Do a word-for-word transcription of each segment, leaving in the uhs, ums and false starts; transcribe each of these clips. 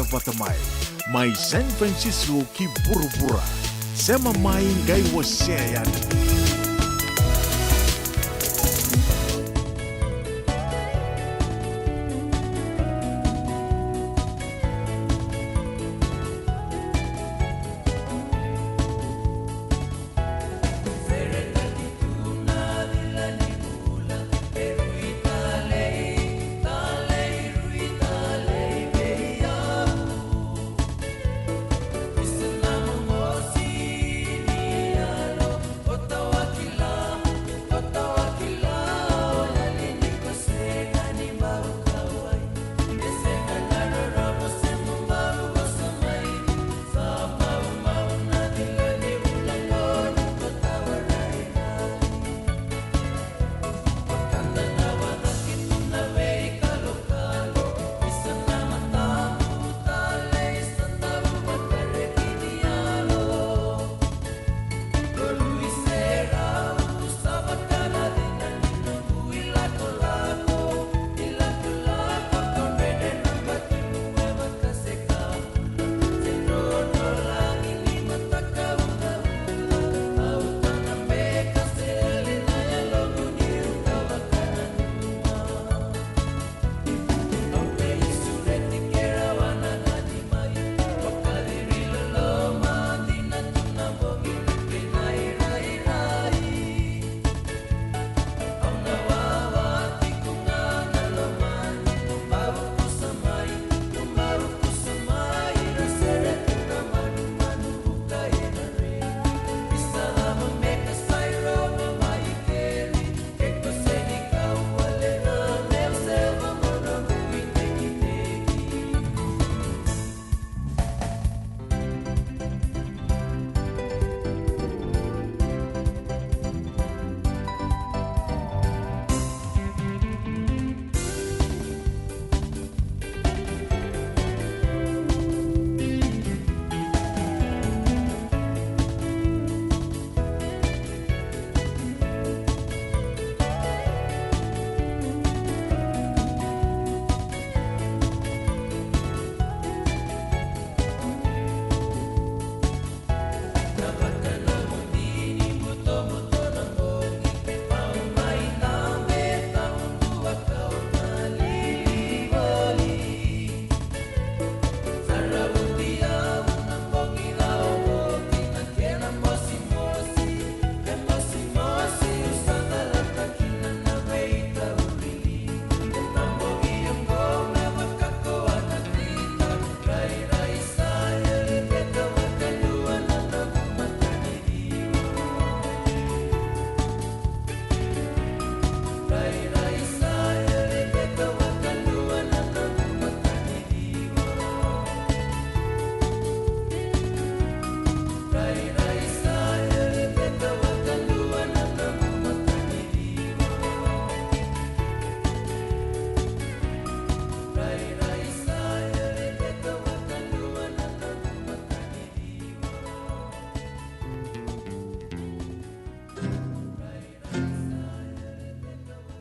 vata mai, mai San Francisco ki vuravura. Sema mai qai wasea yani.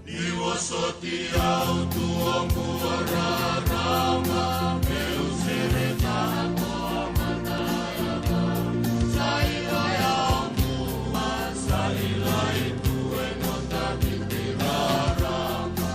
Ni vosoti au tu oqo rarama, meu sereka na tua mata. Sa i koya oqo, sa i lai tu e nota viti rarama.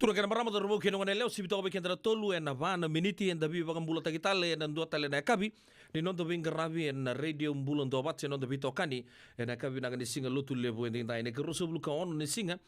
Turaga kei na marama, cauravou kei na goneyalewa, sivi toka vei keda na tolu ena va na miniti, eda veivakabulataki tale ena dua tale na yakavi ni noda veiqaravi ena Radio Bula Duavata, se noda veitokani ena yakavi vinaka ni siga Lotulevu edaidai, na ikaruasagavulu ka ono ni siga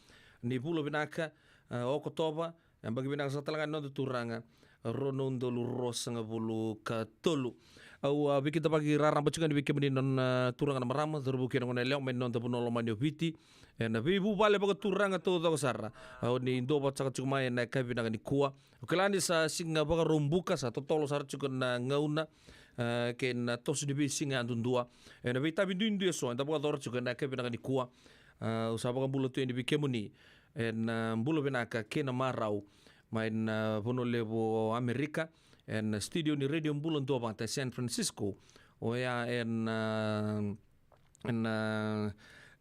ni vula vinaka, a, Okotova, e yabaki vinaka saka tale ga ni noda Turaga, rua na udolu ruasagavulu ka tolu. Au, a, veikidavaki raraba tiko yani vei kemuni na, na turaga na marama, cauravou kei na goneyalewa mai na noda vanua lomani o Viti, ena veivuvale vakaturaga taucoko sara, a, o ni duavata saka tiko mai ena yakavi vinaka nikua. Au kila ni sa siga Vakaraubuka, sa totolo sara tiko na gauna, a, kei na toso ni veisiga yadudua. Ena veitavi duidui eso eda vakayacora tiko ena yakavi vinaka nikua. A, au sa vakabula tu yani vei kemuni ena, a, bula vinaka kei na marau mai na vanua levu o Amerika, ena studio ni Radio Bula Duavata e San Francisco. Oya ena, a, ena, a,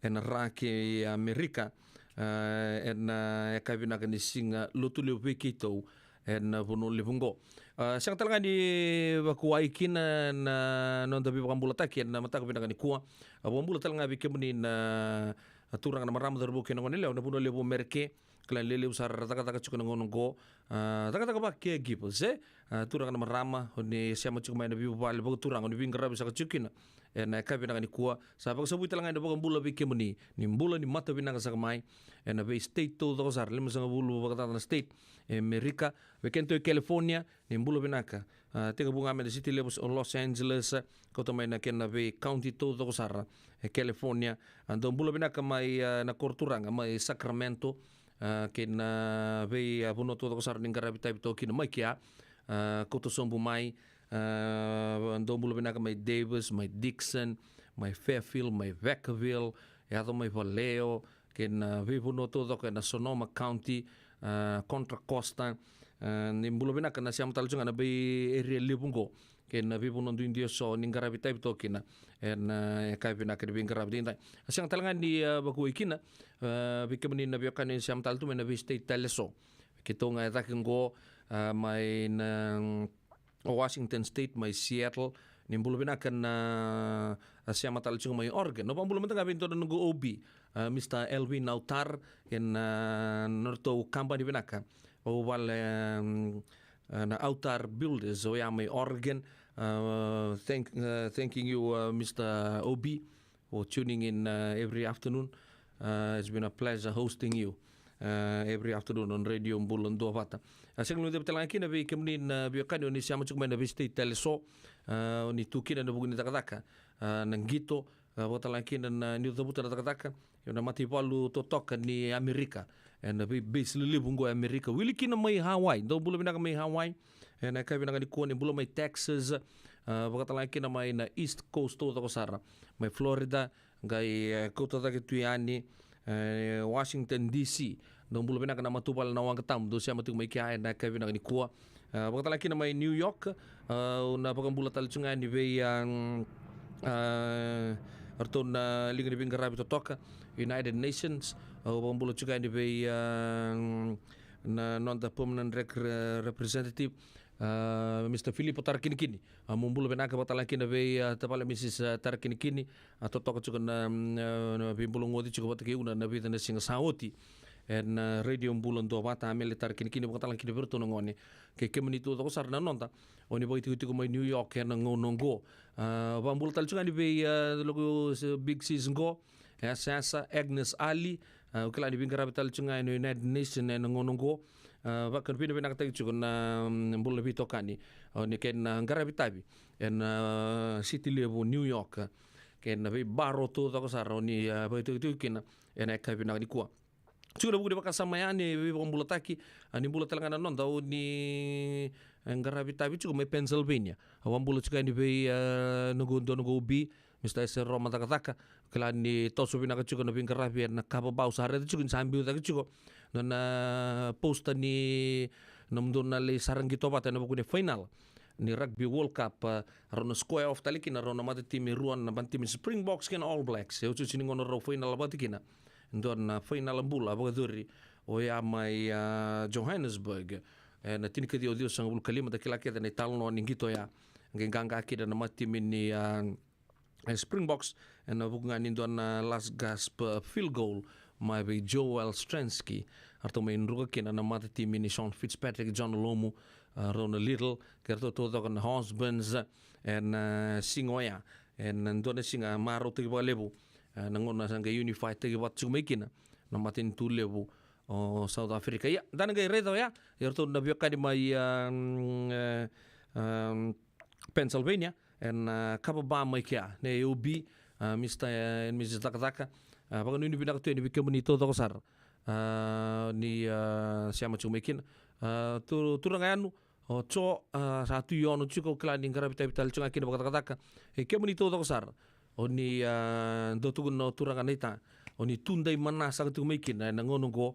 ena Ra kei Amerika, a, ena, a, yakavi vinaka ni siga Lotulevu vei keitou ena vanua levu oqo. A, sega tale ga ni vakuai kina na noda veivakabulataki ena mataka vinaka nikua. A, vakabula tale ga vei kemuni na, a, turaga na marama, cauravou kei na goneyalewa na vanua levu o Merika. Kila ni lelevu sara era cakacaka tiko na gauna oqo. A, cakacaka va caregivers, e? A, turaga na marama, o ni sema tiko mai na veivuvale vakaturaga, o ni veiqaravi saka tiko kina ena yakavi vinaka nikua. Sa vakasavui tale ga ena vakabula vei kemuni ni bula ni mata vinaka saka mai ena vei state taucoko sara, limasagavulu vakacaca na state e Merika. Vei kedatou e California, ni bula vinaka. A, tekivu ga mai na city levu o Los Angeles, a, kauta mai na kena vei county taucoko sara e California. A, dou bula vinaka mai, a, na koro turaga mai Sacramento, a, kei na vei, a, vanua taucoko sara ni qaravi tavi toka kina mai kea, a, kauta sobu mai. A, dou bula vinaka mai Davis, mai Dixon, mai Fairfield, mai Vacaville, yaco mai Vallejo, kei na veivanua taucoko ena Sonoma County, a, Contra Costa. A, ni bula vinaka na sema tale tiko ga na vei area levu oqo kei na veivanua duidui eso ni qaravi tavi toka kina ena, a, yakavi vinaka ni veiqaravi edaidai. A, sega tale ga ni, a, vakuai kina, a, vei kemuni na veiwekani sema tale tu mai na vei state tale eso. Keitou ga e cake oqo, a, mai na, mm, o Washington State, mai Seattle, ni bula vinaka na, a, sema tale tiko mai Oregon. Au vakabula mada ga vei dua na noqu O B, a, Mister Elvin Autar, kei na, a, nodratou kabani vinaka o Vale, um, a, na Autar Builders, oya mai Oregon. A, thank, a, thanking you, a, Mister O B, for tuning in, uh, every afternoon. Uh, it's been a pleasure hosting you, uh, every afternoon on Radio Bula Duavata. A, sega ni guilecavi tale ga kina vei kemuni na veiwekani o ni sema tiko mai na vei state tale eso, a, o ni tu kina ena vuku ni cakacaka, a, na qito, a, vakatale ga kina na, niu cavuta na cakacaka ena mataivalu totoka ni Amerika, ena vei base lelevu oqo e Amerika, wili kina mai Hawaii. Dou bula vinaka mai Hawaii ena yakavi vinaka nikua. Ni bula mai Texas, a, vakatale ga kina mai na East Coast taucoko sara, mai Florida, qai, e, kauta cake tu yani, e, Washington D C. Dou bula vinaka na matavuvale na Waqa Tabu, dou sema tiko mai kea ena yakavi vinaka nikua. A, vakatale ga kina mai New York, a, au na vakabula tale tiko ga yani vei, a, a, ratou na liga ni veiqaravi totoka, United Nations. Au vakabula tiko ga yani vei, a, na noda permanent rec-, re-, representative, a, Mister Filipo Tarakinikini. A, mo bula vinaka vakatalega kina vei, a, tavale Missus, a, Tarakinikini. A, totoka tiko na, mm, a, na veibula goci tiko vata kei Una na vica na siga sa oti. Ena, a, Radio Bula Duavata, Amele Tarakinikini, vakatalega kina vei iratou na gone. Kei kemuni taucoko sara na noda o ni vakaitikotiko mai New York ena gauna oqo. A, vakabula tale tiko ga yani vei, a, loqu, e, big sis qo, e, Yasayasa Agnes Ali. A, au kila ni veiqaravi tale tiko ga ena United Nation ena gauna oqo. A, vakavinavinakataki tiko na, mm, bula na veitokani o ni kena qaravi tavi ena, a, city levu New York. Kei na veibaro taucoko sara o ni, a, vakaitikotiko kina ena yakavi vinaka nikua. Tiko na vuku ni vakasama ya ni veivakabulataki, a, ni bula tale ga na noda o ni, e, qaravi tavi tiko mai Pennsylvania. Au vakabula tiko yani vei, e, noqu, dua noqu ubi, Mister Ese Roma Cakacaka. Kila ni toso vinaka tiko na veiqaravi ena ka vabau sa raica tiko ni sa biu cake tiko. Na, na poster ni nomudou na lai sara qito vata ena vuku ni final ni Rugby World Cup, a, rau na square off tale kina rau na matatimi e rua, na matatimi Springboks kei na All Blacks. E otioti ni gauna rau final vata kina. Dua na final bula vakayacori oya mai, a, Johannesburg. E, na tinikaciwa ciwasagavulu ka lima, da kila kece na italanoa ni qito oya. Qai qaqa kina na matatimi ni, a, e, Springboks, ena vuku ga ni dua na last gasp, a, field goal mai vei Joel Stransky. Eratou mai druka kina na matatimi ni Sean Fitzpatrick, John Lomu, a, Ronald Little, kei ratou taucoko na Osborns, ena, a, siga oya. Ena dua na siga marautaki vakalevu, a, na gauna sa qai unify taki vata tiko mai kina na matanitu levu o South Africa. Ia, da na qai raica oya, eratou na veiwekani mai, a, mm, e, a, Pennsylvania, ena, a, ka vabau mai kea, na ubi, a, Mister and Missus Cakacaka. A, vakanuinui vinaka tu yani vei kemuni taucoko sara, a, ni, a, sema tiko mai kina. A, tu, turaga yanu, o Jo, a, sa tu i ono tiko, au kila ni qaravi tavi tale tiko ga kina vakacakacaka. E kemuni taucoko sara o ni, a, dau tukuna na turaga naita, o ni tudei mana saka tiko mai kina ena gauna oqo,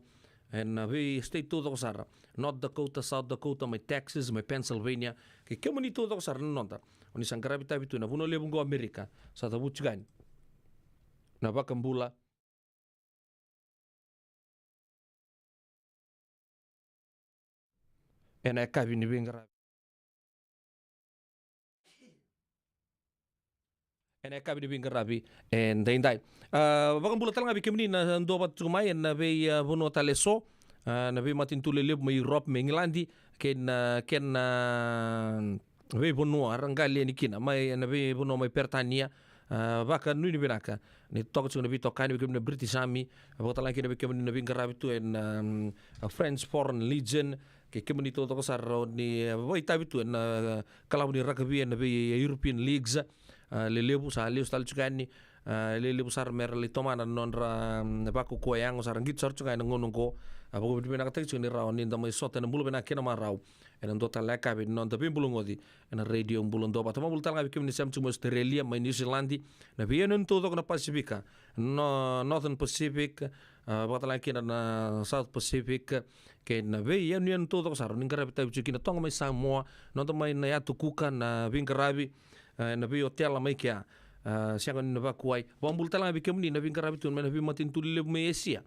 ena vei state taucoko sara, North Dakota, South Dakota, mai Texas, mai Pennsylvania. Kei kemuni taucoko sara na noda o ni sa qaravi tavi tu ena vanua levu oqo Amerika, sa cavuti tiko yani na vakabula ena yakavi ni veiqaravi. Ena yakavi ni veiqaravi edaidai. A, vakabula tale ga vei kemuni na duavata tiko mai ena vei, a, vanua tale eso, a, na veimatanitu lelevu mai Europe, mai Igiladi, kei na, kei na, a, veivanua era qali yani kina, mai na veivanua mai Peritania. A, vakanuinui vinaka ni toka tiko na veitokani vei kemuni na British Army, vakatalega kina vei kemuni na veiqaravi tu ena, um, a, French Foreign Legion, kei kemuni taucoko sara o ni, a, vakaitavi tu ena, a, kalavu ni rakavi ena vei European Leagues, a, lelevu sa lesu tale tiko yani, a, lelevu sara mera lai tomana na nodra, um, vakaukauwa yago sa ra qito sara tiko ga ena gauna oqo. A, vakavinavinakataki tiko ni rawa ni da mai sota ena bula vinaka kei na marau ena dua tale na yakavi ni noda veibulagoci ena Radio Bula Duavata. Vakabula tale ga vei kemuni na sema tiko mai Australia, mai New Zealand, na veiyanuyanu taucoko na Pasifika, no, Northern Pacific, a, vakatalega kina na South Pacific, kei na veiyanuyanu taucoko sara o ni qaravi tavi tiko kina, toka mai Samoa, noda mai na Yatu Kuka, na veiqaravi, a, na veiotela mai kea, a, sega ni na vakuwai. Vakabula tale ga vei kemuni na veiqaravi tu mai na veimatanitu lelevu mai Asia,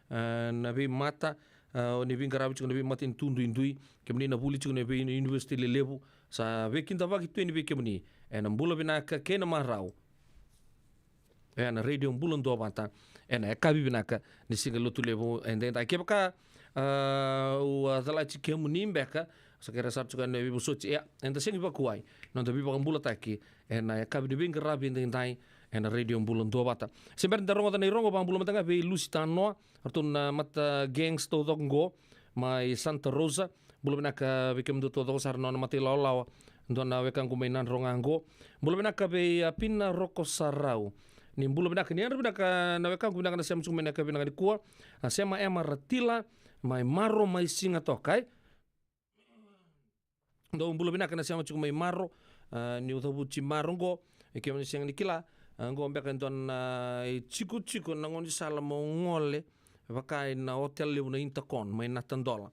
a, na veimata, a, o ni veiqaravi tiko na veimatanitu duidui, kemuni na vuli tiko na veiuniversity lelevu, sa veikidavaki tu yani vei kemuni ena bula vinaka kei na marau. Ena Radio Bula Duavata ena yakavi vinaka ni siga Lotulevu edaidai. Kevaka, a, au a calati kemuni beka, sa kerea sara tiko na veivosoti, ia, eda sega ni vakuwai na noda veivakabulataki ena yakavi ni veiqaravi edaidai ena Radio Bula Duavata. Se bera ni da rogoca na irogo, vakabula mada ga vei Lucy Tanoa, ratou na mata gangs taucoko oqo mai Santa Rosa. Bula vinaka vei kemudou taucoko sara na nona mata ilawalawa, dua na wekaqu mai Nadroga oqo. Bula vinaka vei, a, Pina Rokosarau. Ni bula vinaka, ni yadra vinaka na wekaqu vinaka na sema tiko mai na yakavi vinaka nikua. A, Sema Ema Ratila mai Maro, mai Sigatoka, e. Dou bula vinaka na sema tiko mai Maro, a, niu cavuti Maro oqo, e, kemuni sega ni kila, a, oqo beka e dua na, a, itikotiko na gaunisala mo gole, vaka ena hotel levu na Intercon mai Natadola.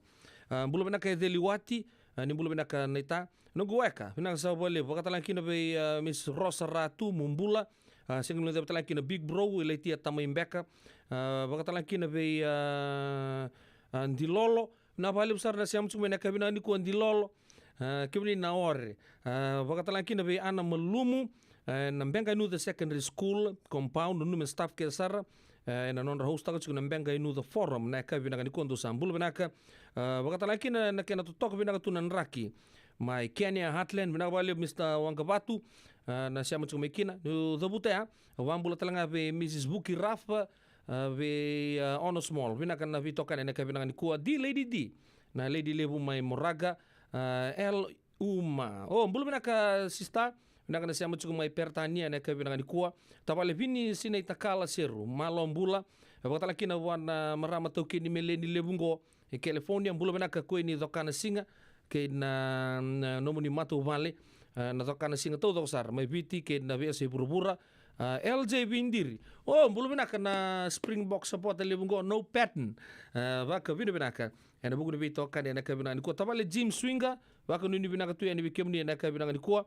A, bula vinaka e Celiwati, a, ni bula vinaka naita. Noqu weka, vinaka saka vakalevu, vakatalega kina vei, a, Miss Rosa Ratu, mo bula, a, sega ni guilecavi talega kina Big Bro, e Laitia Tamai beka, a, vakatalega kina vei, a, a, Dilolo, Vinaka vakalevu sara na sema tiko mai na yakavi vinaka nikua, Dilolo. A, kemuni na Ore. A, vakatalega kina vei Ana Malumu, e, na Beqa Inuca Secondary School compound, nanumi staff kece sara, e, ena nodra host-taka tiko na Beqa Inuca Forum na yakavi vinaka nikua, dou sa bula vinaka. A, vakatalega kina na kena totoka vinaka tu na draki mai Kenya Heartland, vinaka vakalevu Mr Waqavatu, a, na sema tiko mai kina. Niu cavuta ya, au vakabula talega vei Mrs Vuki Rafa, a, vei, a, Ono Small, vinaka na veitokani ena yakavi vinaka nikua. D Lady D, na lady levu mai Moraga, a, L Uma. O, bula vinaka sister, vinaka na sema tiko mai Peritania ena yakavi vinaka nikua. Tavale Vini Sinaitakala Seru, malo bula. E vakatalega kina vua na marama taukei ni Meleni levu qo e California, bula vinaka Kuini Cokanasiga, kei na, na nomuni matavuvale, e, na Cokanasiga taucoko sara mai Viti kei na veiyasai vuravura. A, L J Vidiri. O, bula vinaka na Springbok supporter levu qo, No Pattern. A, vakavinavinaka ena vuku ni veitokani ena yakavi vinaka nikua. Tavale Jim Swinga, vakanuinui vinaka tu yani vei kemuni ena yakavi vinaka nikua.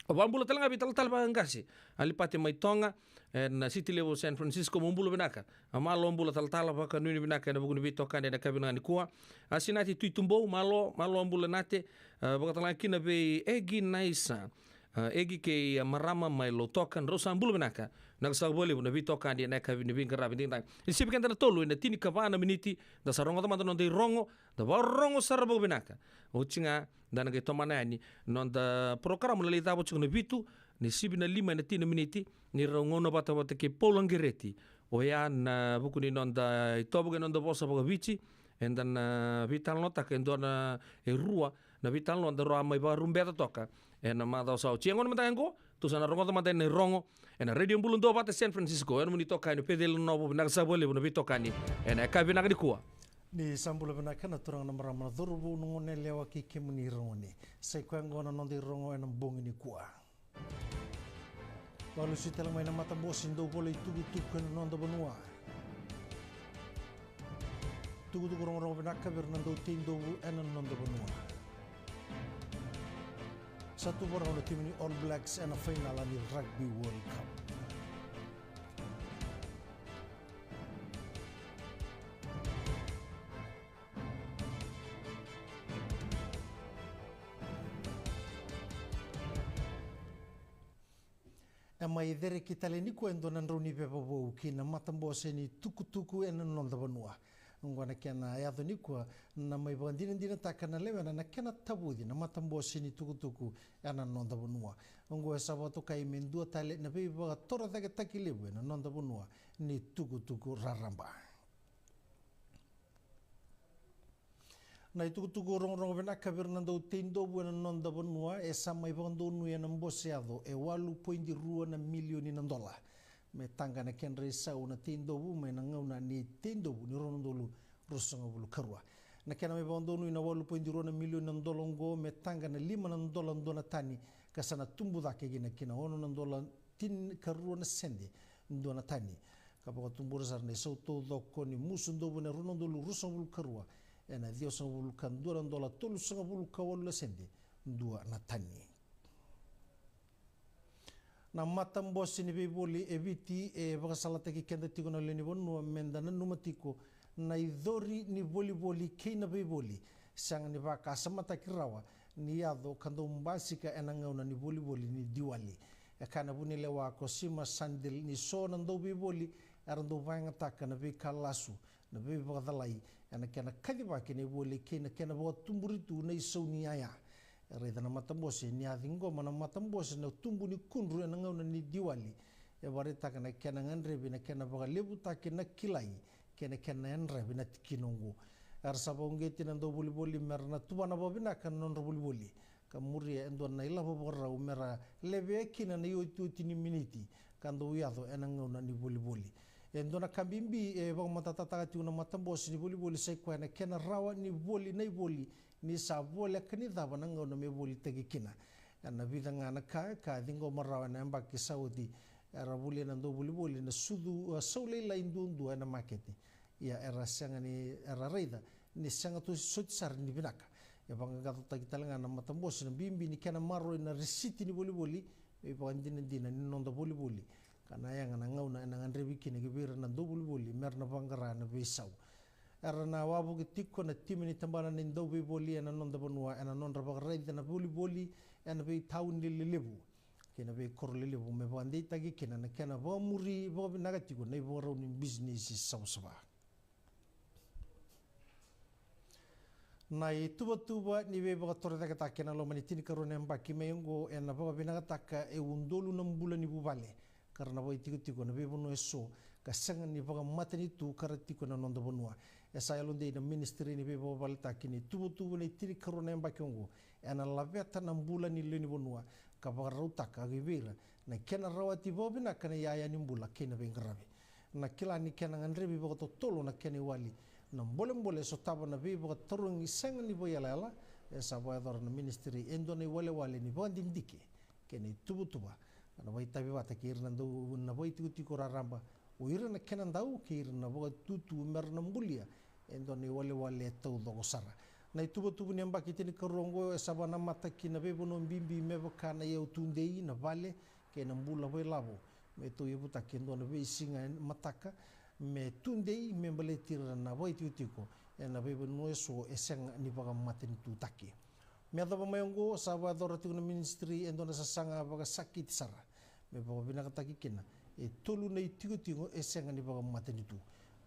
Au vakabula talega vei talatala vakaqase Alipate mai Toga, ena city levu o San Francisco, mo bula vinaka. A, malo bula talatala, vakanuinui vinaka ena vuku ni veitokani ena yakavi vinaka nikua. A, Sinati Tuitubou, malo, malo bula Nate. A, vakatalega kina vei Egi Naisa, a, Egi kei, a, marama mai Lautoka, drau sa bula vinaka. Vinaka saka vakalevu na veitokani ena yakavi ni veiqaravi nikua. Ni sivi keda na tolu ena tinikava na miniti, da sa rogoca mada na noda irogo, da vakarorogo sara vakavinaka. Oti ga da na qai tomana yani na noda porokaramu na Lai Cava Tiko na Vitu, ni sivi na lima ena tini na miniti, ni rau gauna vata vata kei Paula Qereti. Oya na vuku ni noda itovo kei na noda vosa vakaviti, eda na veitalanoataka e dua na, e rua na veitalanoa daru a mai vakarubeca toka ena macawa sa oti. Ia gauna mada ga qo, tou sa na rogoca mada na irogo ena Radio Bula Duavata San Francisco, ena nomuni itokani o Peceli Nonovo. Vinaka saka vakalevu na veitokani ena yakavi vinaka nikua. Ni sa bula vinaka na turaga, na marama, na cauravou, na goneyalewa kei kemuni ira gone. Sa i koya oqo na noda irogo ena bogi nikua. Vakalesui tale mai na matabose ni dauvola itukutuku ena noda vanua. Tukutuku rogorogo vinaka vei ira na dauteidovu ena noda vanua. Sa tu vakarau na timi ni All Blacks ena fainala ni Rugby World Cup. E mai cereki tale nikua e dua na drau ni veivakavoui ki na matabose ni tukutuku ena noda vanua. Oqo na kena yaco nikua na mai vakadinadinataka na lewena na kena tavuci na matabose ni tukutuku ena noda vanua. Oqo e sa vakatokai me dua tale na veivakatorocaketaki levu ena noda vanua ni tukutuku raraba. Na itukutuku rogorogo vinaka vei ira na dauteidovu ena noda vanua e sa mai vakadonui ena bose yaco e walu poidi rua na milioni na dola. Me taqa na kedra isau na teidovu mai na gauna ni teidovu ni rua na udolu ruasagavulu ka rua. Na kena mai vakadonui na walu poidi rua na milioni na dola oqo me taqa na lima na dola dua na tani, ka sa na tubu cake kina ki na ono na dola tinikarua na sede dua na tani. Ka vakatubura sara na isau taucoko ni musu dovu ena rua na udolu ruasagavulu ka rua ena ciwasagavulu ka dua na dola tolusagavulu ka walu na sede dua na tani. Na matabose ni veivoli e Viti e vakasalataki keda tiko na lewe ni vanua me da nanuma tiko na icori ni volivoli kei na veivoli sega ni vakasamataki rawa ni yaco ka dau basika ena gauna ni volivoli ni Diwali. E kaya na vunilewa ko Sima Sandil ni so na dauveivoli era dau vakayagataka na veika lasu, na veivakacalai ena kena kacivaki na ivoli kei na kena vakatuburi tu na isau ni yaya. E raica na matabose ni a ciqoma na matabose na tubu ni kudru ena gauna ni Diwali, e vakaraitaka na kena gadrevi na kena vakalevutaki na kilai kei na kena yadravi na tikina oqo. Era sa vakauqeti na dauvolivoli me ra na tuvana vakavinaka na nodra volivoli ka muria e dua na ilavo vakarau me ra levea kina na iotioti ni miniti ka dau yaco ena gauna ni volivoli. E dua na ka bibi e vakamatatataka tiko na matabose ni volivoli sa i koya na kena rawa ni voli na ivoli ni sa voleka ni cava na gauna me volitaki kina. Ena vica ga na ka ka ciqoma rawa ena yabaki sa oti, era volia na dauvolivoli na sucu, a, sau lailai duadua ena makete. Ia era sega ni, era raica ni sega tu soti sara ni vinaka. E vaqaqacotaki tale ga na matabose na bibi ni kena maroroi na risiti ni volivoli me ivakadinadina ni noda volivoli, ka na yaga na gauna ena gadrevi kina ki vei ira na dauvolivoli me ra na vaqara na veisau. Era na wavoki tiko na timi ni tabana ni dauveivoli ena noda vanua ena nodra vakaraica na volivoli ena veitauni lelevu kei na veikoro lelevu me vakadeitaki kina na kena vakamuri vakavinaka tiko na ivakarau ni bisinisi savasava. Na ituvatuva ni veivakatorocaketaki ena loma ni tinikarua na yabaki mai oqo ena vakavinakataka e udolu na bula ni vuvale ka ra na vakaitikotiko na veivanua eso ka sega ni vakamatanitu ka ra tiko ena noda vanua. E sa yalodei na Ministry ni Veivakavaletaki ni tuvatuva ni tinikarua na yabaki oqo ena laveta na bula ni lewe ni vanua ka vakarautaka vei ira na kena rawati vakavinaka na iyaya ni bula kei na veiqaravi. Na kila ni kena gadrevi vakatotolo na kena iwali na bolebole e sotava na veivakatarogi sega ni vakaiyalayala, e sa vakayacora na ministry e dua na iwalewale ni vakadidike kei na ituvatuva ka na vakaitavi vata kei ira na dau na vakaitikotiko raraba, o ira na kenadau kei ira na vakatutu me ra na bulia e dua na iwalewale e taucoko sara. Na ituvatuva ni yabaki tinikarua oqo e sa vakanamata ki na veivanua bibi me vaka na iyau tudei, na vale kei na bula vakailavo me tauyavutaki e dua na veisiga mataka me tudei me baleti ira na vakaitikotiko ena veivanua eso e sega ni vakamatanitutaki. Me yacova mai oqo sa vakayacora tiko na ministry e dua na sasaga vakasakiti sara me vakavinakataki kina e tolu na itikotiko e sega ni vakamatanitu.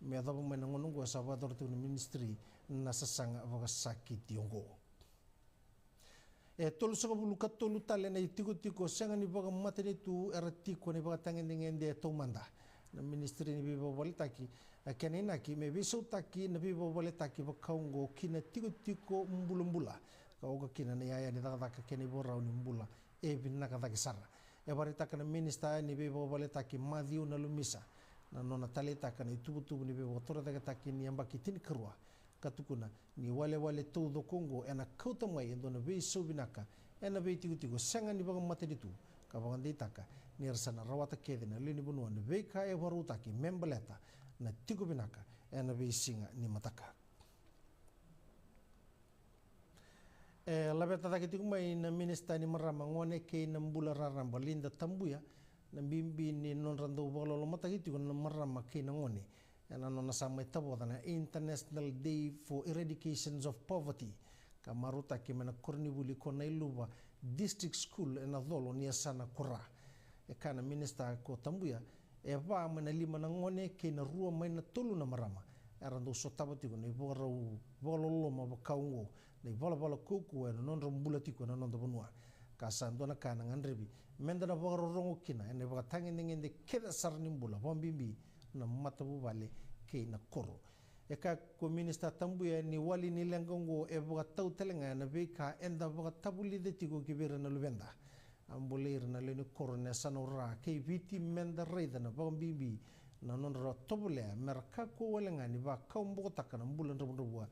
Me yacova mai na gauna oqo e sa vakayacora tiko na ministry na sasaga vakasakiti oqo. E tolusagavulu ka tolu tale na itikotiko sega ni vakamatanitu era tiko ena ivakatagedegede e taumada. Na Ministry ni Veivakavaletaki, na kena inaki me veisautaki na veivakavaletaki vakaoqo ki na tikotiko bulabula ka oka kina na iyaya ni cakacaka kei na ivakarau ni bula e vinaka cake sara. E vakaraitaka na Minisita ni Veivakavaletaki Maciu Nalumisa na nona taleitaka na ituvatuva ni veivakatorocaketaki ni yabaki tinikarua ka tukuna ni walewale taucoko oqo ena kauta mai e dua na veisau vinaka ena veitikotiko sega ni vakamatanitu ka vakadeitaka ni ra sa na rawata kece na lewe ni vanua na veika e vakarautaki me baleta na tiko vinaka ena veisiga ni mataka. E laveta cake tiko mai na Minisita ni Marama, Gone kei na Bula Raraba, Lynda Tabuya, na bibi ni nodra dau vakalolomataki tiko na marama kei na gone ena nona sa mai tavoca na International Day for Eradications of Poverty ka marautaki mai na koronivuli ko Nailuva District School ena colo ni yasana ko Ra. E kaya na minisita ko Tabuya, e va mai na lima na gone kei na rua mai na tolu na marama era dau sotava tiko na ivakarau vakaloloma vaka oqo, na ivalavala kaukauwa ena nodra bula tiko ena noda vanua. Ka sa dua na ka ena gadrevi meda na vakarorogo kina ena ivakatagedegede kece sara ni bula, vakabibi na matavuvale kei na koro. E kaya ko Minisita Tabuya ni wali ni leqa oqo e vakatau tale ga ena veika eda vakatavulica tiko ki vei ira na luveda. A bolei ira na lewe ni koro ena yasana o Ra kei Viti meda raica na vakabibi na nodra tovolea me ra kakua wale ga ni vakawabokotaka na bula dravudravua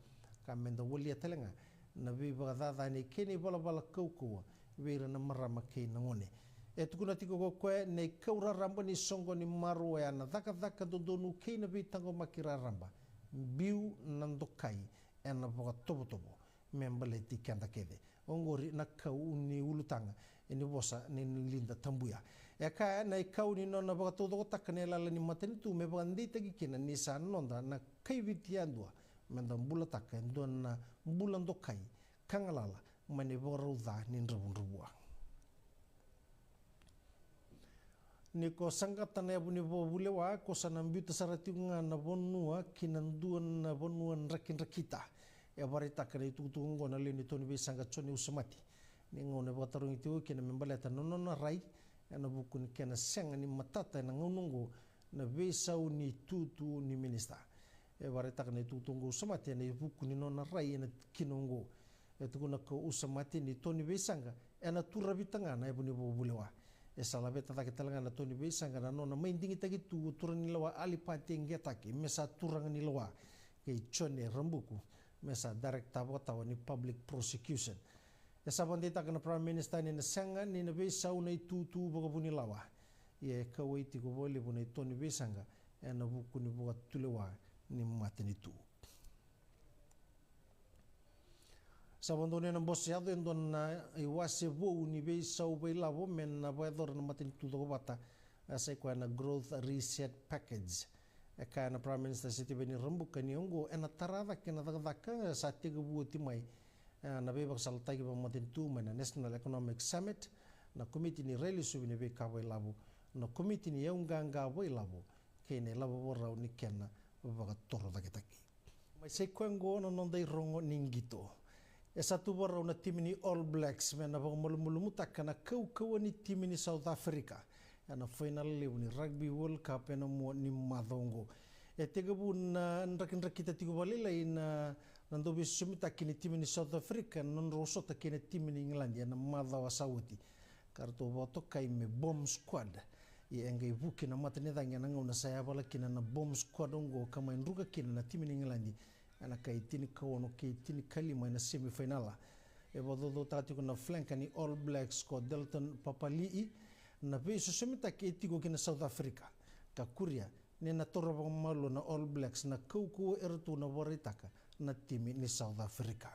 ka meda walia tale ga na veivakacacani kei na ivalavala kaukauwa vei ira na marama kei na gone. E tukuna tiko ko koya na ikau raraba ni soqo ni marau oya na cakacaka dodonu kei na veitaqomaki raraba, biu na dokai ena vakatovotovo me baleti keda kece. Oqori na kau ni ulutaga ni vosa nei Lynda Tabuya. E kaya na ikau ni nona vakataucokotaka na yalayala ni matanitu me vakadeitaki kina ni sa noda na kai Viti yadua meda bulataka e dua na bula dokai ka galala mai na ivakarau ca ni dravudravua. Ni ko saqata na yavu ni vakavulewa, ko sa na biuta sara tiko ga na vanua ki na dua na vanua drakidrakita. E vakaraitaka na itukutuku oqo na lewe ni tau ni veisaqa Jone Usamati ni gauna e vakatarogi tiko kina me baleta na nona rai ena vuku ni kena sega ni matata ena gauna oqo na veisau ni tutu ni minisita. E vakaraitaka na itukutuku oqo Usamati ena ivuku ni nona rai ena kina oqo. E tukuna ko Usamati ni tau ni veisaqa ena turavita ga na yavu ni vakavulewa. E sa laveta cake tale ga na tau ni veisaqa na nona mai digitaki tu o turaga ni lewa Alipati Qetaki me sa turaga ni lewa kei Jone Rabuku me sa dairekita vakatawa ni public prosecution. E sa vakadeitaka na Prime Minister ni na sega ni na veisau na itutu vakavunilawa. Ia e kauwai tiko vakalevu na itau ni veisaqa ena vuku ni vakatulewa ni matanitu. Sa vakadonui ena Bose Yaco e dua na iwase vou ni veisau vakailavo me na vakayacora na matanitu cokovata, a sa i koya na Growth Reset Package. E kaya na Prime Minister Sitiveni Rabuka ni oqo ena tara cake na cakacaka sa tekivu oti mai, e, na veivakasalataki vakamatanitu mai na National Economic Summit, na komiti ni railesuvi ni veika vakailavo, na komiti ni yauqaqa vakailavo kei na ilavo vakarau ni kena vakatorocaketaki. Mai sa i koya oqo na noda irogo ni qito. E sa tu vakarau na timi ni All Blacks me na vakamalumalumutaka na kaukauwa ni timi ni South Africa ena fainala levu ni Rugby World Cup ena mua ni macawa oqo. E tekivu na drakidrakita tiko vakalailai na, na dauveisosomitaki ni timi ni South Africa na nodrau sota kei na timi ni Igiladi ena macawa sa oti, ka ratou vakatokai me Bomb Squad. Ia e qai vuki na matanicagi ena gauna sa yavala kina na Bomb Squad oqo ka mai druka kina na timi ni Igiladi ena kai tinikaono kei tinikalima ena semifainala. E vakacaucautaka tiko na flanker ni All Blacks ko Dalton Papali'i na veisosomitaki e tiko ki na South Africa, ka kuria ni na taura vakamalua na All Blacks na kaukauwa eratou na vakaraitaka na timi ni South Africa.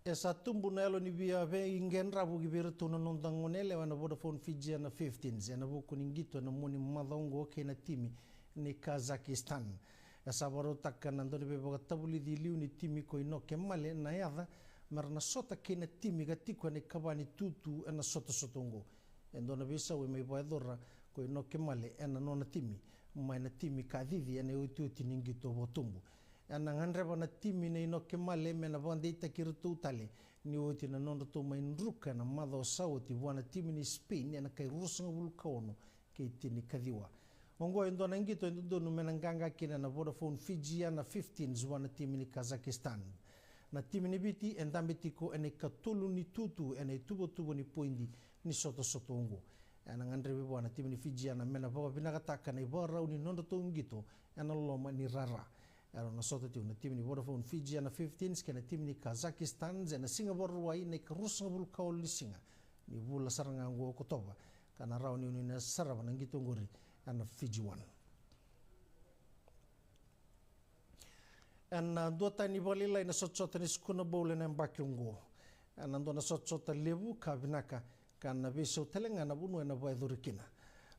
E sa tubu na yalo ni via veiqedravu ki vei iratou na noda goneyalewa ena Vodafone Fijiana fifteens ena vuku ni qito ena mua ni macawa oqo kei na timi ni Kazakhstan. E sa vakarautaka na dauniveivakatavulici liu ni timi ko Inoke Male na yaca me ra na sota kei na timi ka tiko ena ikava ni tutu ena sotasota oqo. E dua na veisau e mai vakayacora ko Inoke Male ena nona timi mai na timi ka cici ena iotioti ni qito vakatubu. Ena gadreva na timi na Inoke Male me na vakadeitaki iratou tale ni oti na nodratou mai druka ena macawa sa oti vua na timi ni Spain ena kai ruasagavulu ka ono kei tinikaciwa. Oqo e dua na qito e dodonu me na qaqa kina na Vodafone Fijiana fifteens vua na timi ni Kazakhstan. Na timi ni Viti e dabe tiko ena ikatolu ni tutu ena ituvatuva ni poidi ni sotasota oqo. Ena gadrevi vua na timi ni Fijiana me na vakavinakataka na ivakarau ni nodratou qito ena loma ni rara. Era na sota tiko na timi ni Vodafone Fijiana fifteens kei na timi ni Kazakhstan ena Siga Vakarauwai na ikaruasagavulu ka walu ni siga ni vula sara ga oqo o Okotova, ka na rawa ni oni na sarava na qito oqori ena Fiji One. Ena duatani vakalailai na sotasota ni Sukuna Bowl ena yabaki oqo. Ena dua na sotasota levu ka vinaka, ka na veisau tale ga na vanua ena vakayacori kina.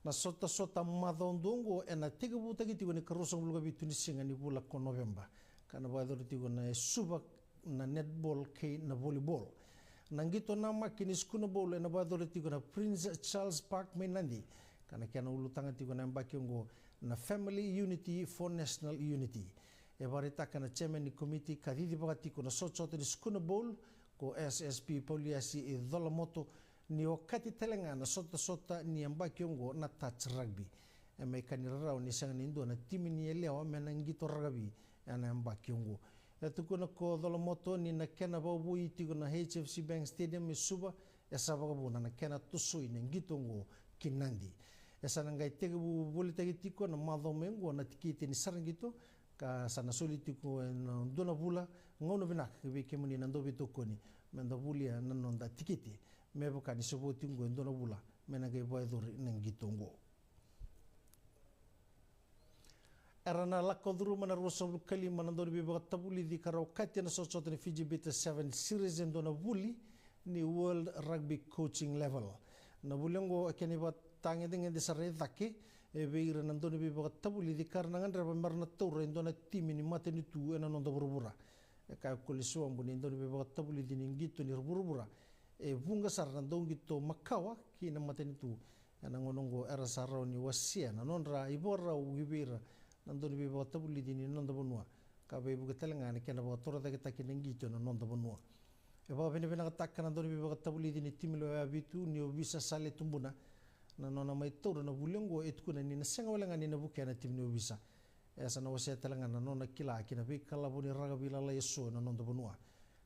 Na sotasota macawa dua oqo ena tekivutaki tiko ena ikaruasagavulu ka vitu ni siga ni vula ko Noveba, ka na vakayacori tiko ena Suva, na netball kei na volleyball. Na qito namaki ni Sukuna Bowl ena vakayacori tiko ena Prince Charles Park mai Nadi, ka na kena ulutaga tiko ena yabaki oqo na Family Unity for National Unity. E vakaraitaka na chairman ni komiti ka cicivaka tiko na sotasota ni Sukuna Bowl ko S S P Pauliasi Colamoto ni okati tale ga na sotasota ni yabaki oqo na touch rugby. E mai ka ni rarawa ni sega ni dua na timi ni yalewa me na qito rakavi ena yabaki oqo. E tukuna ko Colamoto ni na kena vakavoui tiko na H F C Bank Stadium e Suva, e sa vakavuna na kena tosoi na qito oqo ki Nadi. E sa na qai tekivu volitaki tiko na macawa mai oqo na tikiti ni sara qito, ka sa na soli tiko ena dua na vula, gauna vinaka ki vei kemuni na dauveitokoni me da volia na noda tikiti. Me vaka ni sa vo tiko oqo e dua na vula me na qai vakayacori na qito oqo. Era na lako curuma na ruasagavulu ka lima na dauniveivakatavulici ka ra okati ena sotasota ni Fiji Bitter Seven Series e dua na vuli ni World Rugby Coaching Level. Na vuli oqo e kena ivakatagedegede sara e cake e vei ira na dauniveivakatavulici ka ra na gadreva me ra na taura e dua na timi ni matanitu ena noda vuravura. E kaya o Koli Siwabu ni dauniveivakatavulici ni qito ni vuravura e vuqa sara na dauqito makawa ki na matanitu. Ena gauna oqo era sa rawa ni wasea na nodra ivakarau ki vei ira na dauniveivakatavulici ni noda vanua, ka veivuke tale ga ena kena vakatorocaketaki na qito ena noda vanua. E vakavinavinakataka na dauniveivakatavulici ni timi lewe vitu ni ovisa Sale Tubuna na nona mai taura na vuli oqo, e tukuna ni na sega wale ga ni na vukea na timi ni ovisa. E sa na wasea tale ga na nona kila ki na veikalavo ni rakavi lalai eso ena noda vanua,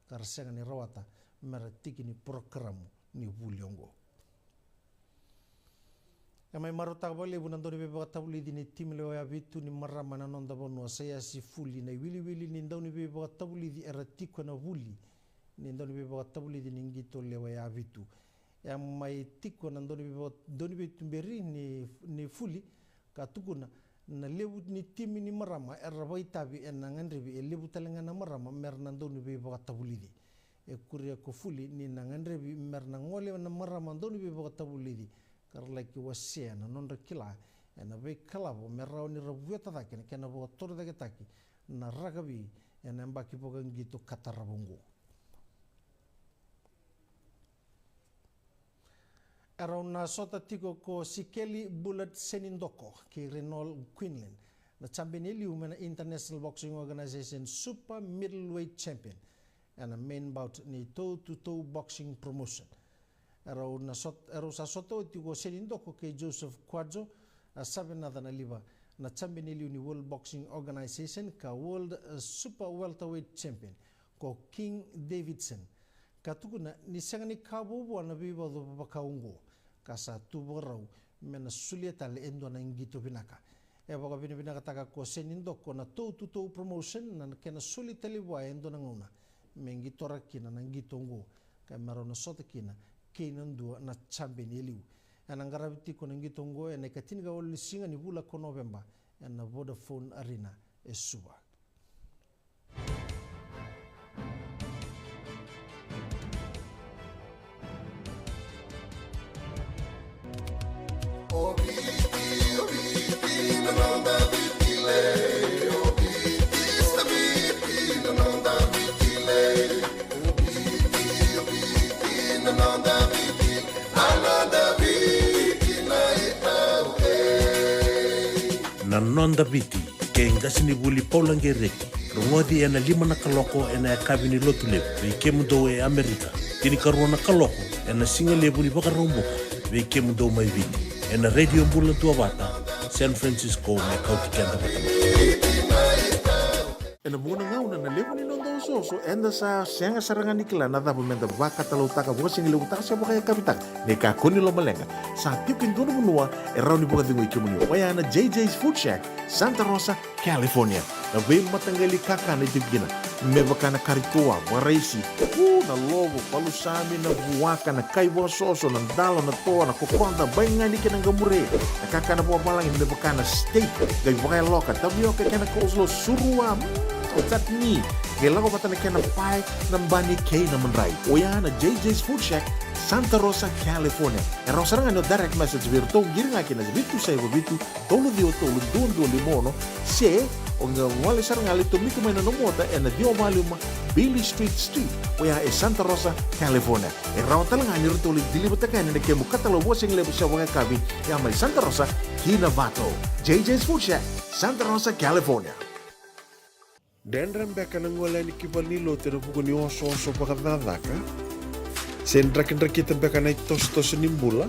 ka ra sega ni rawata me ra tiki ni porokaramu ni vuli oqo. E mai marautaka vakalevu na dauniveivakatavulici ni timi lewe vitu ni marama ena noda vanua, Saiasi Fuli, na iwiliwili ni dauniveivakatavulici era tiko ena vuli ni dauniveivakatavulici ni qito lewe vitu. E mai tiko na daunivei, dauniveituberi ni, ni Fuli, ka tukuna na levu ni timi ni marama era vakaitavi ena gadrevi e levu tale ga na marama me ra na dauniveivakatavulici. E kuria ko Fuli ni na gadrevi me ra na gole na marama dauniveivakatavulici ka ra laki wasea na nodra kila ena veikalavo me rawa ni ra vueta cake na kena vakatorocaketaki na rakavi ena yabaki vakaqito ka tarava oqo. E rau na sota tiko ko Sikeli Bullet Senidoko kei Renol Quinlan na champion e liu mai na International Boxing Organization Super Middleweight Champion ena main bout ni Toututou Boxing Promotion. E rau na sot-, e rau sa sota oti ko Senidoko kei Joseph Quadzo, a, Savenaca na Liva, na champion e liu ni World Boxing Organization ka World, a, Super Welterweight Champion ko King Davidson, ka tukuna ni sega ni ka vuavua na veivaucu vaka oqo, ka sa tu vakarau me na solia tale e dua na qito vinaka. E vakavinavinakataka ko Senidoko na Toututou Promotion na kena soli tale vua e dua na gauna me qitora kina na qito oqo, ka me rau na sota kina kei na dua na champion e liu. Ena qaravi tiko na qito oqo ena ikatinikawalu ni siga ni vula ko Noveba ena Vodafone Arena e Suva. Na Noda Viti, kei qasenivuli Paula Qereti, rogoci ena lima na kaloko ena yakavi ni Lotulevu vei kemudou e Amerika, tinikarua na kaloko ena sigalevu ni Vakaraubuka vei kemudou mai Viti, ena Radio Bula Duavata, San Francisco, me kauti keda vata mai. Ena vuqa na gauna na levu ni noda osooso, eda sa sega sara ga ni kila na cava meda vakatalautaka, vakasigalevu taka se vakayakavi taka. Ni kakua ni lomaleqa, sa tiko e dua na vanua e rawa ni vakacegui kemuni, oya na J J's Food Shack, Santa Rosa, California. Na veimataqali kakana e tiko kina, me vaka na kari toa, vakaraisi, u, na lovo, palusami, na vuaka, na kai vakasoso, na dalo, na toa, na kokoda, baigani kei na qamure, na kakana vakavalagi me vaka na steak, qai vakayaloka, tavioka kei na coleslaw, surua, mm, chutney, qai lako vata na kena pae, na bani kei na madrai. Oya na J J's Food Shack, Santa Rosa, California. E rawa sara ga ni o direct message vei iratou, qiri ga ki na vitu saiva vitu, tolu ciwa tolu, dua dua lima ono, se o qai gole sara ga, lai tomika mai na nomu ota ena ciwa va lima Beale Street Suite, oya e Santa Rosa, California. E rawa tale ga ni ratou lai deliver-taka yani na kemu katalau vakasigalevu se vakayakavi, ya mai Santa Rosa ki Novato. J J's Food Shack, Santa Rosa, California. Dredre beka na gole yani ki valenilotu ena vuku ni osooso vakacakacaka? Se drakidrakita beka na itosotoso ni bula?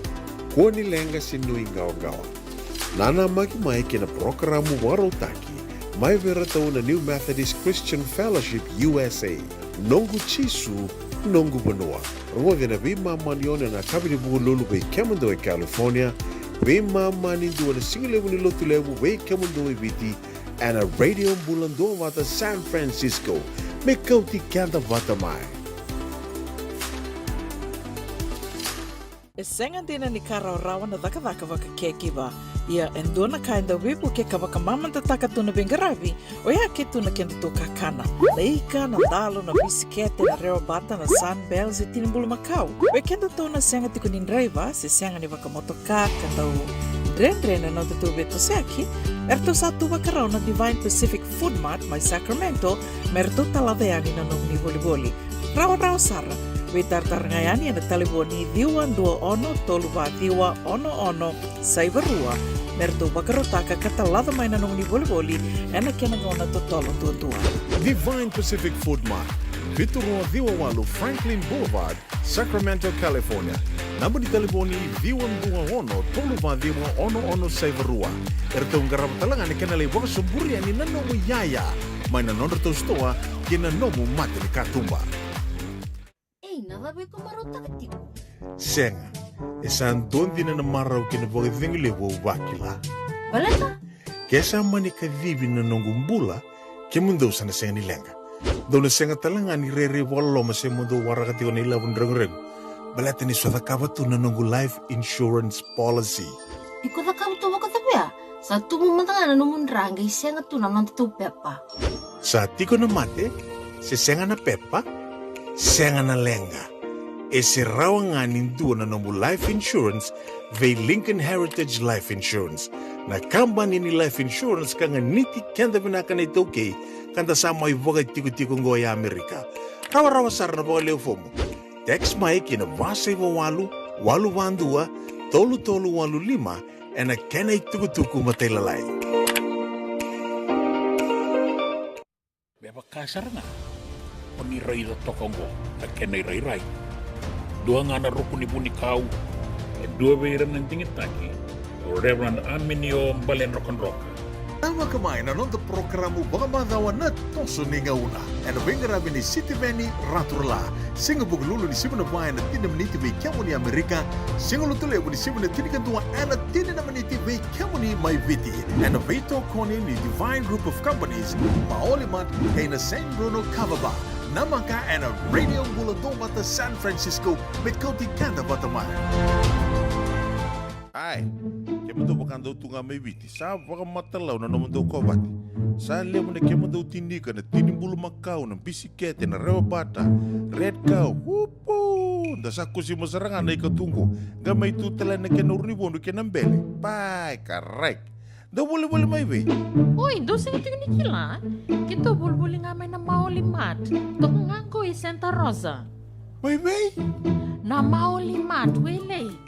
Kua ni leqa se nuiqawaqawa. Nanamaki mai ki na parokaramu vakarautaki mai vei iratou na New Methodist Christian Fellowship U S A, Noqu Jisu, Noqu Vanua. Rogoci ena veimama ni ono ena yakavi ni Vukelulu vei kemudou e California, veimama ni dua ena sigalevu ni Lotulevu vei kemudou e Viti, ena Radio Bula Duavata San Francisco, me kauti keda vata mai. E sega dina ni ka rawarawa na cakacaka vaka-caregiver. Ia e dua na ka e dau veivuke ka vakamamadataka tu na veiqaravi, oya ke tu na kedatou kakana. Na ika, na dalo, na bisikete, na rewabata, na Sunbell se tini bulumakau. Vei kedatou na sega tiko ni draiva se sega ni vakamotoka ka dau dredre na nodatou veitosoyaki, eratou sa tu vakarau na Divine Pacific Food Mart mai Sacramento me ratou talaca yani na nomuni volivoli. Rawarawa sara, veitaratara ga yani ena talevoni ciwa dua ono tolu va ciwa ono ono saiva rua me ratou vakarautaka ka talaca mai na nomuni volivoli ena kena gauna totolo duadua. Divine Pacific Food Mart, vitu rua ciwa walu Franklin Boulevard, Sacramento, California. Naba ni talevoni ciwa dua ono tolu va ciwa ono ono saiva rua. Eratou qarava tale ga na kena lai vakasoburi yani na nomu iyaya mai na nodratou sitoa kei na nomu mata ni katuba. Ei, na cava iko marautaka tiko? Sega, e sa dua dina na marau kei na vakacegu levu au vakila. Baleta? Ke sa mani kacivi na noqu bula, kemudou sa na sega ni leqa. Dou na sega tale ga ni rairai vakaloloma se mo dou waraka tiko na ilavo ni reguregu. Baleta niu sa cakava tu na noqu life insurance policy. Iko cakava tu vakacava ya? Sa tubu mada ga na nomu dra qai sega tu na nodatou pepa. Sa tiko na mate, se sega na pepa, sega na leqa. E se rawa ga ni dua na nomu life insurance vei Lincoln Heritage Life Insurance. Na kabani ni life insurance ka ganiti keda vinaka na iTaukei, ka da sa mai vakatikotiko oqo e Amerika. Rawarawa sara na vakaleu fomu. Text mai ki na va saiva walu, walu va dua, tolu tolu walu lima, ena kena itukutuku matailalai. Me vaka sara ga o ni raica toka oqo na kena irairai. Dua ga na ruku ni vunikau, e dua vei ira na digitaki, o Reverend Aminio Baledrokadroka. Tavaka mai na noda porokaramu vakamacawa Na Toso ni Gauna, ena veiqaravi ni Sitiveni Raturala. Siga Vukelulu ni siga Vakarauwai ena tini na miniti vei kemuni Amerika. Siga Lotulevu ni siga na tinikadua ena tini na miniti vei kemuni mai Viti. Ena veitokoni ni Divine Group of Companies, Maoli Mart, kei na San Bruno Kava Bar. Namaka ena Radio Bula Duavata San Francisco, me kauti keda vata mai. Ai, kemudou vaka dou tu ga mai Viti, sa vakamatalau na nomudou kovate. Sa levu na kemudou tinika, na tini bulumakau, na bisikete, na rewa bata, red cow, upu! Da sa kusima sara ga na ika tu qo, qai mai tu tale na kena uru ni vodu kei na bele. Pai, karai. Dou volivoli mai vei? Oi, dou sega tiko ni kila? Keitou volivoli ga mai na Maoli Mart. Toka ga qo i Santa Rosa. Mai vei? Na Maoli Mart, Wailei.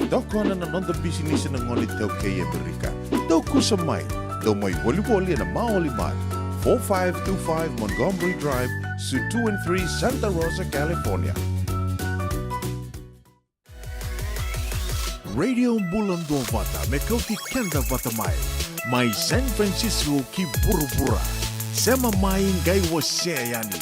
Tokona na noda bisinisi na gone iTaukei e Amerika. Dou kusa mai. Dou mai volivoli ena Maoli Mart, four five two five Montgomery Drive, Suite two and three, Santa Rosa, California. Radio Bula Duavata me kauti keda vata mai. Mai San Francisco ki vuravura. Sema mai qai wasea yani.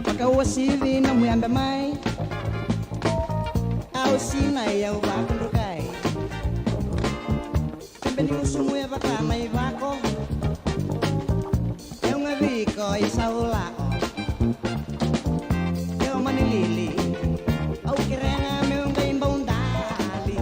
Vakauasivi na muyabe mai, au sinai au vakudrukai. Kebe ni usumu e vaka na ivako, eu ga viko i saulako. Eu mani lili, au kerega meu qai baudali.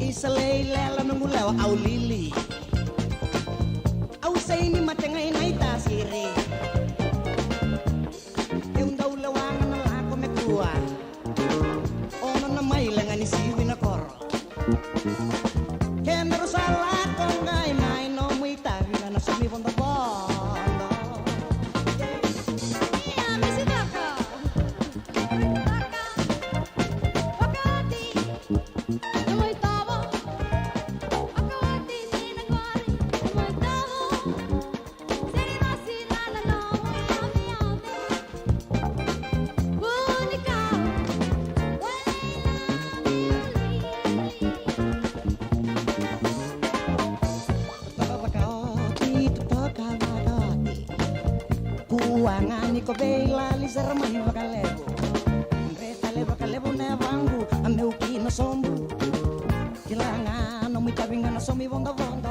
Isa lei lela noqu lewa au lili. Au sega ni mate ga ina itasiri. Eu dau lewa ga na lako me kua. Ono na maile ga ni sivi na koro. Kedaru sa lako qai mai nomu itavi ga na somi vodovodo. Ia, misi toka. Toka. Toka oti. Nomu itovo. Toka oti, ni na qori. Nomu itovo. Kua ga ni ko vei lali sara mai vakalevu. Dre tale vakalevu na yavaqu, a meu kina sobu. Kila ga nomu itavi ga na somi vodovodo.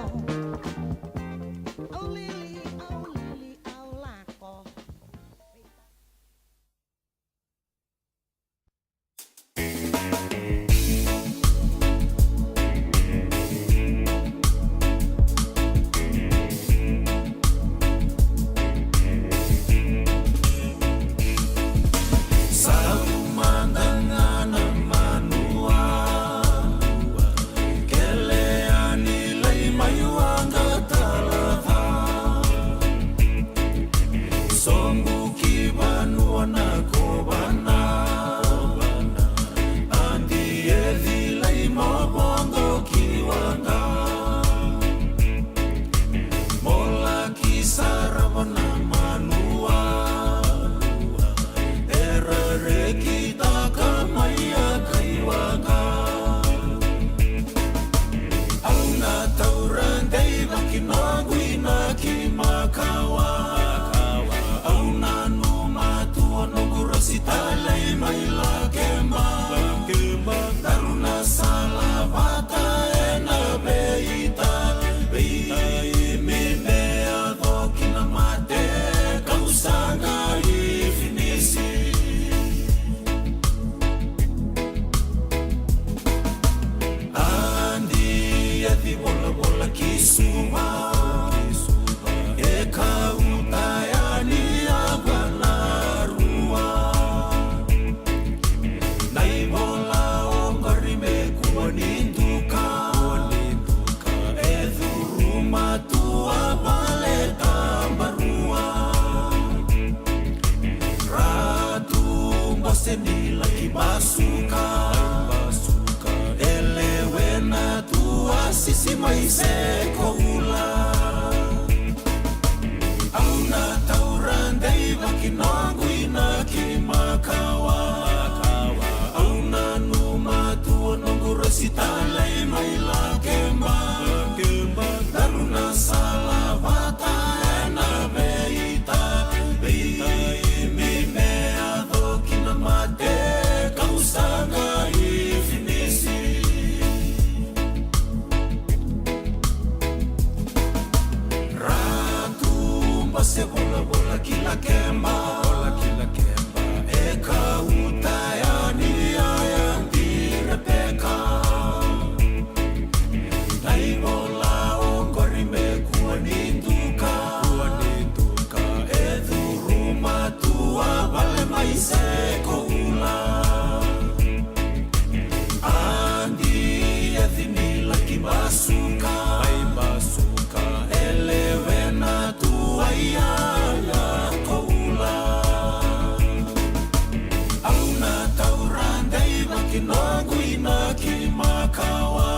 Ni laki basuka, basuka. E lewena tu a sisi mai se koula. Au na taura dei vaki noqu inaki makawa. Au nanuma tu o noqu rasi talei mai Lakeba. Daru na sala vata ena veitavi. Imi me yaco ki na mate kau sa qai finisi. Ratu bose volavola ki Lakeba. Vola ki Lakeba. E kauta yani a yadi Repeka. Na ivola oqori me kua ni duka. Kua ni duka. E curuma tu a vale mai se koula. Adi e cini laki basuka. Mai basuka. E lewena tu a iyaya koula. Au na taura dei vaki noqu inaki makawa.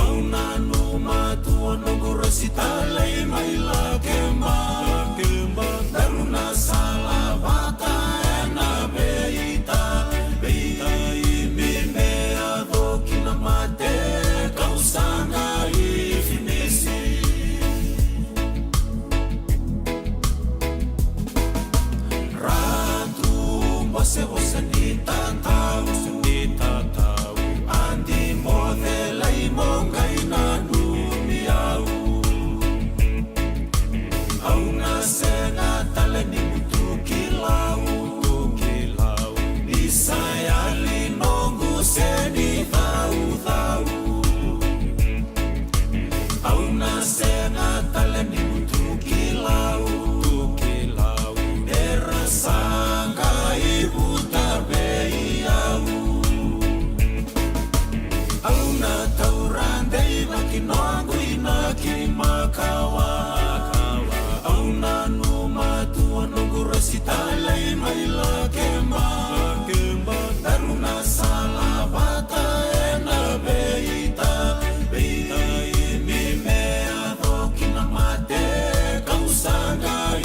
Au nanuma tu o noqu rasi talei mai Lakeba. Daru na sala vata ena veitavi. Imi me yaco ki na mate kau sa qai finisi. Ratu bose vosa ni tatau, ni tatau. Adi moce lai mo qai nanumi au. Au na sega tale ni mutu ki Lau, mutu ki Lau. Ni sa yali noqu seni caucau. Au na sega tale ni mutu ki Lau, mutu ki Lau. Era sa qai vuta vei au. Au na taura dei vaki noqu inaki makawa. Au nanuma tu o noqu rasi talei mai Lakeba. Daru na sala vata ena veitavi. Imi me yaco ki na mate kau sa qai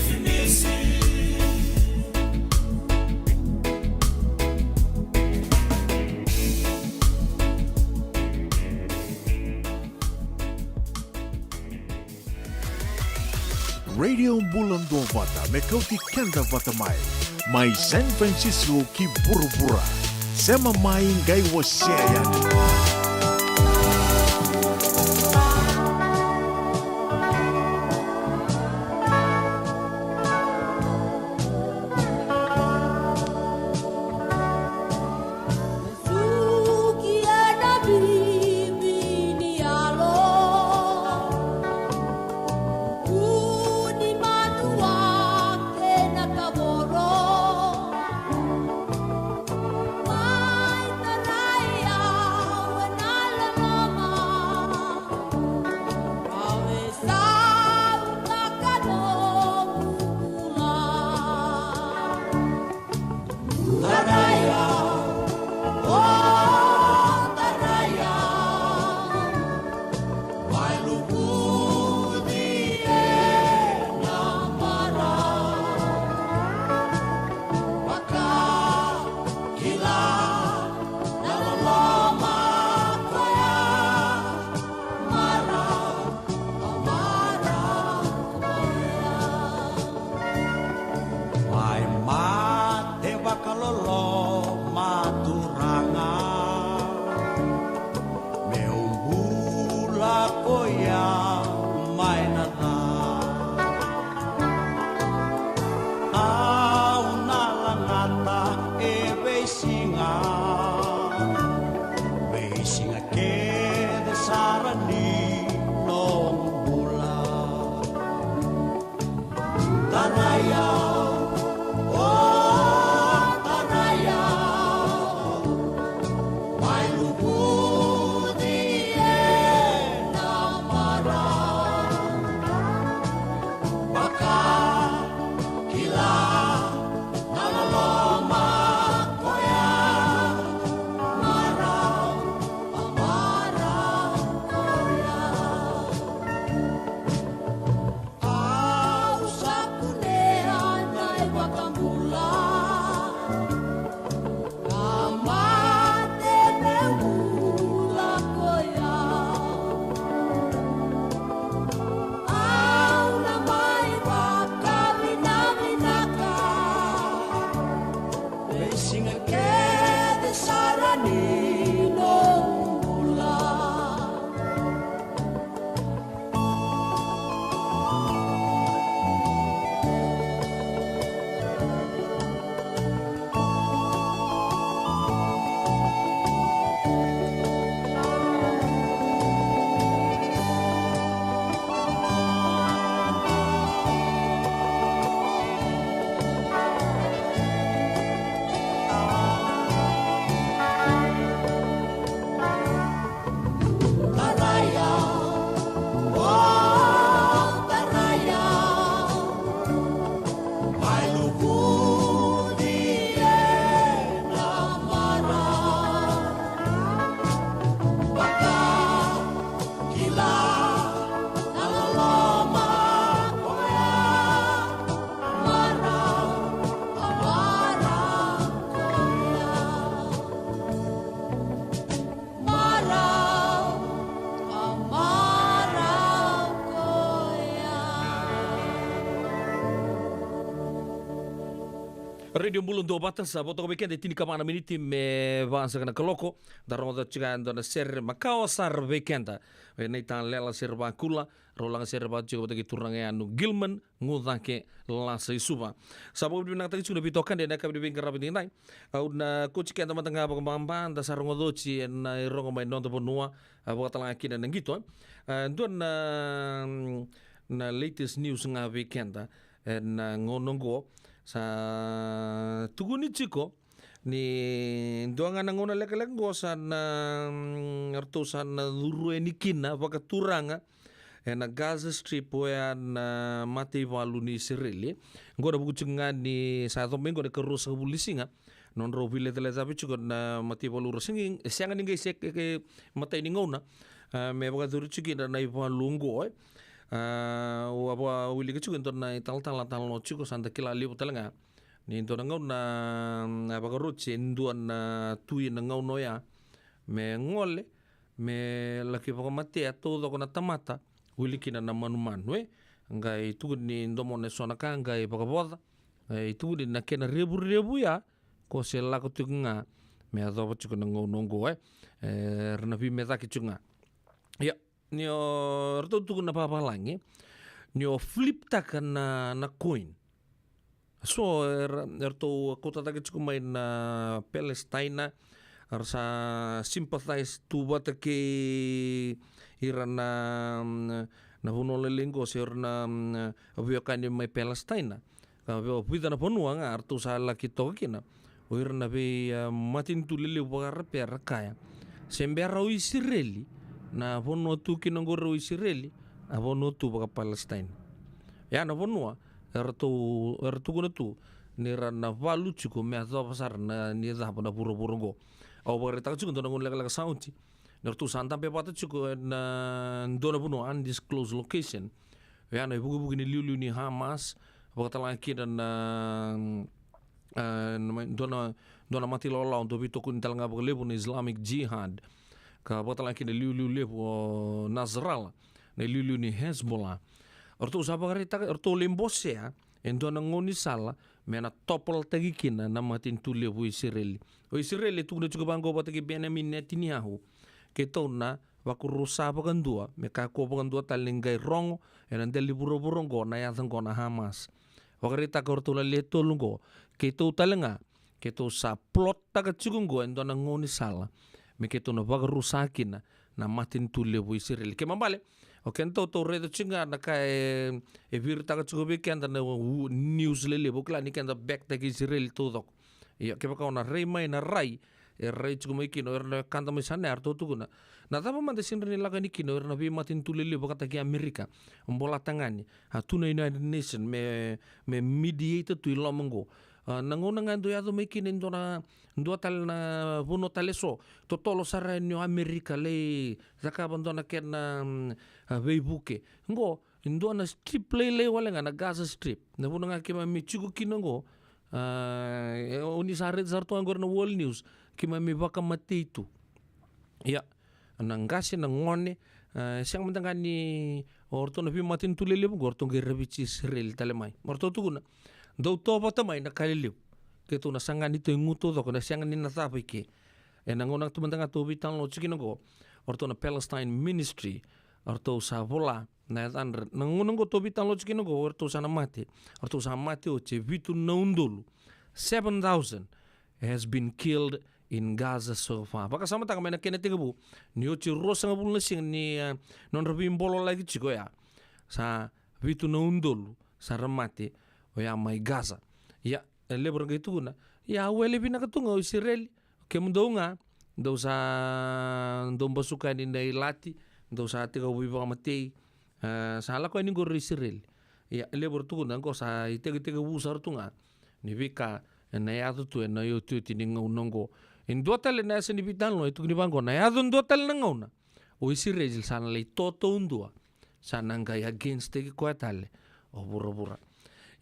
finisi. Radio Bula Duavata me kauti keda vata mai. Mai San Francisco ki vuravura. Sema mai qai wasea yani. Siga kece sara ni noqu bula. Radio Bula Duavata, sa vo toka vei keda e tini ka va na miniti me va saka na kaloko. Da rogoca tiko ga e dua na sere makawa sara vei keda. E Neitan Lela Serevakula, rau laga sere vata tiko vata kei turaga ya na Gilman Gucake Lasa i Suva. Sa vakavinavinakataki tiko na veitokani ena yakavi ni veiqaravi nikua. Au na kauti keda mada ga vakababa, da sa rogoca oti ena irogo mai noda vanua, a, vakatalega kina na qito, e. A, dua na, na latest news ga vei keda ena gauna oqo. Sa tukuni tiko ni dua ga na gauna lekaleka oqo sa na, mm, ratou sa na curu yani kina vakaturaga ena Gaza Strip, oya na mataivalu ni Isireli. Oqo na vuku tiko ga ni sa yaco mai oqo na ikaruasagavulu ni siga, nodrau veilecalecavi tiko na mataivalu ra sega, e sega ni qai se, ke, ke matai ni gauna, a, me vakayacori tiko kina na ivalu oqo, e. A, au a vakawilika tiko e dua na italatala, talanoa tiko, sa da kila levu tale ga ni dua na gauna, a, vakaroti e dua na tui ena gauna oya me gole, me laki vakamatea taucoko na tamata, wili kina na manumanu, e. Qai tukuni ni domona eso na ka qai vakavoca, qai tukuni na kena revurevu ya, ko se lako tiko ga me yacova tiko na gauna oqo, e. E, ra na veimecaki tiko ga. Ia, ni o ratou tukuna vavalagi ni o flip taka na, na coin. So, era, eratou kauta cake tiko mai na Palestina, era sa sympathize tu vata kei ira na, na vanua lailai qo, se ira na, na veiwekani mai Palestina. Ka vei, vica na vanua ga eratou sa laki toka kina. O ira na vei, a, matanitu lelevu vakarapea era kaya, se bera o Isireli na vanua tu kina qori o Isireli, a vanua tu vaka-Palestina. Ya na vanua eratou, era tukuna tu ni ra na valu tiko me yacova sara na, ni cava na vuravura oqo. Au vakaraitaka tiko dua na gauna lekaleka sa oti ni ratou sa dabe vata tiko ena dua na vanua, undisclosed location. Ya na ivukivuki ni liuliu ni Hamas, vakatalega kina na, a, na mai, dua na, dua na mata ilawalawa dau veitokoni tale ga vakalevu na Islamic Jihad, ka vakatalega kina na liuliu levu o Nasrallah, na liuliu ni Hezbollah. Eratou sa vakaraitaka, eratou lai bosea e dua na gaunisala me na topolataki kina na matanitu levu o Isireli. O Isireli e tukuna tiko vaqo vata kei Benjamin Netanyahu, keitou na vakarusa vakadua me kakua vakadua tale ni qai rogo ena dela ni vuravura oqo na yaca oqo na Hamas. Vakaraitaka o ratou na le tolu oqo, keitou tale ga, keitou sa plottaka tiko oqo e dua na gaunisala me keitou na vakarusa kina na matanitu levu o Isireli. Kena ibalebale, o kedatou tou raica tiko ga na ka e, e viritaka tiko vei keda na u-, news lelevu, au kila ni keda backtaki Isireli taucoko. Ia, kevaka o na rai mai na rai e rai tiko mai kina o ira na wekada mai Sanaa, eratou tukuna, na cava mada e sega ni lako yani kina o ira na veimatanitu lelevu vakataki Amerika, Bolatagane, a, tu na United Nations me, me mediator tu i loma oqo. A, na gauna ga e dau yaco mai kina e dua na, dua tale na vanua tale eso, totolo sara yani o Amerika lai cakava dua na kena, mm, a, veivuke. Oqo e dua na strip lailai wale ga na Gaza Strip, na vanua ga keimami tiko kina oqo. A, e, o ni sa raica sara tu ga oqori na World News, keimami vakamatei tu. Ia, na qase, na gone, a, e sega mada ga ni o ratou na veimatanitu lelevu oqo, o ratou qai raviti Isireli tale mai. O ratou tukuna, dou to vata mai na ka lelevu. keitou na saga ni taugu taucoko, na sega ni na cava i ke. E na gauna tu mada ga tou veitalanoa tiko kina oqo, o ratou na Palestine Ministry, o ratou sa vola na yacadra, na gauna oqo tou veitalanoa tiko kina oqo, o ratou sa na mate, o ratou sa mate oti e vitu na udolu, seven thousand has been killed in Gaza so far. Vakasamataka mai na kena tekivu, ni oti ruasagavulu na siga ni, eh, nodra veibolo laki tiko ya, sa vitu na udolu sa ra mate oya mai Gaza. Ia, e levu ra qai tukuna, ia, au wele vinaka tu ga o Isireli, kemudou ga dou sa, dou basuka yani na ilati, dou sa tiko veivakamatei, e, sa lako yani oqo ra Isireli. Ia, e levu ra tukuna oqo sa itekitekivu sara tu ga ni veika e na yaco tu e na iotioti ni gauna oqo. E dua tale na yasa ni veitalanoa e tukuni vaqo, na yaco dua tale na gauna o Isireli sa na lai totoudua, sa na qai against-taki koya tale o vuravura.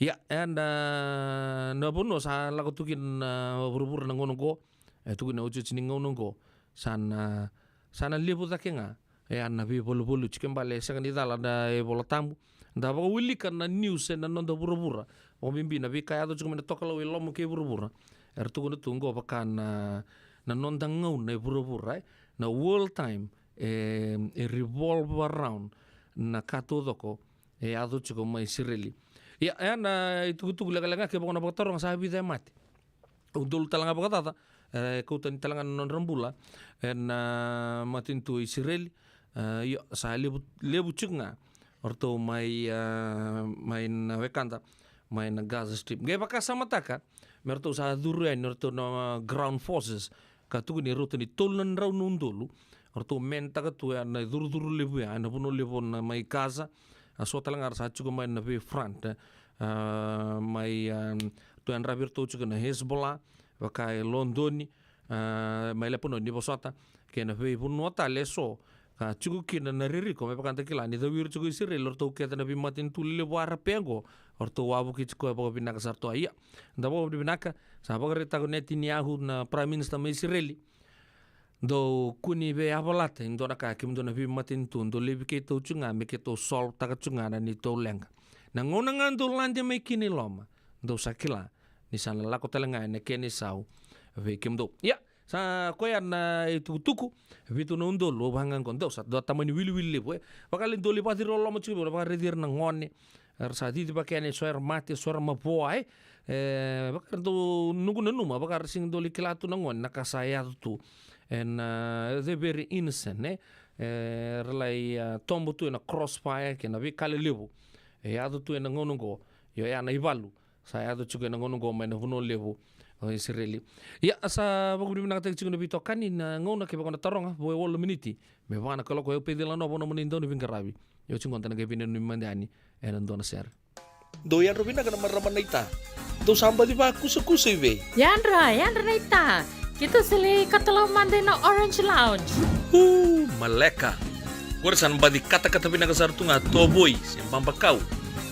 Ia, e na, na vanua sa lako tu kina na vuravura na gauna oqo, e tukuni na iotioti ni gauna oqo, sa na, sa na levu cake ga e a na veivaluvaluti. Ke bale e sega ni cala na iVola Tabu, da vakawilika na news e na noda vuravura, vakabibi na veika yaco tiko mai na tokalau e loma kei vuravura. Era tukuna tu oqo vaka na, na noda gauna e vuravura, e na world time, e, e revolve around na ka taucoko e yaco tiko mai Isireli. Ia, e na itukutuku lekaleka, kevaka o na vakataroga, sa vica e mate. Udolu tale ga vakacaca e kauta ni tale ga na nodra bula e na matanitu o Isireli. E, io, sa levu, levu tiko ga o ratou mai, e, mai na wekada mai na Gaza Strip. Qai vakasamataka me ratou sa curu yani o ratou na ground forces, ka tukuni e rauta ni tolu na drau na udolu o ratou menataka tu ya na icurucuru levu ya e na vanua levu na mai Gaza. A so tale ga ra sa tiko mai na vei front, e, mai, e, ratou yadravi iratou tiko na Hezbollah, vaka e Lodoni, e, mai Lepanoni, vosota, kei na veivanua tale e so ka tiko kina na ririko, me vaka da kila ni cawi ira tiko o Isireli o ratou kece na veimatanitu lelevu Arape oqo, o ratou wavoki tiko e vakavinaka sara tu. Ia, da vakavinavinaka, sa vakaraitaka o Netanyahu na Prime Minister mai Isireli, dou kua ni veiyavalata e dua na ka, kemudou na veimatanitu, dou laivi keitou tiko ga me keitou solve-taka tiko ga na neitou leqa. Na gauna ga dou lade mai kina i loma, dou sa kila ni sa na lako tale ga e na kena isau vei kemudou. Ia, sa koya na itukutuku, vitu na udolu, au vaka ga oqo, dou sa dua tamani wiliwili levu, e. Vaka lai dou lai vakaciriloloma tiko, vakaraici ira na gone, era sa cicivaki yani, so era mate, so era mavoa, e. E, vaka era dau, noqu nanuma, vaka era sega ni dau lai kila tu na gone na ka sa yaco tu. And, e, they're very innocent, e. E, era lai, e, tobo tu e na crossfire kei na veika lelevu e yaco tu e na gauna oqo. Io, ya na ivalu sa yaco tiko e na gauna oqo mai na vanua levu o Isireli. Ia, sa vakavinavinakataki tiko na veitokani na gauna, kevaka o na taroga, vo e walu na miniti me va na kaloko, e Peceli Nova na nomuni dauniveiqaravi. Io, tiko oqo da na qai veinanumi mada yani e na dua na sere. Dou yadra vinaka na marama naita. Dou sa baci vakusakusa i vei? Yadra, yadra naita. Keitou sa lai katalau mada e na Orange Lounge. U, maleka. Qori sa na baci katakata vinaka sara tu ga tovoi se babakau,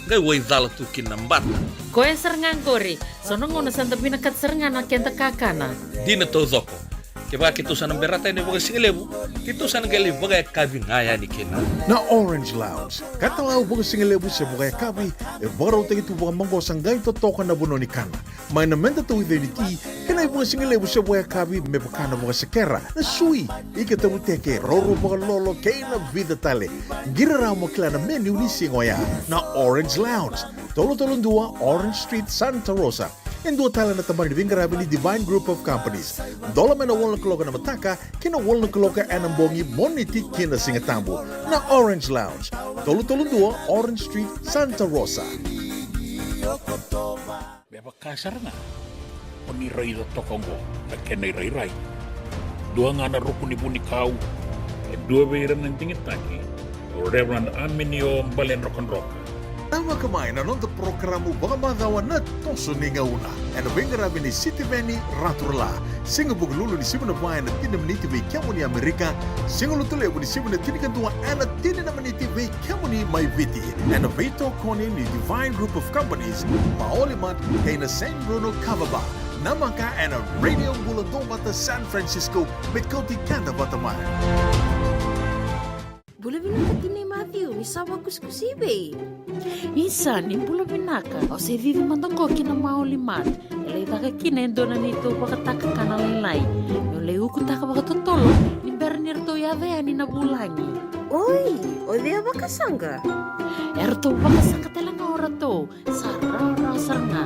qai waicala tu kina na bata. Koya sara ga qori. So na gauna sa da vinakata sara ga na keda kakana. Dina taucoko. Kevaka keitou sa na berata yani vakasigalevu, keitou sa na qai lai vakayakavi ga yani kina. Na Orange Lounge, katalau vakasigalevu se vakayakavi, e vakarautaki tu vakamaqosa, qai totoka na vanua ni kana. Mai na meda tauica ni ti, kei na ivakasigalevu se vakayakavi me vaka na vakasekera, na sui, ika tavuteke, raurau vakalolo, kei na vica tale. Qiri rawa mo kila na menu ni siga oya. Na Orange Lounge, tolu tolu dua Orange Street, Santa Rosa. E dua tale na tabana ni veiqaravi ni Divine Group of Companies. Dola mai na walu na kaloko na mataka ki na walu na kaloko e na bogi, Moniti ki na Sigatabu. Na Orange Lounge, tolu tolu dua Orange Street, Santa Rosa. Me vaka sara ga o ni raica toka oqo na kena irairai. Dua ga na ruku ni vunikau, e dua vei ira na digitaki, o Reverend Aminio Baledrokadroka. Namaka mai na noda porokaramu vakamacawa Na Toso ni Gauna, e na veiqaravi nei Sitiveni Raturala. Siga Vukelulu ni sivi na va e na tini na miniti vei kemuni Amerika, Siga Lotulevu ni sivi na tinikadua e na tini na miniti vei kemuni mai Viti. E na veitokoni ni Divine Group of Companies, Maoli Mart, kei na San Bruno Kava Bar. Namaka e na Radio Bula Duavata San Francisco, me kauti keda vata mai. Bula vinaka tinai Maciu, ni sa vakusikusi i vei? Isa, ni bula vinaka. Au se cici mada qo ki na Maoli Mart. E lai caka kina e dua na neitou vakataka kana lailai. Meu lai ukutaka vakatotolo ni bera ni ratou yaco yani na vulagi. Oi, o cei a vakasaqa? E ratou vakasaqa tale ga o ratou. Sa rawarawa sara ga.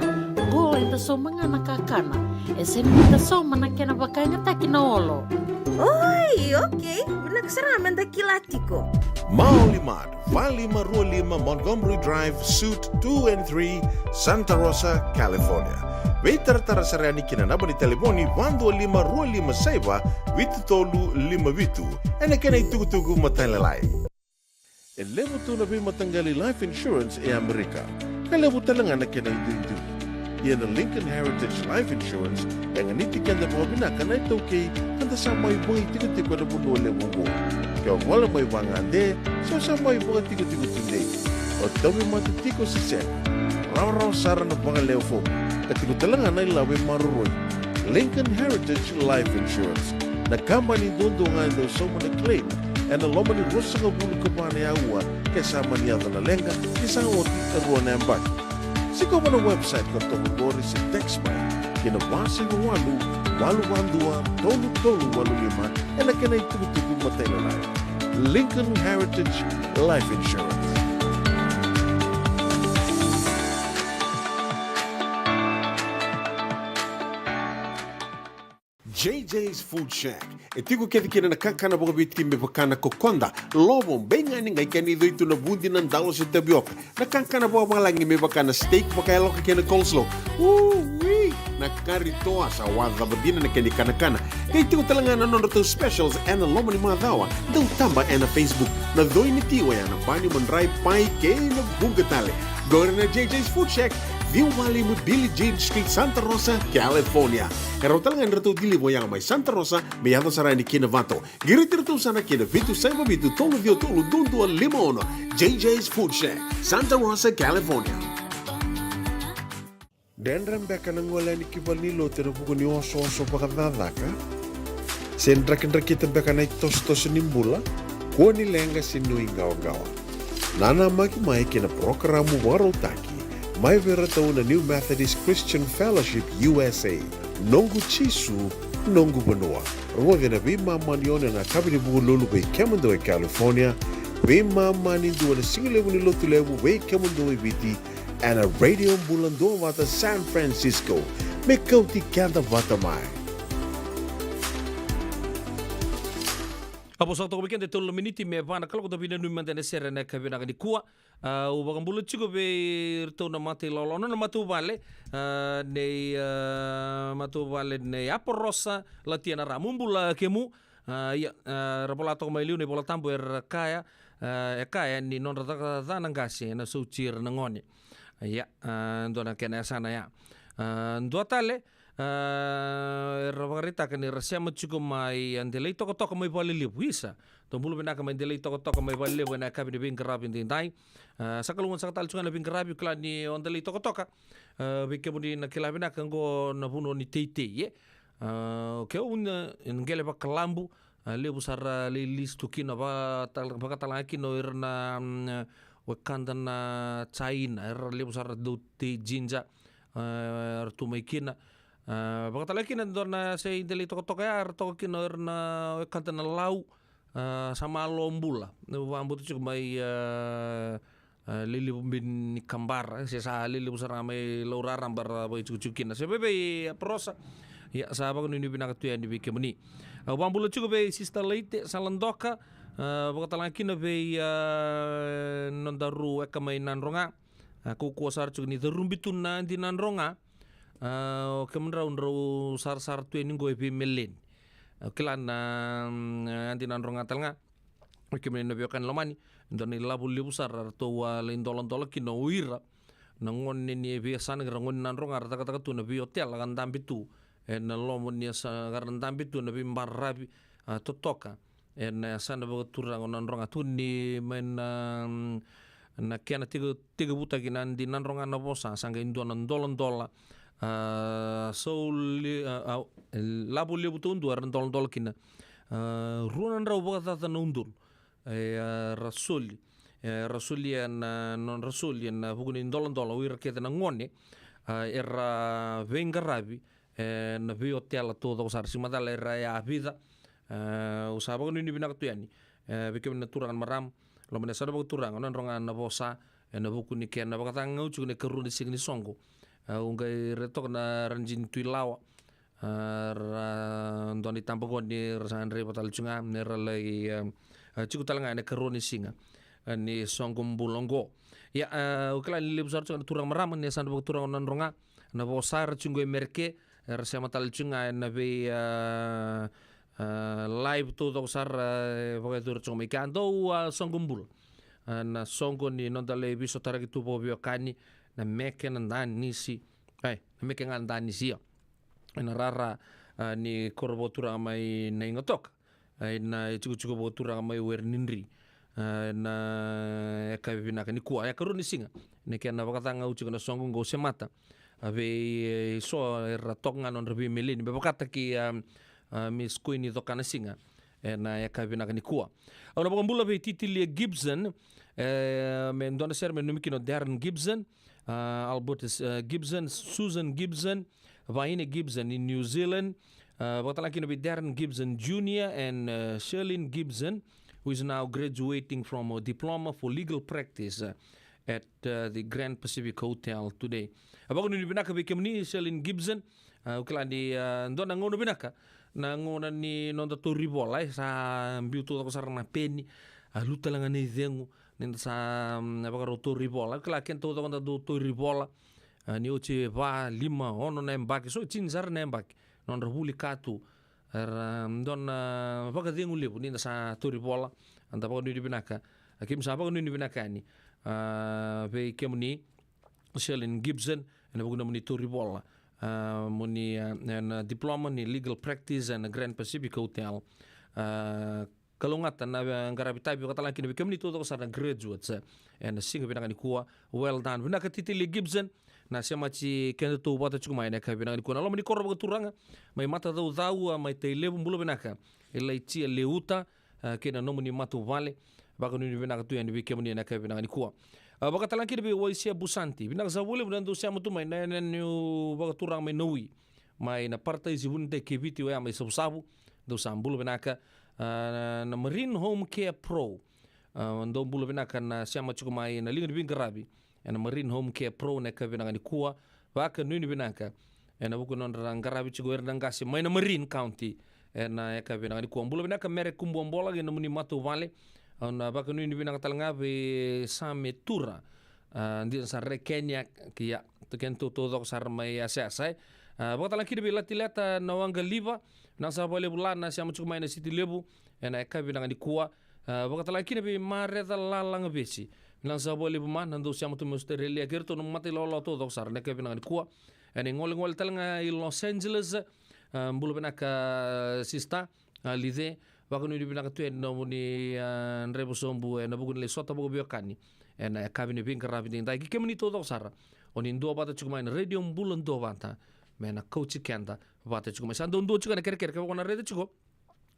Qo eda sauma ga na kakana. E sega ni da sauma na kena vakayagataki na olo. Oi, okei. Vinaka sara ga me da kila tiko. Maoli Mart, va lima rua lima Montgomery Drive, Suite two and three, Santa Rosa, California. Veitaratara sara yani ki na naba ni talevoni va dua lima rua lima saiva vitu tolu lima vitu. Ena kena itukutuku matailalai. E levu tu na veimataqali life insurance e Amerika, ka levu tale ga na kena iduidui. Ia na Lincoln Heritage Life Insurance e ganiti keda vakavinaka na iTaukei, ka da sa mai vakaitikotiko ena vanua levu oqo. Ke o gole mai vagade, se o sa mai vakatikotiko tudei, o tauvimate tiko se sega, rawarawa sara na vakalewe fomu, ka tiko tale ga na ilavo e maroroi. Lincoln Heritage Life Insurance, na kabani duadua ga e dau sauma na claim ena loma ni ruasagavulu ka va na aua ke sa mani yaco na leqa, ke sa oti e rua na yabaki. Sikova na website ka toka qori se text mai ki na va saiva walu, walu va dua, tolu tolu walu lima, ena kena itukutuku matailalai. Lincoln Heritage Life Insurance. J J's Food Shack. E tiko kece kina na kakana vakaviti me vaka na kokoda, lovo, beigani, qai kena icoi tu na vudi, na dalo se tavioka. Na kakana vakavalagi me vaka na steak vakayaloka kei na coleslaw. Ui! Na kari toa sa wacava dina na kena ikanakana. Qai tiko tale ga na nodratou specials ena loma ni macawa. Dau taba ena Facebook. Na coi ni ti oya na bani, madrai, pai kei na vuqa tale. Qori na J J's Food Shack, ciwa lima Billie Jean Street, Santa Rosa, California. E rawa tale ga ni ratou deliver yaga mai Santa Rosa me yaco sara yani ki Novato. Qiriti iratou sara ki na vitu saiva vitu tolu ciwa tolu dua dua lima ono. J J's Food Shack, Santa Rosa, California. Dredre beka na gole yani ki valenilotu ena vuku ni osooso vakacakacaka? Se drakidrakita beka na itosotoso ni bula? Kua ni leqa se nuiqawaqawa. Nanamaki mai ki na parokaramu vakarautaki mai vei iratou na New Methodist Christian Fellowship U S A, Noqu Jisu, Noqu Vanua. Rogoci ena veimama ni ono ena yakavi ni Vukelulu vei kemudou e California, veimama ni dua ena sigalevu ni Lotulevu vei kemudou e Viti, ena Radio Bula Duavata San Francisco. Me kauti keda vata mai. A vosa toka vei keda e tolu na miniti me va na kaloko, da veinanumi mada ena sere ena yakavi vinaka nikua. A, au vakabula tiko vei iratou na mata ilawalawa, na matavuvale, a, nei, a, matavuvale nei Aporosa Latia na Ramu. Bula kemu. A, ia, a, era vola toka mai liu na iVola Tabu era kaya, a, e kaya ni nodra caka ca na qase ena sauti ira na gone. Ia, a, dua na kena yasana ya. A, dua tale, a, era vakaraitaka ni ra sema tiko mai, a, Delaitokatoka mai Valelevu. Isa, dou bula vinaka mai Delaitokatoka mai Valelevu ena yakavi ni veiqaravi edaidai. A, sa kalougata saka tale tiko ga na veiqaravi, kila ni o Delaitokatoka, a, vei kemuni na kila vinaka, qo na vanua ni teitei, e. A, ke o na qele vakalabu, a, levu sara lai lisi tu kina, vakatala-, vakatala ga kina o ira na, mm, wekada na Jaina, era levu sara dau tei jinja, a, era tu mai kina. A, vakatala ga kina dua na yasa i Delaitokatoka ya, era toka kina o ira na wekada na Lau, a, sa malo bula. Au vakabauta tiko mai, a, a, Lelevu, Bini, Kabara, se sa lelevu sara ga mai Lau Raraba ra vakaitikotiko kina. Se vei, vei Aporosa, ia, sa vakanuinui vinaka tu yani vei kemuni. Au vakabula tiko vei Sister Laite Saladoka, a, vakatala ga kina vei, a, nodaru weka mai Nadroga. A, kaukauwa sara tiko ni carubi tu na Adi Nadroga. A, o kemudrau drau sarasara tu yani qo e veimeleni. A, kila na, mm, Adi Nadroga tale ga. O kemuni na veiwekani lomani, e dua na ilavo levu sara eratou a lai doladola kina o ira na gone ni veiyasana, ira gone ni Nadroga, ra cakacaka tu na veiotela ka dabe tu ena loma ni yasa, ka ra dabe tu ena veibaravi, a, totoka ena yasana vakaturaga o Nadroga. Tukuni mai na, na kena teke-, tekivutaki na Adi Nadroga na vosa, sa qai dua na doladola, a, sauli, a, a, lavo levu taudua era doladola kina. A, rua na drau vakacaca na udolu. e, a, ra soli, e, ra solia na nodra soli ena vuku ni doladola o ira kece na gone, a, era veiqaravi ena veiotela taucoko sara, sega ni macala era yavica. A, au sa vakanuinui vinaka tu yani, e, vei kemuni na turaga, na marama, loma ni yasana vakaturaga o Nadroga, na vosa ena vuku ni kena vakacagau tiko na ikarua ni siga ni soqo. A, au qai raica toka na Ranjini Tuilawa, a, ra dua na itabagone ra sa draiva tale tiko ga me ra lai, a, a, tiko tale ga ena ikarua ni siga, a, ni soqo bula oqo. Ia, a, au kila ni levu sara tiko ga na turaga, marama ni yasana vakaturaga o Nadroga, na vosa, era tiko qo e Mereke, era sema tale tiko ga ena vei, a, a, live taucoko sara, e, vakayacori tiko mai kea. Dou, a, soqo bula, a, na soqo ni noda lai veisotaraki tu vakaveiwekani, na meke na danisi, ai, na meke ga na danisi, io, ena rara, a, ni koro vakaturaga mai Naigatoka, ai, na itikotiko vakaturaga mai Werenidri, a, na yakavi vinaka nikua, yakavi rua ni siga, ni kena vakacagau tiko na soqo oqo, semata, a, vei, e, so era toka ga nodra veimeleni me vakataki, a, a, Miss Queen Cokanasiga ena yakavi vinaka nikua. Au na vakabula vei Titilia Gibson, e, me dua na sere me nanumi kina o Darren Gibson, a, Albert, e, Gibson, Susan Gibson, Vaine Gibson in New Zealand, a, vakatalega kina vei Darren Gibson Junior and, e, Sherlyn Gibson, who is now graduating from a diploma for legal practice, e, at, e, the Grand Pacific Hotel today. A, vakanuinui vinaka vei kemuni, Sherlyn Gibson. A, au kila ni, a, dua na gauna vinaka na gauna ni noda tauri vola, e, sa biu taucoko sara na peni, a, lutu tale ga na icegu ni da sa, mm, vakarau tauri vola. Au kila keda taucoko da dau tauri vola, a, ni oti e va, lima, ono na yabaki, so tini sara na yabaki nodra vuli ka tu. Era, mm, dua na vakacegu levu ni da sa tauri vola. Eda vakanuinui vinaka, a, keimami sa vakanuinui vinaka yani, a, vei kemuni, Sherlyn Gibson, ena vuku ni nomuni tauri vola, a, moni, a, ena diploma ni legal practice ena Grand Pacific Hotel. A, kalougata na, e, qaravi tavi vakatalega kina vei kemuni taucoko sara na graduates, e, ena siga vinaka nikua. Well done. Vinaka Titilia Gibson, na semati kedatou vata tiko mai ena yakavi vinaka nikua. Na loma ni koro vakaturaga mai Matacaucau, a, mai Tailevu, bula vinaka Ilaitia Leuta, a, kei na nomuni matavuvale. Vakanuinui vinaka tu yani vei kemuni ena yakavi vinaka nikua. A, vakatalega kina vei Waisia Busanti. Vinaka sara vakalevu na dou sema tu mai na, na, na, niu vakaturaga mai Naui, mai na Parataisi Vunitai kei Viti oya mai Savusavu. Dou sa bula vinaka. A, na Marine Home Care Pro, a, dou bula vinaka na sema tiko mai na liga ni veiqaravi ena Marine Home Care Pro ena yakavi vinaka nikua. Vakanuinui vinaka ena vuku ni nodra qaravi tiko o ira na qase mai na Marine County ena yakavi vinaka nikua. Bula vinaka Mere Kubuabola kei na nomuni matavuvale. Au na vakanuinui vinaka talega vei Same Tura, a, dina sara e Kenya, kei, ia, tu kedatou taucoko sara mai Yasayasa, e. A, vakatalega kina vei Latileta Nawaqaliva. Vinaka sara vakalevu La na sema tiko mai na Siti Levu ena yakavi vinaka nikua. A, vakatalega kina vei Mareca Lalagavesi. Vinaka sara vakalevu Ma, na dou sema tu mai Australia, kei iratou na mata ilawalawa taucoko sara ena yakavi vinaka nikua. Ena igolegole talega i Los Angeles, a, bula vinaka, a, sister, a, Lice. Vakanuinui vinaka tu yani na nomuni, a, draiva sobu ena vuku ni lai sota vakaveiwekani ena yakavi ni veiqaravi edaidai. Kei kemuni taucoko sara oni duavata tiko mai na Radio Bula Duavata, me na kauti keda vata tiko mai. Sa dau dua tiko na kerekere, kevaka o na raica tiko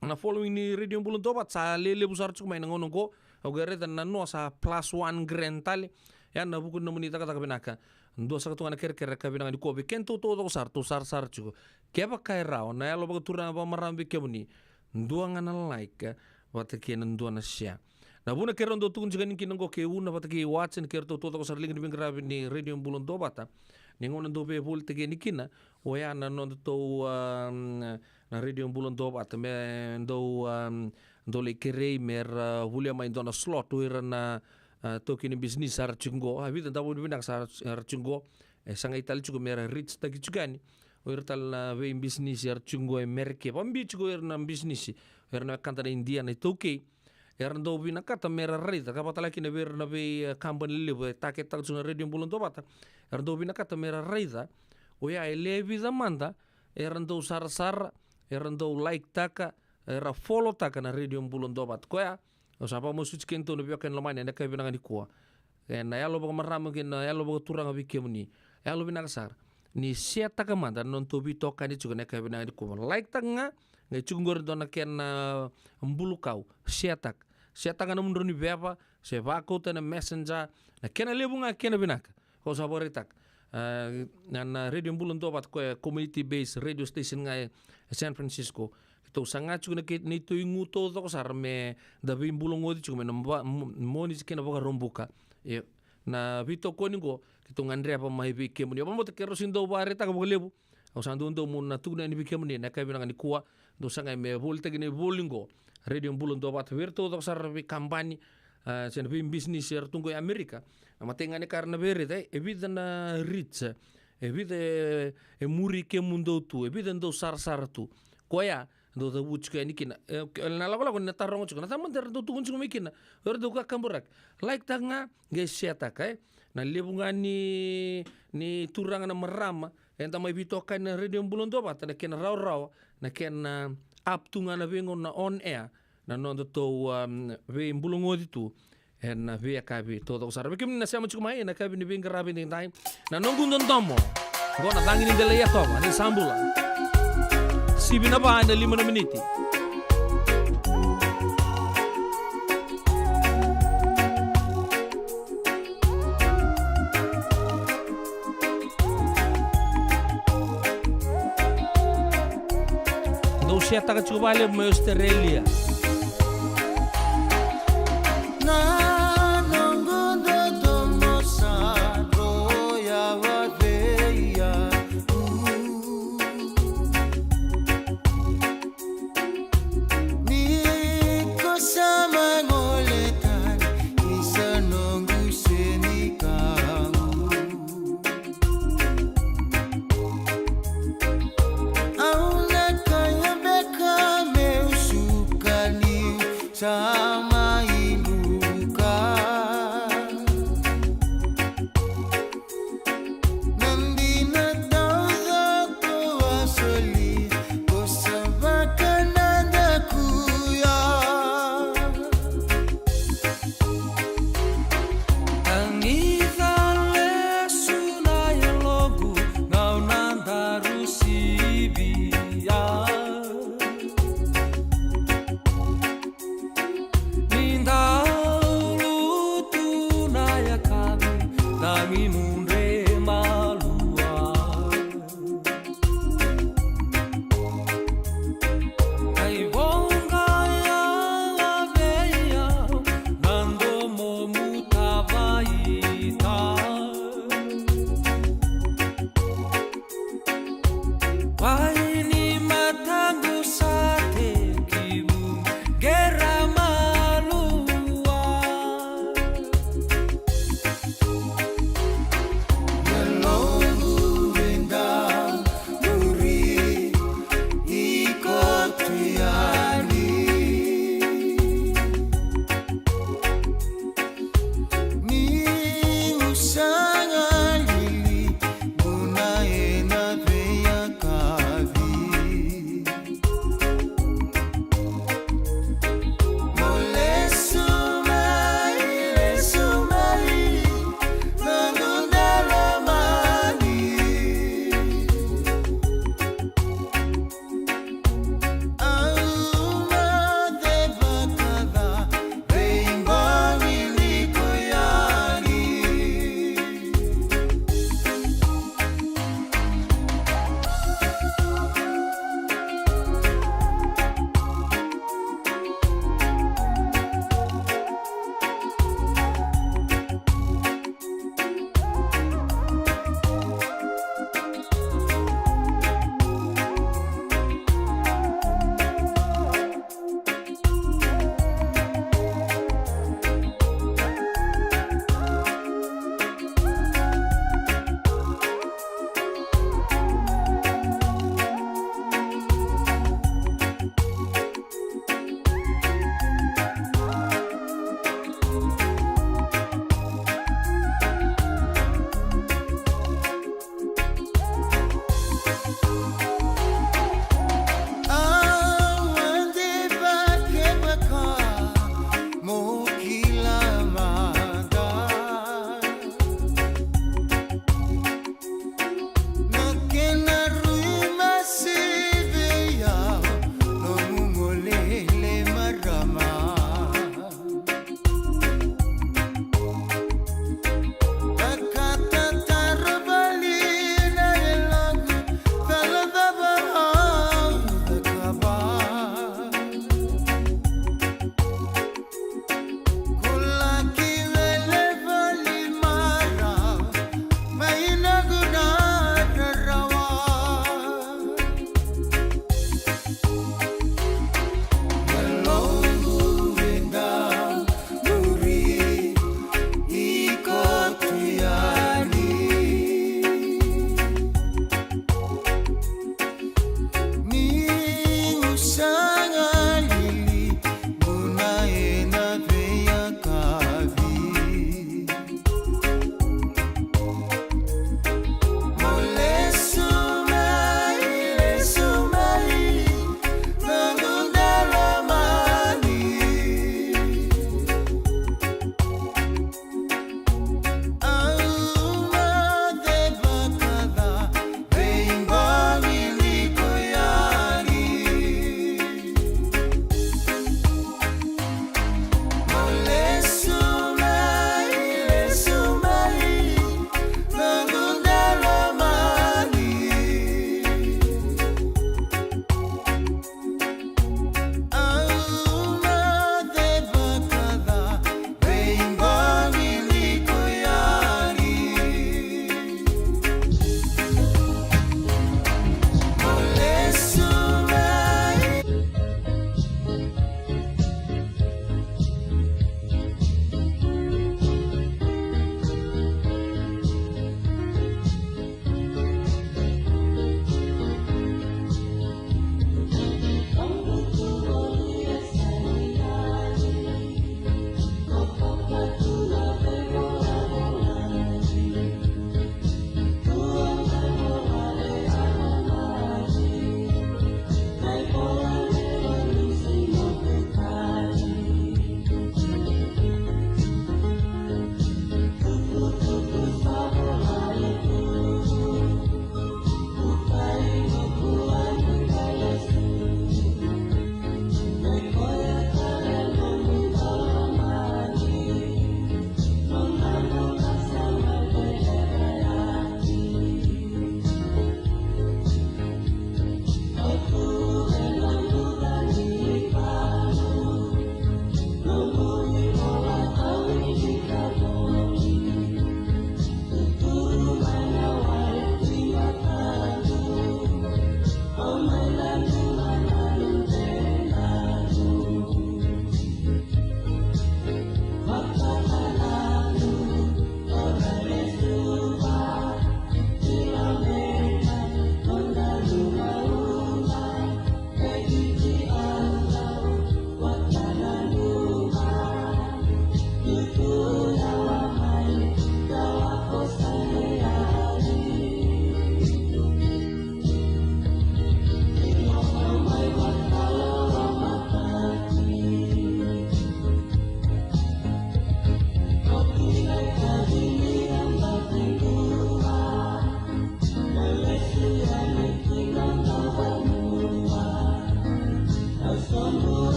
na following ni Radio Bula Duavata, sa lelevu sara tiko mai na gauna oqo. Au qai raica na noa sa plus one grand tale. Ia na vuku ni nomuni cakacaka vinaka, dua saka tu ga na kerekere ka vinaka nikua vei kedatou taucoko sara, tou sarasara tiko. Kevaka e rawa, na yalo vakaturaga vakamarama vei kemuni, dua ga na like, e, vata kei na dua na share. Na vuna keirau dau tukuna tiko yani kina oqo kei Una vata kei Watson, kei iratou taucoko sara liga ni veiqaravi ni Radio Bula Duavata, ni gauna dau veivolitaki yani kina, oya na nodatou, a, na Radio Bula Duavata, me dau, a, dau lai kerei me ra volia mai dua na slot o ira na, a, taukei ni bisinisi era tiko qo. A, vica na vakanuinui vinaka sa era tiko qo. E sa qai tale tiko me ra reach-taki tiko yani o ira tale na veibisinisi era tiko qo e Mereke. Vakabibi tiko o ira na bisinisi, o ira na wekada na Idia, na iTaukei. Era dau vinakata me ra raica, ka vakatalega kina vei ira na vei, e, kabani lelevu e target-taka tiko na Radio Bula Duavata. Era dau vinakata me ra raica oya e lewe vica mada era dau sarasara, era dau like-taka, era follow-taka na Radio Bula Duavata. Koya au sa vakamasuti kedatou na veiwekani lomani ena yakavi vinaka nikua. Ena yalo vakamarama kei na yalo vakaturaga vei kemuni, yalo vinaka sara ni share-taka mada na nodatou veitokani tiko ena yakavi vinaka nikua. Like-taka ga, qai tiko qori e dua na kena, a, bulu kau, share-taka. Setaka na nomudrau ni veva, se vakauta na Messenger, na kena levu ga kena vinaka. Au sa vakaraitaka. A, na, na Radio Bula Duavata, koya e community based radio station ga e San Francisco. Keitou saga tiko na kei, neitou igu taucoko sara me da veibulagoci tiko mai na va-, mo-, Moniti kei na Vakaraubuka. E, na veitokoni qo, keitou gadreva mai vei kemuni. Au vakabauta keirau sega ni dau vakaraitaka vakalevu. Au sa dau dau meu na tukuna yani vei kemuni na yakavi vinaka nikua. Dou sagai me volitaki na ivoli qo. Radio Bula Duavata, vei ira taucoko sara na veikabani, a, se na veibisinisi era tu qo e Amerika. Na matai ga ni ka era na veiraica, e, e vica na reach, e vica e, e muri kemudou tu, e vica dou sarasara tu. Koya dou cavuti tiko yani kina. E, ke-, na lakolako ni na taroga tiko, na cava mada era dau tukuna tiko mai kina? Era dau kakaburaki. Like-taka ga, qai share-taka, e. Na levu ga ni, ni turaga na marama eda mai veitokani na Radio Bula Duavata, na kena rawarawa, na kena up tu ga na veigauna, on air, na nodatou, um, veibulagoci tu ena veiyakavi taucoko sara. Vei kemuni na sema tiko mai ena yakavi ni veiqaravi edaidai, na Noqu Dodomo. Qo na Cagi ni Dela i Yekova, ni sa bula. Sivi na va ena lima na miniti. Dou share-taka tiko vakalevu mai Australia. Na noqu dodomo sa droya vacei au. Ni ko sa mai gole tani, ni sa noqu senikau. Au na kaya beka meu suka niu sa mai buka.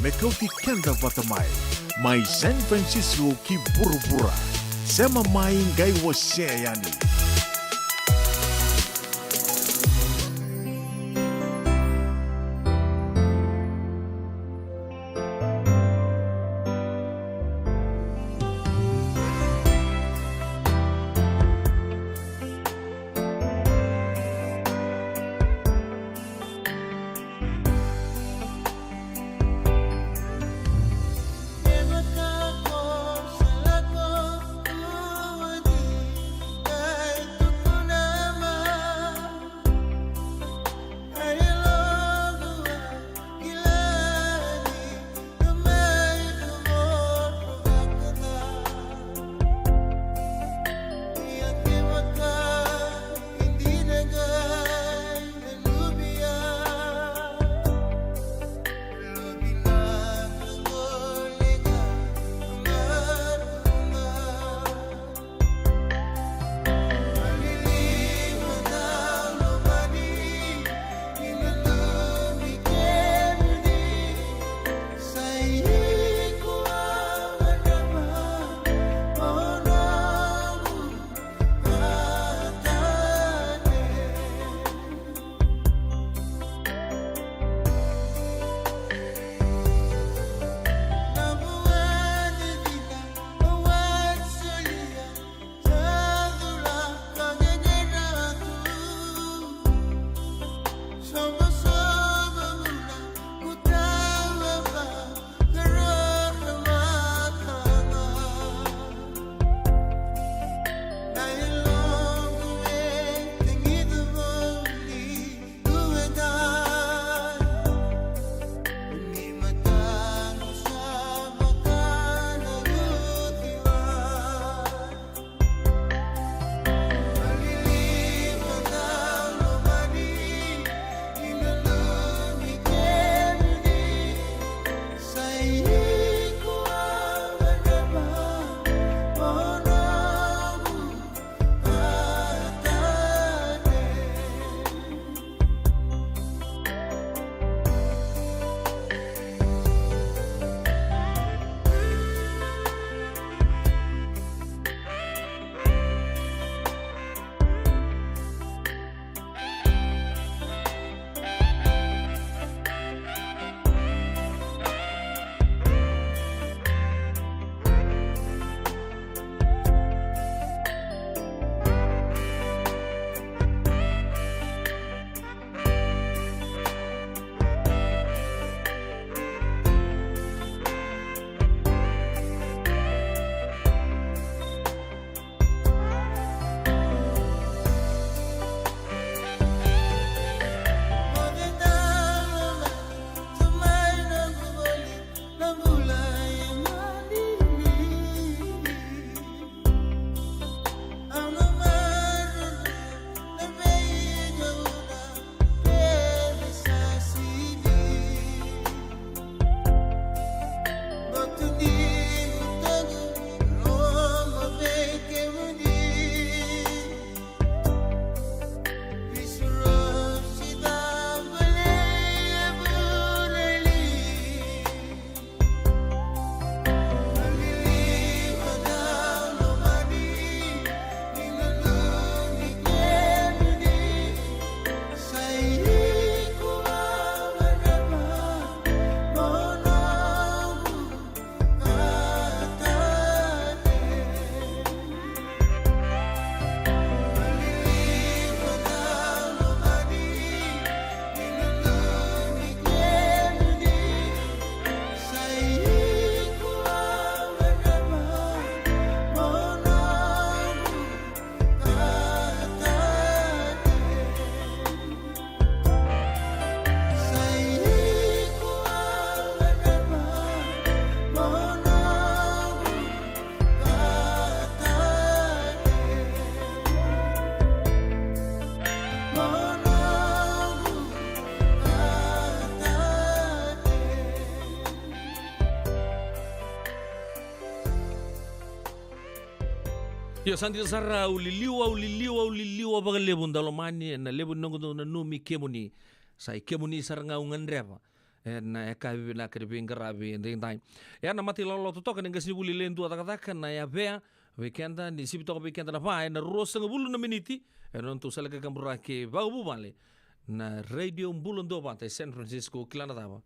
me kauti keda vata mai, mai San Francisco ki vuravura. Sema mai, qai wasea yani. Io, sa dina sara, au liliwa, au liliwa, au liliwa vakalevu, da lomani, ena levu ni noqu dau nanumi kemuni. Sa i kemuni sara ga au gadreva. ena yakavi vinaka ni veiqaravi edaidai. Ia na mata ilawalawa totoka ni qasenivuli le dua cakacaka na yavea vei keda, ni sivi toka vei keda na va ena ruasagavulu na miniti ena nodatou sala kaburaki vakavuvale na Radio Bula Duavata e San Francisco. Kila na cava,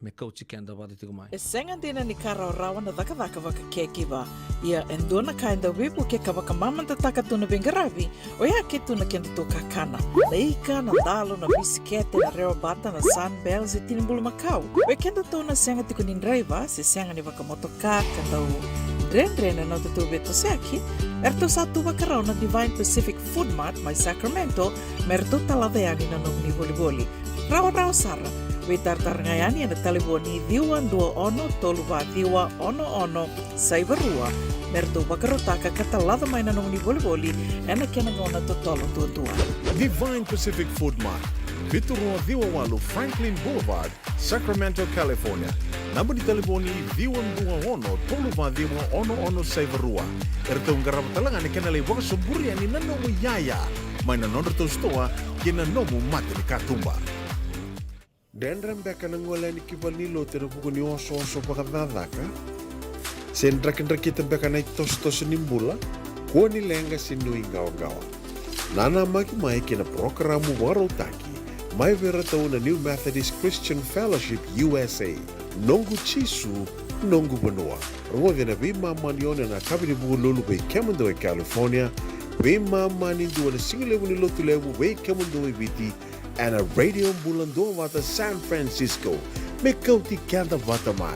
me kauti keda vata tiko mai. E sega dina ni ka rawarawa na cakacaka vakacaregiver. Ia e dua na ka e dau veivuke ka vakamamadataka tu na veiqaravi, oya ke tu na kedatou kakana. Na ika, na dalo, na bisikete, na rewabata, na Sunbell se tini bulumakau. Vei kedatou na sega tiko ni draiva se sega ni vakamotoka ka dau dredre na nodatou veitosoyaki, eratou sa tu vakarau na Divine Pacific Food Mart mai Sacramento me ratou talaca yani na nomuni volivoli. Rawarawa sara. Veitaratara ga yani ena talevoni ciwa dua ono tolu va ciwa ono ono saiva rua me ratou vakarautaka ka talaca mai na nomuni volivoli ena kena gauna totolo duadua. Divine Pacific Food Mart, vitu rua ciwa walu Franklin Boulevard, Sacramento, California. Naba ni talevoni ciwa dua ono tolu va ciwa ono ono saiva rua. Eratou qarava tale ga na kena lai vakasoburi yani na nomu iyaya mai na nodratou sitoa kei na nomu mata ni katuba. Dredre beka na gole yani ki valenilotu ena vuku ni osooso vakacakacaka? Se drakidrakita beka na itosotoso ni bula? Kua ni leqa se nuiqawaqawa. Nanamaki mai kei na parokaramu vakarautaki mai vei iratou na New Methodist Christian Fellowship U S A. Noqu Jisu, noqu vanua. Rogoci ena veimama ni ono ena yakavi ni Vukelulu vei kemudou e California, veimama ni dua ena sigalevu ni Lotulevu vei kemudou e Viti, ena Radio Bula Duavata San Francisco. Me kauti keda vata mai.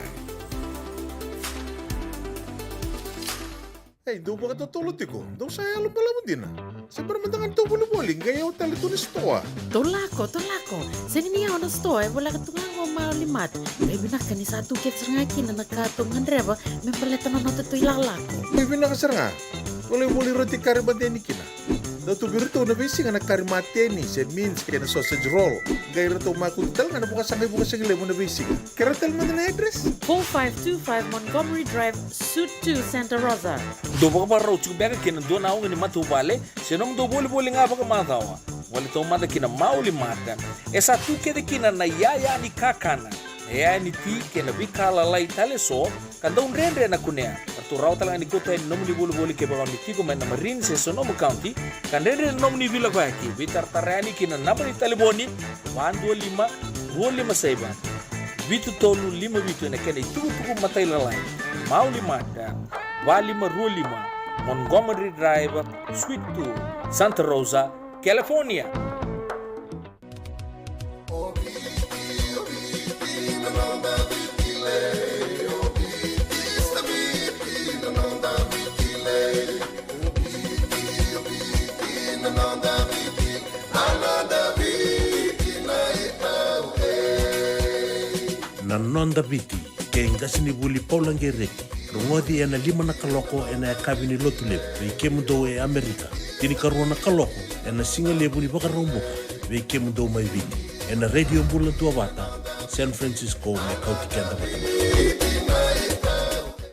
Ei, dou vakatotolo tiko, dou sa yalo balavu dina. Se bera mada ga ni tou volivoli, qai yawa tale tu na sitoa. Tou lako, tou lako. Sega ni yawa na sitoa, e voleka tu ga qo Maoli Mart. Qai vinaka ni sa tu kece sara ga kina na ka tou gadreva me baleta na nodatou ilakolako. Qai vinaka sara ga. Volivoli roti kari madeni kina. Dau tu vei iratou na veisiga na kari mateni se mince kei na sausage roll. Qai ratou makutu tale ga na vakasaqai vukasigalevu na veisiga. Kerea tale mada na address? Four five two five Montgomery Drive, Suite two, Santa Rosa. Dou vakavakarau tiko beka kei na dua na auga ni matavuvale se nomudou volivoli ga vakamacawa? Gole taumada ki na Maoli Mart. E sa tu kece kina na iyaya ni kakana, na iyaya ni ti kei na veika lalai tale eso ka dau dredre na kunea. Ratou rawa tale ga ni kauta yani nomuni volivoli kevaka o ni tiko mai na Marin se Sonoma County, ka dredre na nomuni veilakoyaki. Veitaratara yani ki na naba ni talevoni va dua lima, rua lima saiva, vitu tolu lima vitu ena kena itukutuku matailalai. Maoli Mart, va lima rua lima, Montgomery Drive, Suite two, Santa Rosa, California. Na Noda Viti, kei qasenivuli Paula Qereti. Rogoci ena lima na kaloko ena yakavi ni Lotulevu vei kemudou e Amerika, tinikarua na kaloko ena sigalevu ni Vakaraubuka vei kemudou mai Viti, ena Radio Bula Duavata San Francisco, me kauti keda vata mai.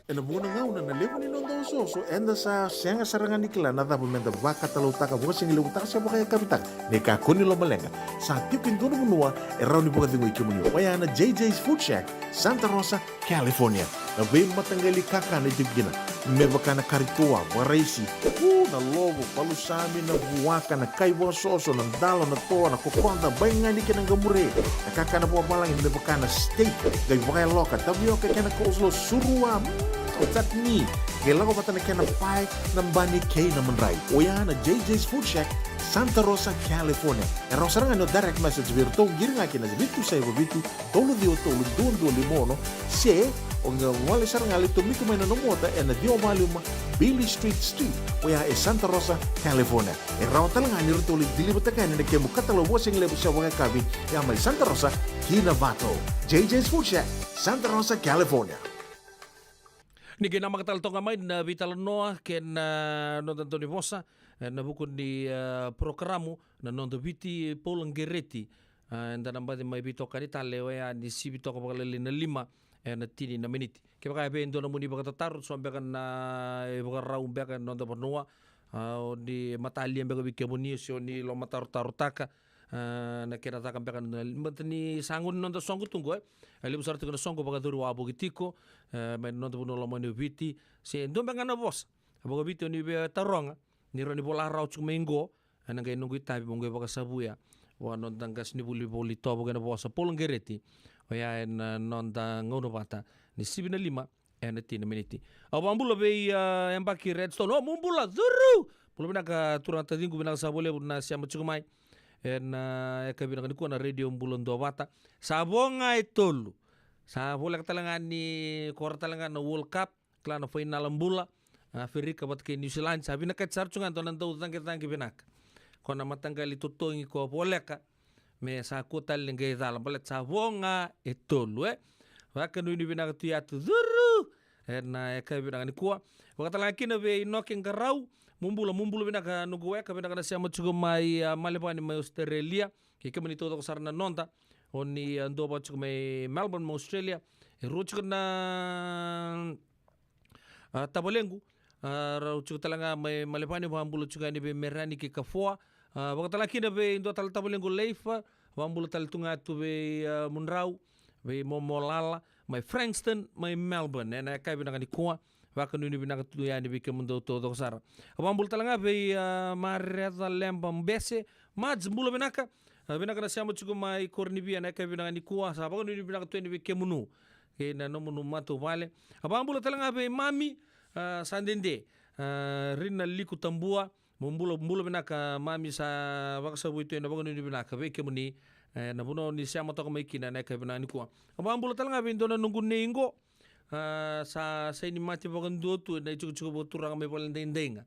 Ena vuqa na gauna na levu ni noda osooso, eda sa sega sara ga ni kila na cava meda vakatalautaka vakasigalevu taka se vakayakavi taka. Ni kakua ni lomaleqa, sa tiko e dua na vanua e rawa ni vakacegui kemuni, oya na J J's Food Shack, Santa Rosa, California. Na veimataqali kakana e tiko kina, me vaka na kari toa, vakaraisi, u, na lovo, palusami, na vuaka, na kai vakasoso, na dalo, na toa, na kokoda, baigani kei na qamure. Na kakana vakavalagi me vaka na steak, qai vakayaloka, tavioka kei na coleslaw, surua, mm, o chutney. Qai lako vata na kena pae, na bani kei na madrai. Oya na J J's Food Shack, Santa Rosa, California. E rawa sara ga ni o direct message vei iratou, qiri ga ki na vitu saiva vitu, tolu ciwa tolu, dua dua lima ono, se o qai gole sara ga, lai tomika mai na nomu ota ena ciwa va lima Beale Street Suite, oya e Santa Rosa, California. E rawa tale ga ni ratou lai deliver-taka yani na kemu katalau vakasigalevu se vakayakavi, ya mai Santa Rosa ki Novato. J J's Food Shack, Santa Rosa, California. Ni qai namaka tale toka mai na veitalanoa kei na noda daunivosa ena vuku ni, e, porokaramu na Noda Viti, Paula Qereti. A, eda na baci mai veitokani tale, oya ni sivi toka vakalailai na lima ena tini na miniti. Kevaka e vei e dua na nomuni vakatataro, so beka na ivakarau beka ena noda vanua, a, o ni matalia beka vei kemuni, se o ni lomatarotarotaka, A, na kena caka beka na, baleta ni sa gunu ni noda soqo tu qo, e. A levu sara tiko na soqo vakacuri wavoki tiko, e, mai na noda vanua lomani o Viti, se dua beka ga na vosa vakaviti o ni via taroga, ni rawa ni vola rawa tiko mai qo, ena qai noqu itavi mo qai vakasavuya vua noda qasenivuli voli tovo kei na vosa Paula Qereti. Oya ena noda gauna vata ni sivi na lima ena tini na miniti. Au vakabula vei, a, Yabaki Redstone. O, mo bula, curu! Bula vinaka turaga taciqu, vinaka sa vakalevu na sema tiko mai ena, a, yakavi vinaka nikua na Radio Bula Duavata. Sa vo ga e tolu. Sa voleka tale ga ni kora tale ga na World Cup, kila na fainala bula, a, Aferika vata kei New Zealand, sa vinakati sara tu ga dua na dau cagicagi vinaka. Ko na mataqali totogi ko voleka, me sa kua tale ni qai cala, baleta sa vo ga e tolu, e. Vakanuinui vinaka tu yatu, curu! Ena yakavi vinaka nikua. Vakatalega kina vei Noke Qarau, mo bula, mo bula vinaka noqu weka, vinaka na sema tiko mai, a, Malevani mai Australia. Kei kemuni taucoko sara na noda, o ni, a, dua vata tiko mai Melbourne mai Australia. E rua tiko na, a, tavalequ, a, rau tiko tale ga mai Malevani, vakabula tiko yani vei Merani kei Kafoa. A, vakatalega kina vei dua tale tavalequ Leifa, vakabula tale tu ga tu vei, a, Mudrau, vei Momolala mai Frankston mai Melbourne ena yakavi vinaka nikua. Vakanuinui vinaka tu yani vei kemudou taucoko sara. Vakabula tale ga vei, a, Mareca Leba Bese, Mads, bula vinaka. A, vinaka na sema tiko mai Koronivia ena yakavi vinaka nikua, sa vakanuinui vinaka tu yani vei kemunu kei na nomunu matavuvale. A, vakabula tale ga vei Mami, a, sa dede, a, Rina Liku Tabua, mo bula, bula vinaka Mami, sa vakasavui tu yani, vakanuinui vinaka vei kemuni, e, na vanua ni sema toka mai kina ena yakavi vinaka nikua. A, vakabula tale ga vei dua na noqu nei qo, a, sa saini mate vakadua tu ena itikotiko vakaturaga mai Valedaidaiga.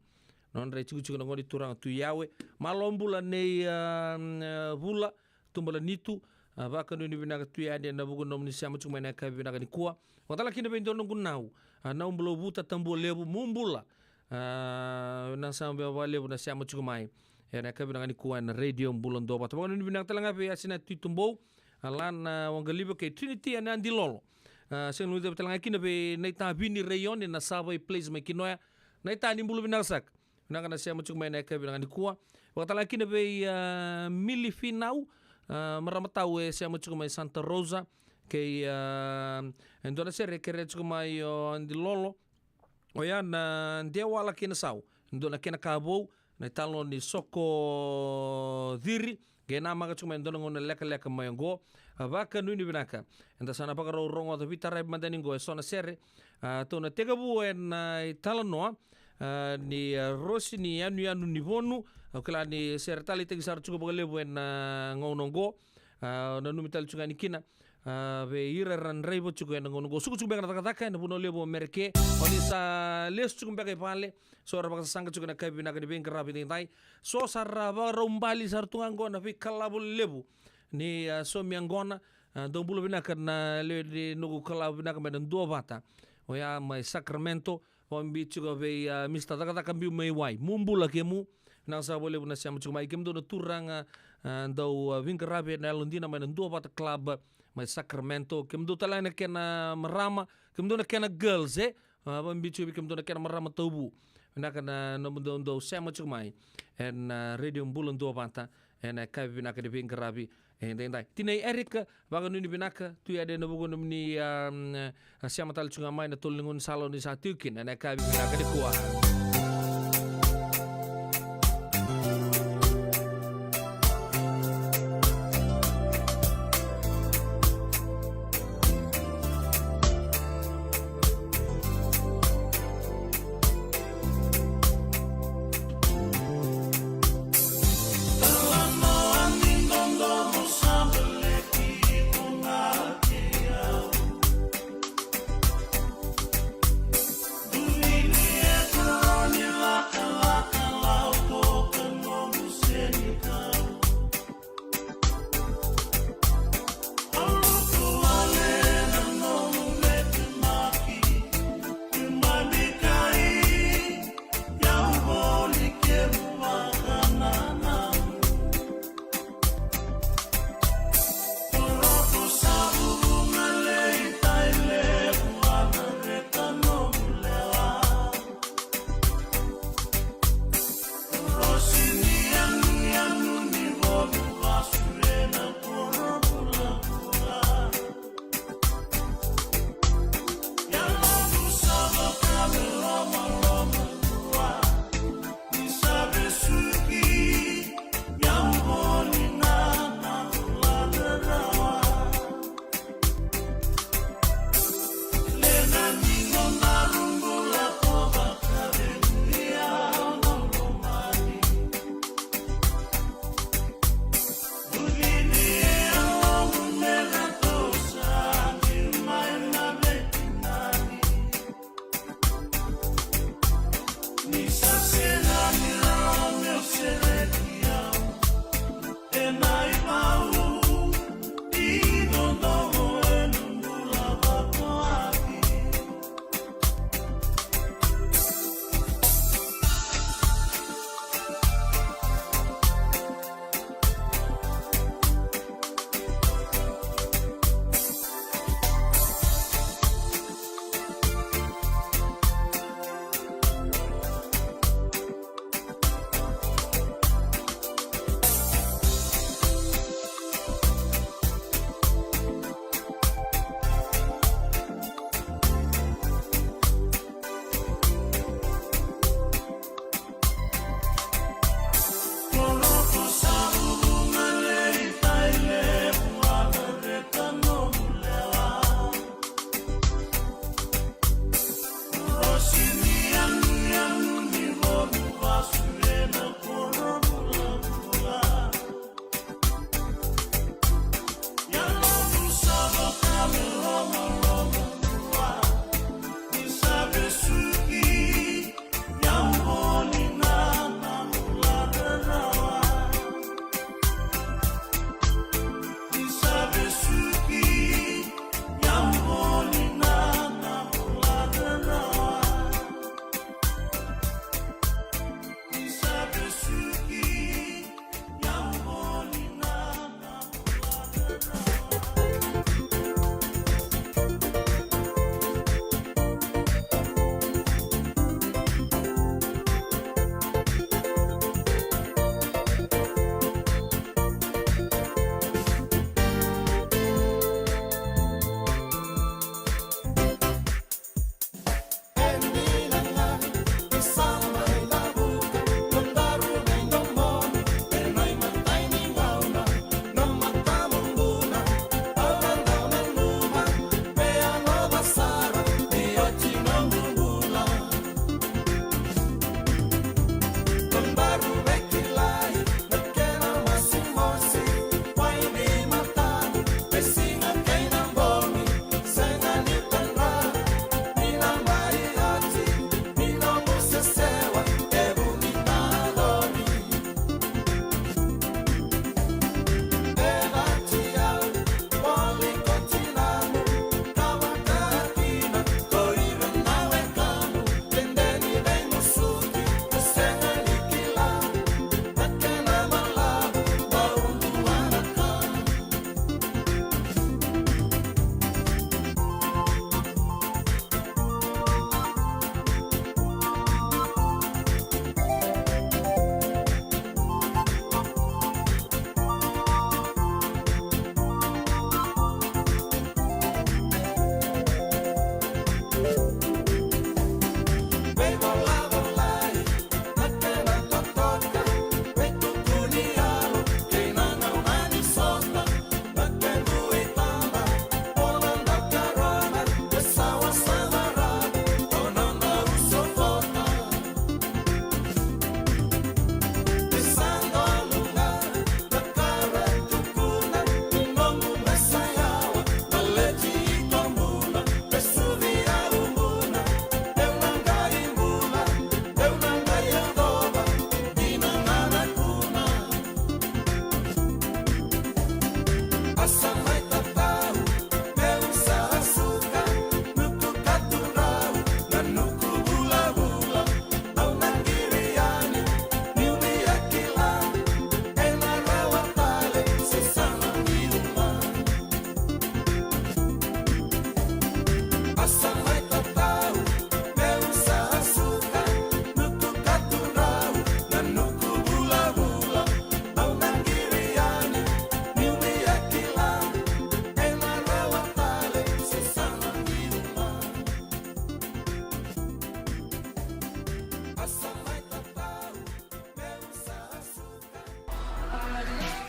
Nodra itikotiko na gone turaga Tuiyawe. Malo bula nei, a, a, Vula Tubalanitu, a, vakanuinui vinaka tu yani ena vuku ni nomuni sema tiko mai ena yakavi vinaka nikua. Vakatalega kina vei dua noqu nau, a, Nau Bula Vuta Tabua Levu, mo bula. A, na sema vakalevu na sema tiko mai ena yakavi vinaka nikua ena Radio Bula Duavata. Vakanuinui vinaka tale ga vei Asina Tui Tubou, a, Lana Waqaliva kei Trinity ena Adilolo. A, sega ni guilecavi tale ga kina vei Naita Vini Raione na Savai Place mai Kinoya. Naita, ni bula vinaka saka. Vinaka na sema tiko mai ena yakavi vinaka nikua. Vakatalega kina vei, a, Mili Finau, a, marama tau e sema tiko mai Santa Rosa, kei, a, e dua na sere e kerea tiko mai o Adilolo. Oya na Dewala kei na Sau, e dua na kena ka vou, na italanoa ni Soko Ciri, qai namaka tiko mai e dua na gauna lekaleka mai oqo. A, vakanuinui vinaka. Eda sa na vakarau rogoca veitaravi mada ni qo eso na sere, a, tou na tekivu ena italanoa, a, ni, a, Rosi ni Yanuyanu ni Vonu. Au kila ni sere taleitaki sara tiko vakalevu ena, a, gauna oqo. A, nanumi tale tiko yani kina, a, vei ira era draiva tiko ena gauna oqo. Sukusuku beka na cakacaka ena vanua levu o Mereke. O ni sa lesu tiko beka i vale, so ra vakasasaqa tiko ena yakavi vinaka ni veiqaravi edaidai. So sa ra vakarau bali sara tu ga oqo na veikalavo levu ni, a, saumi yaqona. A, dou bula vinaka na lewe ni noqu kalavo vinaka mai na Duavata, oya mai Sacramento. Vakabibi tiko vei, a, Mista Cakacaka Biu mai Wai, mo bula kemu. Vinaka saka vakalevu na sema tiko mai. Kemudou na turaga, a, dau, a, veiqaravi ena yalodina mai na Duavata Club mai Sacramento. Kemudou tale na kena marama, kemudou na kena girls, e. A, vakabibi tiko vei kemudou na kena marama tauvu. Vinaka na nomudou dau sema tiko mai ena, a, Radio Bula Duavata ena yakavi vinaka ni veiqaravi edaidai. Tinai Erika, vakanuinui vinaka tu yani ena vuku ni nomuni, a, a, sema tale tiko ga mai na tolo ni gaunisala o ni sa tiko kina ena yakavi vinaka nikua.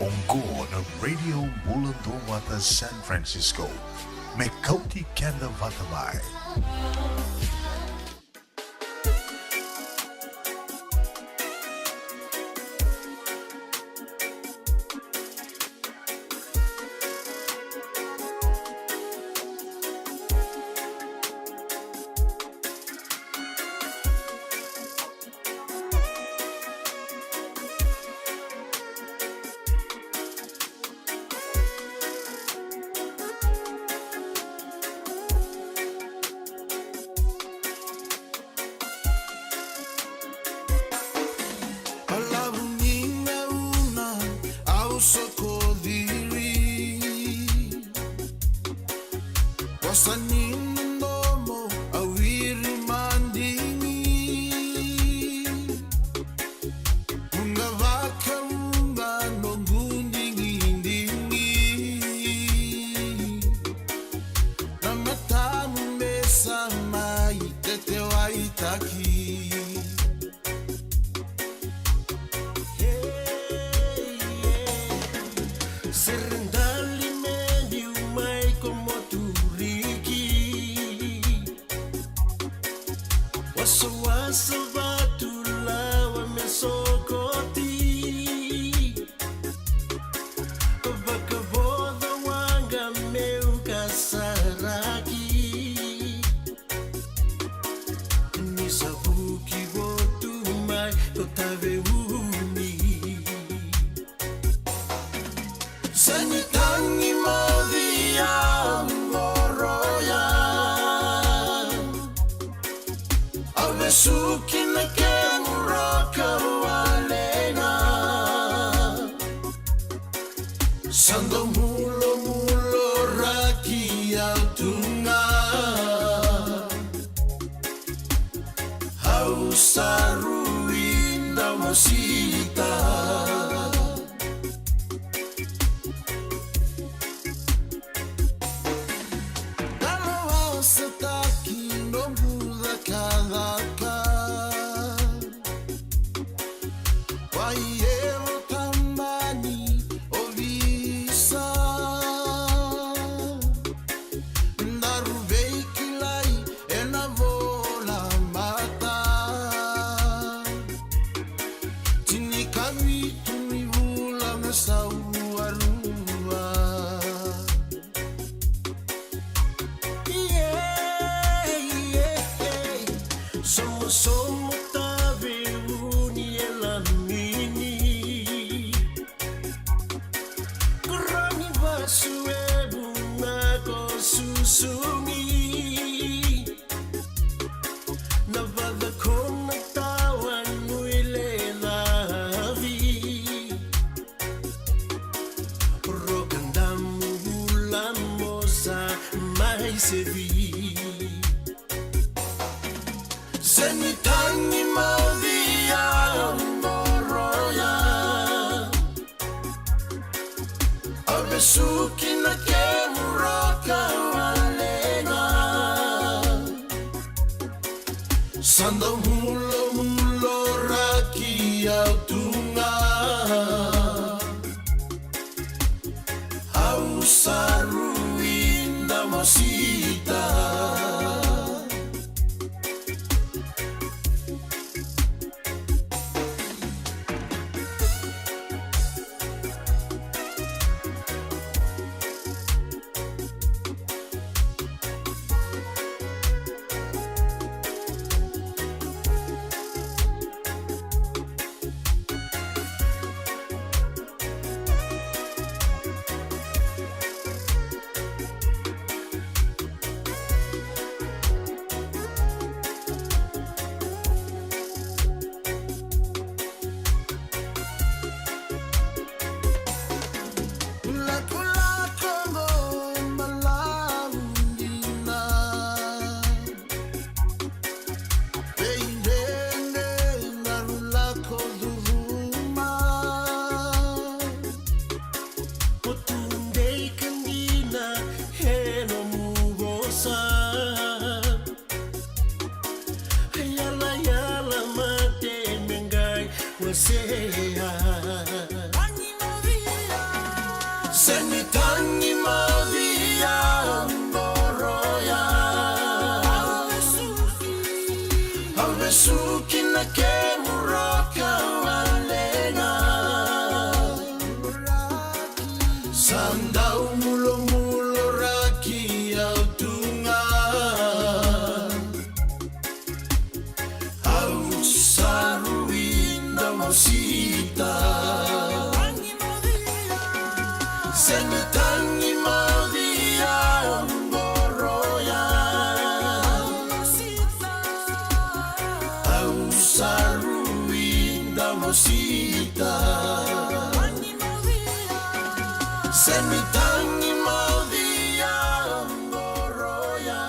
Oqo na Radio Bula Duavata San Francisco, me kauti keda vata mai. Balavu ni gauna au soko ciri, vosa ni domo au iri madigi. Vuqa vakavuqa noqu digidigi, na matamu me sa mai tetewaitaki. Hey, yeah. Sere dali me biu mai ko Moturiki. Wasawasa vatu lawa me sokoti. Vakavoca waqa meu kasaraki. Ni sa vuki votu mai ko Taveuni. Sa ni tagi moci au qoroya. Au vesuki na kemu roka wale ga. Sa dau mulomulo raki au tu ga. Au sa rui dau mosita. Dalo au sa taki noqu cakacaka. Wai evo tamani ovisa. Daru veikilai ena vola mata. Tinikavitu ni vula me sau arua. Yeah, yeah, yeah. Somosomo Taveuni e lamini. Koroni vasu e vuna ko susugi. Na vaca ko na tawa nui le lavi. Roka damu vula mo sa mai sevi. Se ni tagi moci au qoroya. Au vesuki na kemu roka wale ga. Sa dau mulomulo raki au tu ga. Au sa rui dau mosita. Lakolako qo balavu dina. Vei dredre daru lako curuma. Ko tu dei ka dina e nomu vosa. Yalayala mate me qai wasea. Tagi moci Suki na kemu roka walega. Sa dau mulomuloraki au tu ga. Au sa rui da mosita. Se me tagi modia au qoroya. Au sa rui da mosita. Se me tagi modia au qoroya.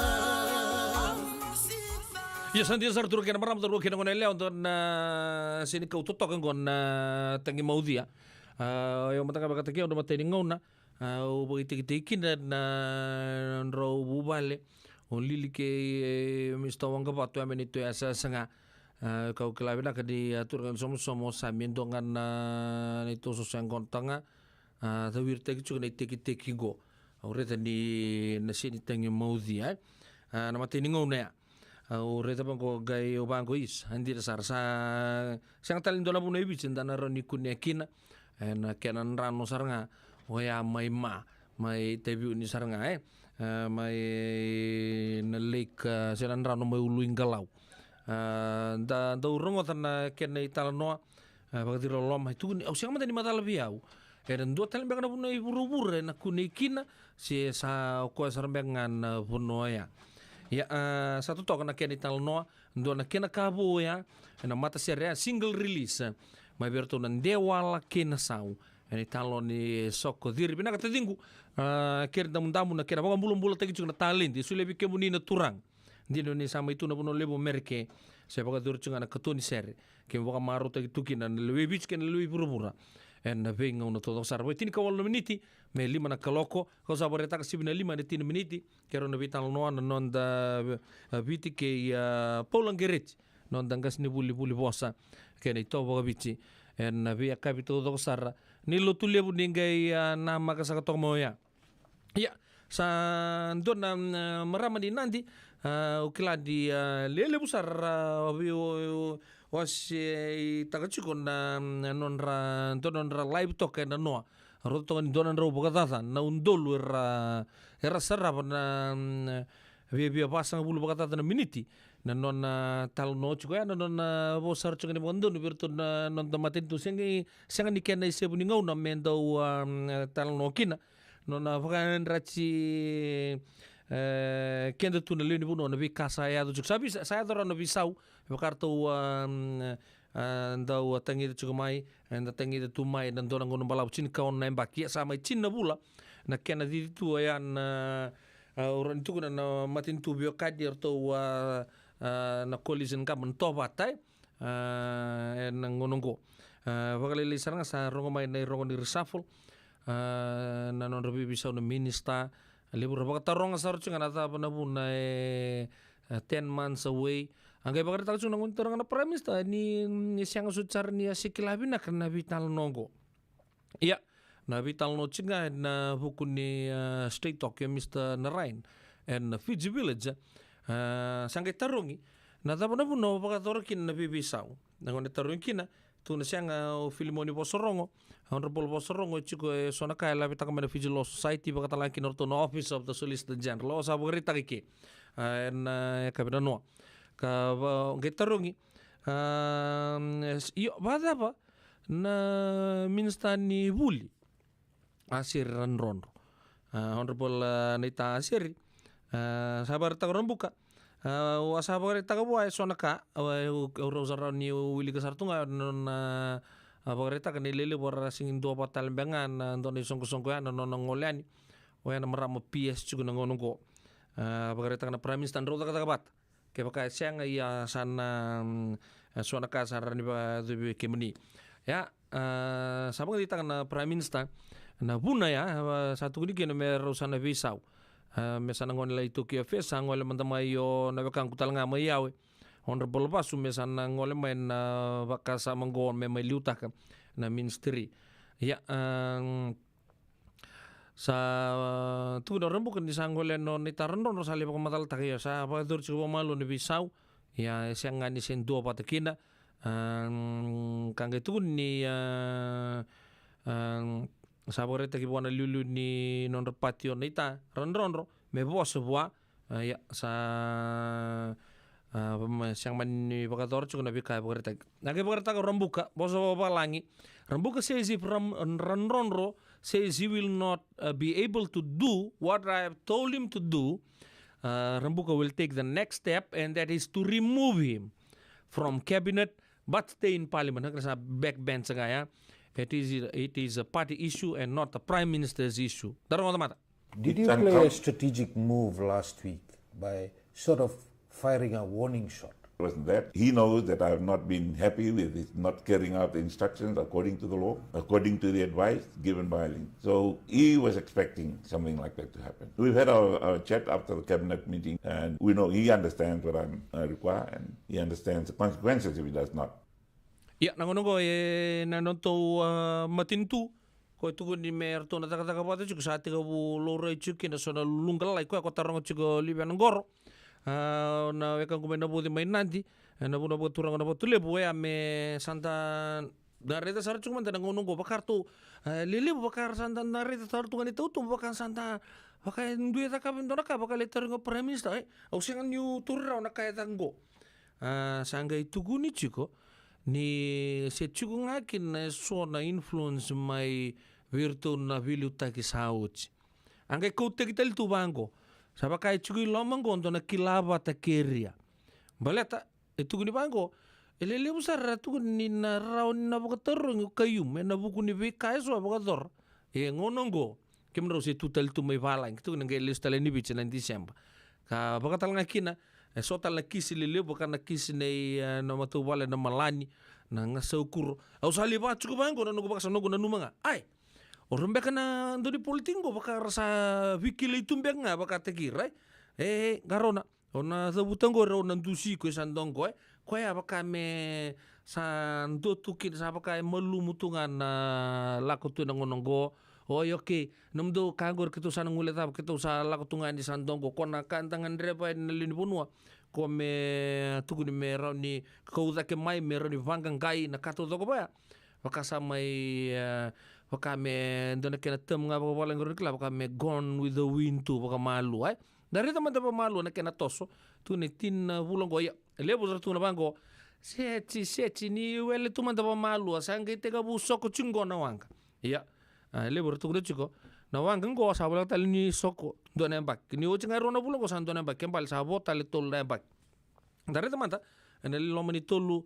Ia sa dina sara turaga kei na marama, cauravou kei na goneyalewa, dua na seni kau totoka qo na tagi maucia. A, io, mataka vakataki au na matai ni gauna. A, au vakaitekiteki kina na drau vuvale o Lili kei, e, Mista Waqavatu, a, me neitou yasayasa ga. A, kau kila vinaka ni, a, turaga ni Somosomo sa me dua ga na neitou soso yaqona toka ga. A, caviritaki tiko na itekiteki qo. Au raica ni na seni tagi maucia, e. A, na matai ni gauna ya. Au raica vaqo qai au vaqo is, a dina sara sa sega tale ni dua na vanua e Viti eda na rawa ni kunea kina. E, na kena drano sara ga oya mai ma, mai Taveuni sara ga, e. E, mai na lake, a, se na drano mai Uluiqalau. A, da, dau rogoca na kena italanoa, e, vakaciri loloma, e tukuni, au sega mada ni macala vei au. Era dua tale beka na vanua i vuravura ena kunei kina, se sa o koya sara beka ga na vanua oya. Ia, a, sa totoka na kena italanoa, dua na kena ka vou oya, ena matasere ya, single release, e, mai vei iratou na Dewala kei na Sau. Ena italanoa ni Soko Ciri. Vinaka taciqu, a, kere damudamu na kena vakabulabulataki tiko na taledi, e solia vei kemuni na turaga. Dina ni sa mai tu na vanua levu o Merika, se vakayacori tiko ga na katoni sere. Kemu vakamarautaki tu kina na lewe i Viti kei na lewe i vuravura ena veigauna taucoko sara. Vo e tinikawalu na miniti me lima na kaloko. Kau sa vakaraitaka sivi na lima ena tini na miniti, keirau na veitalanoa na noda, a, Viti kei, a, Paula Qereti, noda qasenivuli, vuli vosa kei na itovo vakaviti ena veiyakavi taucoko sara. Ni Lotulevu ni qai, a, namaka saka toka mai oya. Ia, sa dua na, mm, marama ni Nadi, a, au kila ni, a, lelevu sara ra vei o, o, waseitaka tiko na, mm, nodra, dua na nodra live toka ena noa. Rauta toka ni dua na drau vakacaca na udolu era, era sarava na, mm, viavia vasagavulu vakacaca na miniti. Na nona talanoa tiko ya, na nona vosa sara tiko ni vakadonu vei iratou na noda matanitu, sega, sega ni kena isevu ni gauna me dau, a, mm, talanoa kina. Nona vakayadrati, e, keda tu na lewe ni vanua na veika sa yaco tiko. Sa vei, sa yaco rawa na veisau, vaka ratou, a, mm, a, dau, a, tagica tiko mai, eda tagica tu mai na dua na gauna balavu, tinikaono na yabaki, ia sa mai tini na vula na kena cici tu oya na, a, au rawa ni tukuna na matanitu veiwekani, eratou, a, a, na coalition government, tovata, e. A, ena gauna oqo, a, vakalailai sara ga sa rogo mai na irogo ni reshuffle, a, na nodra veiveisau na minista. Levu ra vakataroga sara tiko ga na cava na vuna e, a, ten months away. A qai vakaraitaka tiko na gone taroga na Prime Minister ni, ni sega soti sara ni a se kila vinaka na veitalanoa oqo. Ia, na veitalanoa tiko ga ena vuku ni, a, Straight Talk, e Mista Narayan ena Fiji Village, a, sa qai tarogi na cava na vuna o vakayacora kina na veiveisau. Na gauna e tarogi kina, tukuna sega o Filimoni Vosorogo, Honourable Vosorogo, e tiko e so na ka e laveta mai na Fiji Law Society, vakatalega kina o ratou na Office of the Solicitor General, o sa vakaraitaka i ke, a, ena, e, yakavi nanoa. Ka va, qai tarogi, a, io, vakacava na minista ni vuli, Aseri Radrodro. A, Honourable, a, Naita Aseri, a, sa vakaraitaka Rabuka. A, au a sa vakaraitaka vua e so na ka, au, au, au rau sa rawa ni wilika sara tu ga na nona, a, vakaraitaka ni lelevu era sega ni duavata tale beka ga na dua na isoqosoqo ya na nona gole yani. Oya na marama P S tiko na gauna oqo. A, vakaraitaka na Prime Minister drau cakacaka vata. Kevaka e sega, ia sa na, mm, e so na ka sa rawa ni vakayacovi vei kemuni. Ia, a, sa vakadeitaka na Prime Minister na vuna ya, a, sa tukuni kina me rau sa na veisau. A, me sa na gone lai Tokyo Affairs, sa gole mada mai o na wekaqu tale ga mai Yawe, Honourable Vasu, me sa na gole mai na vakasama oqo me mai liutaka na ministry. Ia, a, mm, sa, a, tukuna o Rabuka ni sa gole o Naita Radrodro, sa lai vakamacalataka, ia sa vakayacori tiko vakamalua na veisau, Ia e sega ni se dua vata kina. A, ka qai tukuni ni, a, a, sa vakaraitaki vua na liuliu ni nodra pati o Naita Radrodro me vosa vua. A, ia sa, a, ma, sega mani vakayacora tiko na veika e vakaraitaki. Na qai vakaraitaka o Rabuka, vosa vavalagi. Rabuka says if Ram, Radrodro says he will not, uh, be able to do what I have told him to do, uh, Rabuka will take the next step, and that is to remove him from cabinet but stay in parliament. Haka sa backbench ga ya. It is, it is a party issue and not a prime minister's issue. Dara nga mata. Did you play a strategic move last week by sort of firing a warning shot? Wasn't that? He knows that I have not been happy with his not carrying out the instructions according to the law, according to the advice given by Eileen. So he was expecting something like that to happen. We've had our, our chat after the cabinet meeting, and we know he understands what I, uh, require, and he understands the consequences if he does not. Ia, na gauna oqo e na nodatou, a, matanitu, ko e tukuni me ratou na cakacaka vata tiko, sa tekivu laurai tiko kina so na luqa lalai koya ko taroga tiko live ena qoro. A, na wekaqu mai Navuci mai Nadi, e na vuna vakaturaga na Vatulevu, oya me sa da na raica sara tiko mada na gauna oqo, vaka ratou, e, lelevu vaka ra sa da na raica sara tu ga ni tautuba, vaka sa da, vaka e dui cakava e dua na ka, vaka lai taroga Prime Minister, e, au sega niu tauri rawa na ka e caka oqo. A, sa qai tukuni tiko ni se tiko ga kina e so na influence mai vei iratou na veiliutaki sa oti. A qai kautaki tale tu vaqo, sa vaka e tiko i loma oqo dua na kila vata kerea. Baleta e tukuni vaqo, e lelevu sara era tukuni ni na rawa ni na vakatarogi o Khaiyum ena vuku ni veika e so e vakayacora. E gauna oqo, kemudrau se tu tale tu mai valagi, tukuni qai lesu tale ni Viti ena December. Ka vaka tale ga kina, e so tale na kisi lelevu, vaka na kisi nei, e, na matavuvale na Malani, na Gasaukuro. Au sa lai vakatuka vaqo na noqu vakasa, noqu nanuma ga. Ai, o rau beka na dau ni politiki qo vaka ra sa veikilai tu beka ga vakataki ira, e. E, qarauna. O na cavuta oqo, rau na dusi iko e sa dua oqo, e. Koya vaka me sa dua tu kina, sa vaka e malumu tu ga na lako tu ena gauna oqo. Oi, okei. Nomudou ka oqori keitou sa na guilecava, keitou sa lako tu ga ni sa dua oqo. Ko na ka da gadreva yani na lewe ni vanua, ko me tukuni me rawa ni kau cake mai, me rawa ni vaqaqai na ka taucoko vaya. Vaka sa mai, e, vaka me dua na kena term ga vakavalagi rau ni kila, vaka me gone with the wind tu vakamalua, e. Da raica mada vakamalua na kena toso. Tu na tini na vula oqo, ia, e levu sara tu na vaqo. Seti, seti, ni wele tu mada vakamalua, sa qai tekivu soko tiko qo na waqa. Ia, a, e levu era tukuna tiko na waqa oqo sa voleka tale ni soko dua na yabaki. Ni oti ga e rua na vula oqo sa dua na yabaki, ke bale sa vo tale tolu na yabaki. Da raica mada, ena loma ni tolu,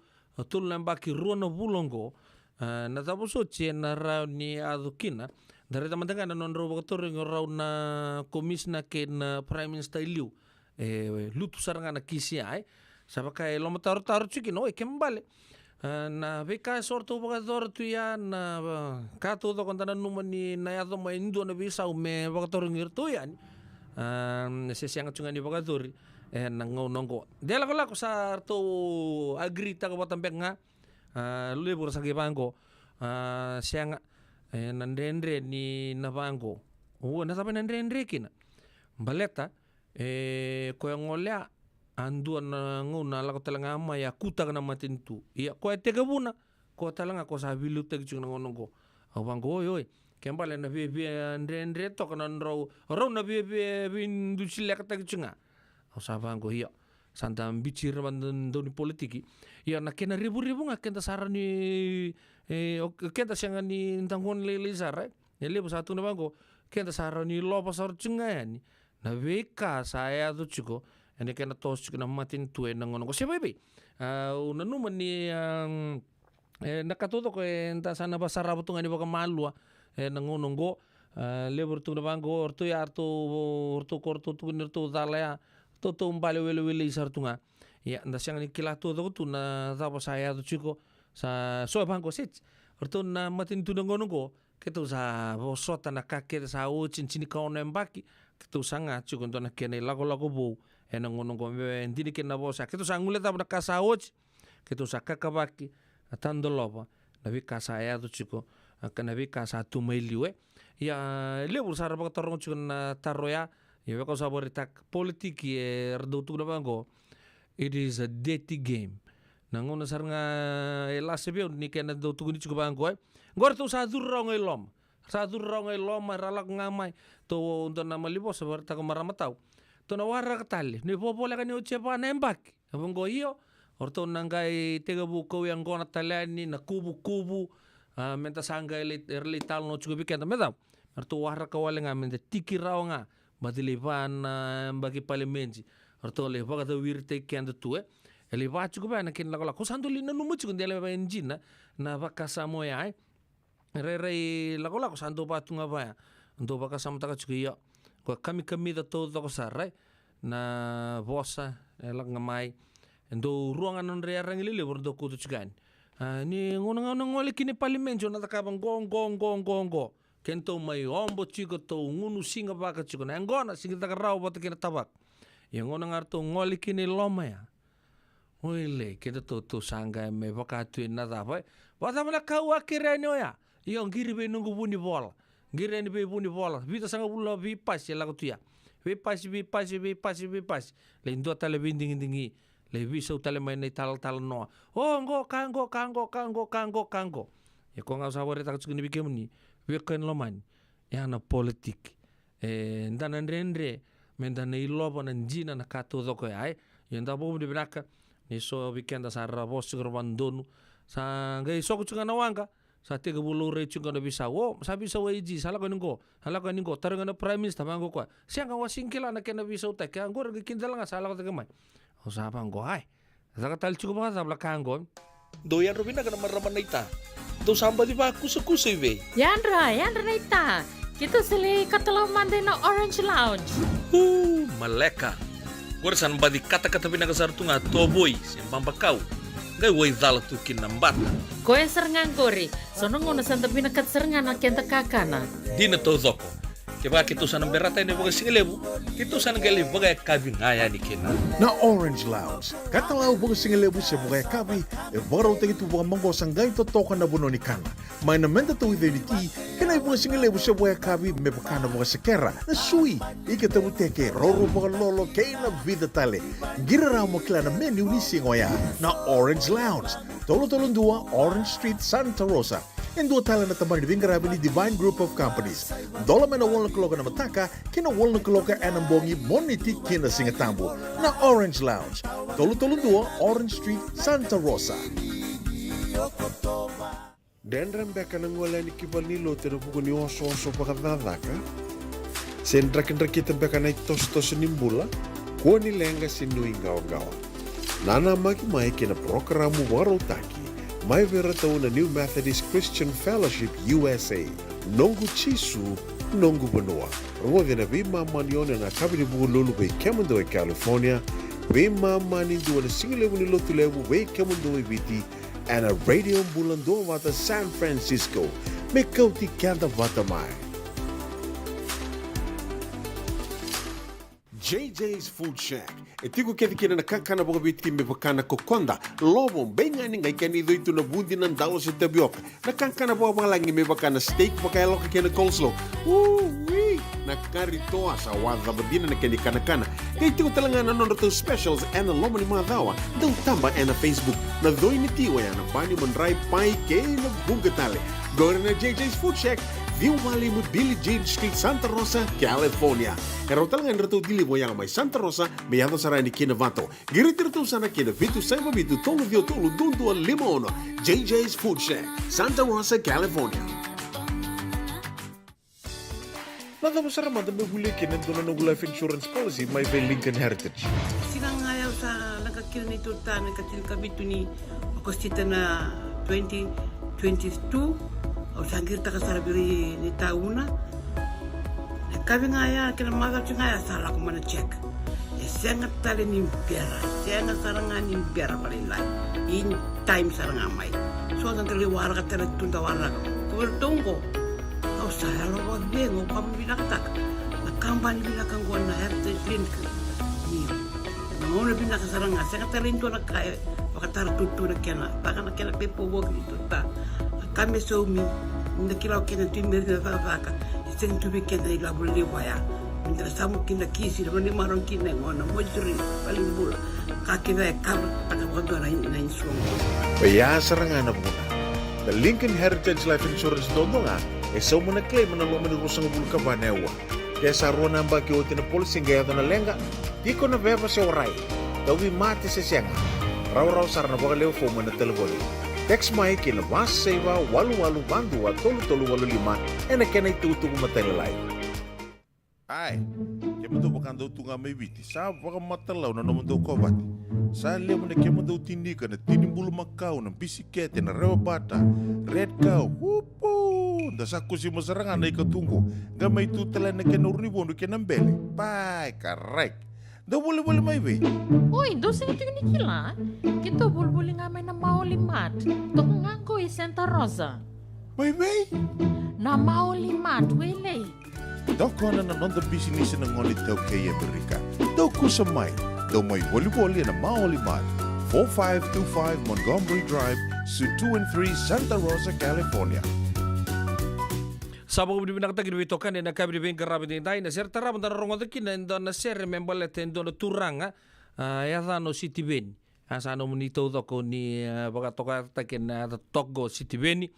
tolu na yabaki, rua na vula oqo, a, na cava soti ena rawa ni yaco kina. Da raica mada ga na nodrau vakatarogi o rau na komisina kei na Prime Minister e liu. E lutu sara ga na kisi ya, e. Sa vaka e lomatarotaro tiko kina, oi, ke bale, a, na veika e so ratou vakayacora tu ya, na, a, ka taucoko da nanuma ni na yaco mai e dua na veisau me vakatarogi iratou yani. A, se sega tu ga ni vakayacori ena gauna oqo. De lakolako sa ratou agree taka vata beka ga. A, levu ra sa qai vaqo. A, sega, e, na dredre ni na vaqo. O, na cava na dredre kina? Baleta, e, koya gole a, a dua na gauna a lako tale ga mai a kutaka na matanitu. Ia, koya tekivuna, koya tale ga ko sa veiliutaki tiko na gauna oqo. Au vaqo, oi, oi. Ke bale na viavia dredre toka na drau, rau na viavia veidusilekataki tiko ga. Au sa vaqo, ia. Sa da biuti ira mada dau ni politiki. Ia na kena revurevu ga keda sa rawa ni, e, o, keda sega ni da gone lailai sara, e. E levu sa tukuna vaqo, keda sa rawa ni lova sara tiko ga yani na veika sa yaco tiko ena kena toso tiko na matanitu ena gauna oqo. Se vaivai, a, au nanuma ni, a, e, na ka taucoko eda sa na vasarava tu ga ni vakamalua ena gauna oqo. A, levu era tukuna vaqo, o ratou ya, ratou, o ratou ko ratou tukuni ratou cala ya, ratou taubale welewelei sara tu ga. Ia, da sega ni kila taucoko tu na cava sa yaco tiko. Sa so e vaqo, seti, o ratou na matanitu na gauna oqo, keitou sa vosota na ka kece sa oti, tinikaono na yabaki, keitou saga tiko e dua na kena ilakolako vou ena gauna oqo, me dina kina na vosa. Keitou sa guilecava na ka sa oti, keitou sa kakavaki, a, tadolova na veika sa yaco tiko, a, ka na veika sa tu mai liu, e. Ia, e levu sara vakataroga tiko na taro ya. Ia, vaka au sa vakaraitaka, politiki, e, era dau tukuna vaqo, It is a dirty game. Na gauna sara ga e lasa vei au ni kena dau tukuni tiko vaqo, e. Qo ratou sa curu rawa ga i loma. Sa curu rawa ga i loma, ra lako ga mai. Tou dua na malivosa, vakaraitaka marama tau. Tou na waraka tale. Ni vovoleka ni oti e va na yabaki. E vaqo io. O ratou na qai tekivu kau yaqona tale yani na kuvukuvu. A, meda sa qai lai, era lai talanoa tiko vei keda. Me cava? Me ratou waraka wale ga, meda tiki rawa ga. Baci lai va na yabaki palimedi. Ratou lai vakacawiritaki keda tu, e. E lai va tiko vaya na kena lakolako. Ko sa dau lai nanuma tiko de lai va e dina na vakasama oya, e. Rairai lakolako sa dau va tu ga vaya. Dau vakasamataka tiko, io. Ko kamikamica taucoko sara, e. Na vosa e lako ga mai. E dau rua ga na nodra iyaragi lelevu ra dau kauta tiko yani. A, ni gauna ga o na gole kina i palimedi o na cakava qo, qo, qo, qo, qo. Kedatou mai obo tiko, tou gunu siga vaka tiko. Na yaqona sega ni caka rawa vata kei na tavako. Ia gauna ga ratou gole kina i loma ya. Oilei, kedatou tou sa qai me vaka tu e na cava, e. Vakacava na ka au a kerea yani oya? Io, qiri vei noqu vunivola. Qiri yani vei vunivola. Vitusagavulu na veipasi e lako tu ya. Veipasi, veipasi, veipasi, veipasi. Lai dua tale veidigidigi. Lai veisau tale mai na italatala noa. O, qo, ka qo, ka qo, ka qo, ka qo, ka qo. Ia ko ga au sa vakaraitaka tiko ni vei kemuni. Vei koya na lomani. Ya na politiki. E, da na dredre. Me da na ilova na dina na ka taucoko ya, e. Ia da vakavinavinaka. Ni so vei keda sa ra vosa tiko ra vakadodonu. Sa qai soko tiko ga na waqa. Sa tekivu laurai tiko ga na veisau. O, sa veisau a AG, sa lako yani qo. Sa lako yani qo. Tarogi na Prime Minister, vaqo koya. Sega, au a sega ni kila na kena veisautaki. A qori qai kidala ga sa lako cake mai. Au sa vaqo, ai. Caka tale tiko vakacava na ka qo. Dou yadra vinaka na marama naita. Dou sa baci vakusakusa i vei? Yadra, yadra naita. Keitou sa lai katalau mada ina Orange Lounge. U, maleka. Qori sa na baci katakata vinaka sara tu ga tovoi se babakau. Qai waicala tu kina na bata. Koya sara ga qori. So na gauna sa da vinakata sara ga na keda kakana. Dina taucoko. Kevaka keitou sa na berata yani vakasigalevu, keitou sa na qai lai vakayakavi ga yani kina. Na Orange Lounge, katalau vakasigalevu se vakayakavi, e vakarautaki tu vakamaqosa qai totoka na vanua ni kana. Mai na meda tauica ni ti, kei na ivakasigalevu se vakayakavi me vaka na vakasekera, na sui, ika tavuteke, roro vakalolo, kei na vica tale. Qiri rawa mo kila na menu ni siga oya. Na Orange Lounge, tolu tolu dua Orange Street, Santa Rosa. E dua tale na tabana ni veiqaravi ni Divine Group of Companies. Dola mai na walu na kaloko na mataka ki na walu na kaloko ena bogi, Moniti ki na Sigatabu. Na Orange Lounge, tolu tolu dua Orange Street, Santa Rosa. Dredre beka na gole yani ki valenilotu ena vuku ni osooso vakacakacaka? Se drakidrakita beka na itosotoso ni bula? Kua ni leqa se nuiqawaqawa. Nanamaki mai kei na parokaramu vakarautaki mai vei iratou na New Methodist Christian Fellowship U S A, Noqu Jisu, Noqu Vanua. Rogoci ena veimama ni ono ena yakavi ni Vukelulu vei kemudou e California, veimama ni dua ena sigalevu ni Lotulevu vei kemudou e Viti, ena Radio Bula Duavata San Francisco. Me kauti keda vata mai. J J's Food Shack. E tiko kece kina na kakana vakaviti me vaka na kokoda, lovo, beigani, qai kena icoi tu na vudi, na dalo se tavioka. Na kakana vakavalagi me vaka na steak vakayaloka kei na coleslaw. Ui! Na kari toa, sa wacava dina na kena ikanakana. Qai tiko tale ga na nodratou specials ena loma ni macawa. Dau taba ena Facebook. Na coi ni ti oya na bani, madrai, pai kei na vuqa tale. Qori na J J's Food Shack, ciwa walu lima Billie Jean Street, Santa Rosa, California. E rawa tale ga ni ratou deliver yaga mai Santa Rosa me yaco sara yani ki Novato. Qiriti iratou sara ki na vitu saiva vitu tolu ciwa tolu dua dua lima ono. J J's Food Shack, Santa Rosa, California. Na cava sara mada me volia kina e dua na noqu life insurance policy mai vei Lincoln Heritage? Siga ga ya au sa leqa kina na neitou ta na ikatinikavitu ni Okosita na twenty twenty-two. Au sa qiritaka sara vei ira na itauna. Na yakavi ga ya kei na macawa ga ya sa lako mai na check. E sega tale ni bera, sega sara ga ni bera vakalailai. In time sara ga mai. So da qai waraka tale tu, da waraka. Ko vei iratou qo, au sa yalo vakacegu, au vakavinavinakataka na kabani vinaka qo na Heritage Clinic. Ni na gauna vinaka sara ga, sega tale ni dua na ka e vakatara tutu na kena, vaka na kena paperwork ni tuta. Na ka me saumi, ni da kila o keda tu i Merika na cakacaka, e sega tu vei keda na ilavo levu vaya. Ni da samu kina kisi, na vanua ni marau kina e gona, moituri, valenibula. Ka kece e cover taka vakadua na in-, na insurance. Oya sara ga na vuna. Na Lincoln Heritage Life Insurance duadua ga e sauma na claim ena loma ni ruasagavulu ka va na aua. Ke sa rua na yabaki oti na policy qai yaco na leqa, tiko na veva se warai, tauvimate se sega, rawarawa sara na vakalewe fomu ena talevoni. Text mai ki na va saiva walu walu va dua tolu tolu walu lima ena kena itukutuku matailalai. Ai, kemudou vakadau tu ga mai Viti, sa vakamatalau na nomudou kovate. Sa levu na kemudou tinika, na tini bulumakau, na bisikete, na rewa bata, red cow, upu! Da sa kusima sara ga na ika tu qo, qai mai tu tale na kena urunivodu kei na bele. Pai, karai. Dou volivoli mai vei? Oi, dou sega tiko ni kila? Keitou volivoli ga mai na Maoli Mart. Toka ga qo i Santa Rosa. Mai vei? Na Maoli Mart, Wailei. Tokona na noda bisinisi na gone iTaukei e Amerika. Dou kusa mai. Dou mai volivoli ena Maoli Mart, four five two five Montgomery Drive, Suite two and three, Santa Rosa, California. Sa vakavinavinakataki na veitokani ena yakavi ni veiqaravi edaidai. Na sere tarava da na rogoca kina e dua na sere me baleta e dua na turaga, a, e yacana o Sitiveni. A, sa nomuni taucoko ni, a, vakatokayacataki ena yaca toka o Sitiveni.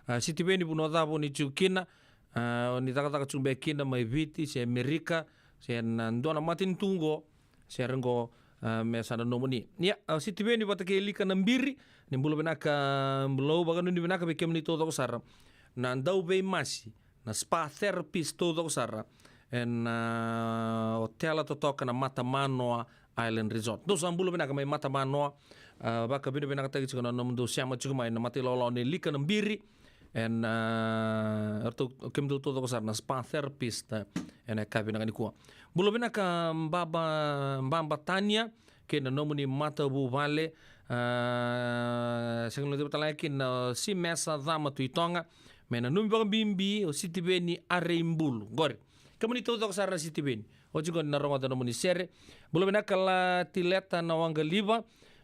A, Sitiveni, vanua cava o ni tiko kina? A, o ni cakacaka tu beka kina mai Viti se Amerika se na dua na matanitu qo? Sere qo, a, me sa na nomuni. Ia, a, Sitiveni vata kei Lika Nabiri, ni bula vinaka, a, Bulou, vakanuinui vinaka vei kemuni taucoko sara na dauveimasi, na spa therapist taucoko sara ena, a, otela totoka na Matamanoa Island Resort. Dou sa bula vinaka mai Matamanoa. A, vakavinavinakataki tiko na nomudou sema tiko mai na mata ilawalawa nei Lika Nabiri. Ena, a, eratou, kemudou taucoko sara na spa therapist, a, ena yakavi vinaka nikua. Bula vinaka Baba, Baba Tania kei na nomuni matavuvale. A, sega ni levu tale ga kina o Simesa Cama Tuitoga, me nanumi vakabibi o Sitiveni Areibulu. Qori, kemuni taucoko sara na Sitiveni, oti qo ni na rogoca nomuni sere. Bula vinaka Latileta Nawaqaliva.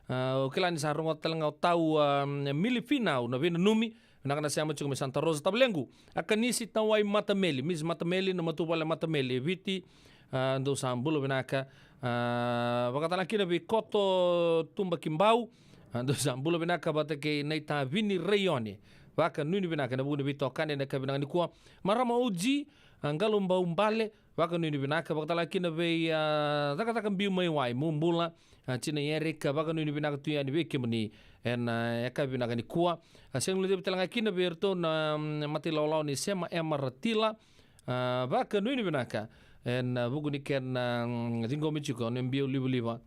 A, o kila ni sa rogoca tale ga o tau, a, Milifinau Naveinanumi. Vinaka na sema tiko mai Santa Rosa. Tavalequ Akanisi Tawai Matameli, Miss Matameli, na matavuvale Matameli e Viti. A, dou sa bula vinaka. A, vakatale ga kina vei Koto Tuba Kibau. A, dou sa bula vinaka vata kei Naitavini Reione. Vakanuinui vinaka ena vuku ni veitokani ena yakavi vinaka nikua. Marama O G, a, Qalo Baubale, vakanuinui vinaka. Vakatale ga kina vei, a, Cakacaka Biu mai Wai, Mubula, a, Tina Erika, vakanuinui vinaka tu yani vei kemuni ena, a, yakavi vinaka nikua. A, sega ni levu tale ga kina vei iratou na, mm, mata ilawalawa nei Sema Ema Ratila. A, vakanuinui vinaka ena, a, vuku ni kena, mm, ciqomi tiko na biau livaliva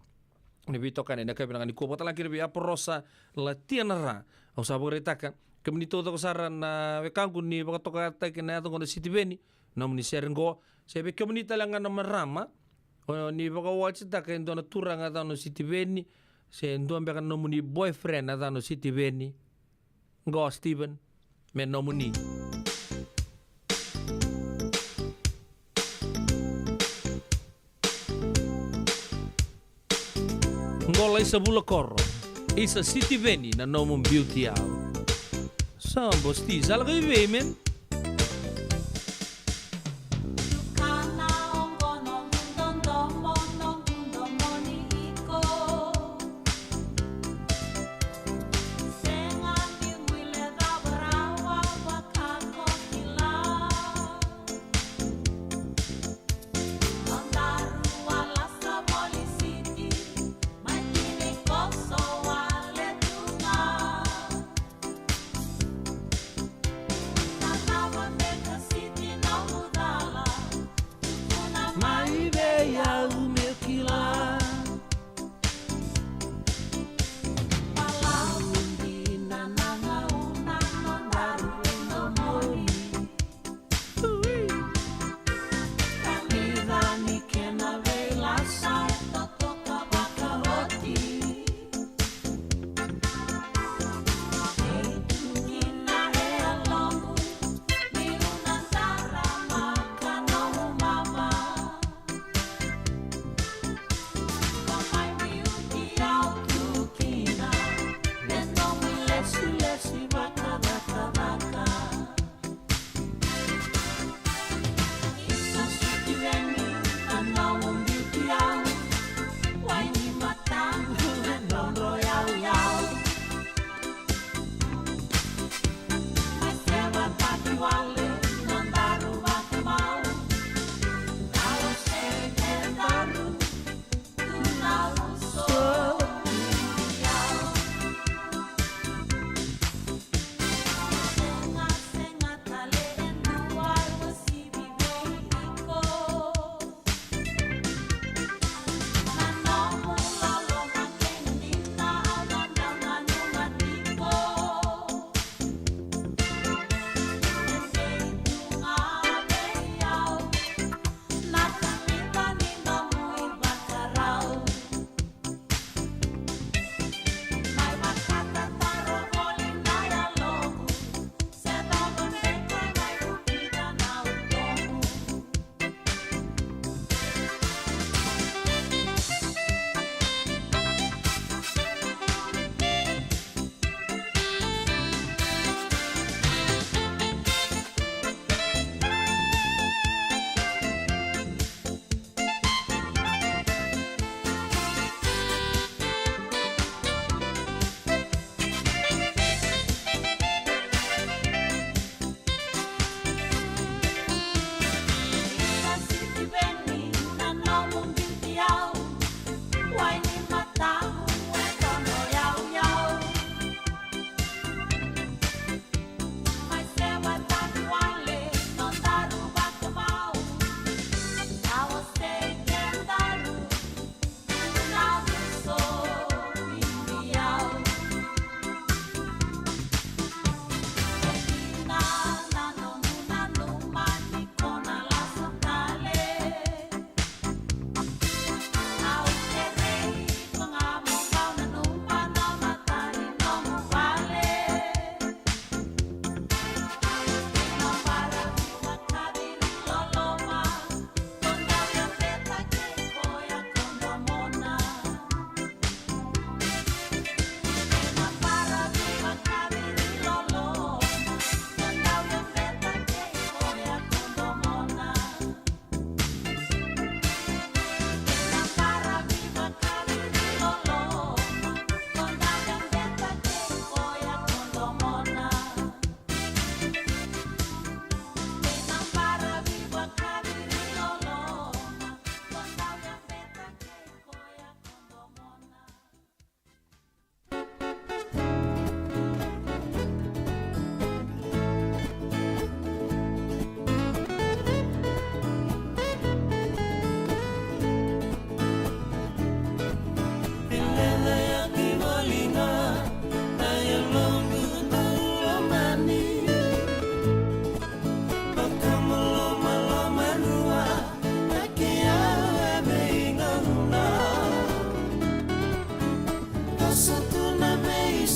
ni veitokani ena yakavi vinaka nikua. Vakatale ga kina vei Aporosa Latianara. Au sa vakaraitaka kemuni taucoko sara na wekaqu ni vakatokayacataki na yaca qo na Sitiveni, nomuni sere qo. Se vei kemuni tale ga na marama o ni vakawatitaka e dua na turaga yacana o Sitiveni, se dua beka na nomuni boyfriend yacana o Sitiveni, qo Steven, me nomuni. Qo Laisa Vulakoro, isa Sitiveni na nomu biuti au. Sa bosti, sa lako i vei, man?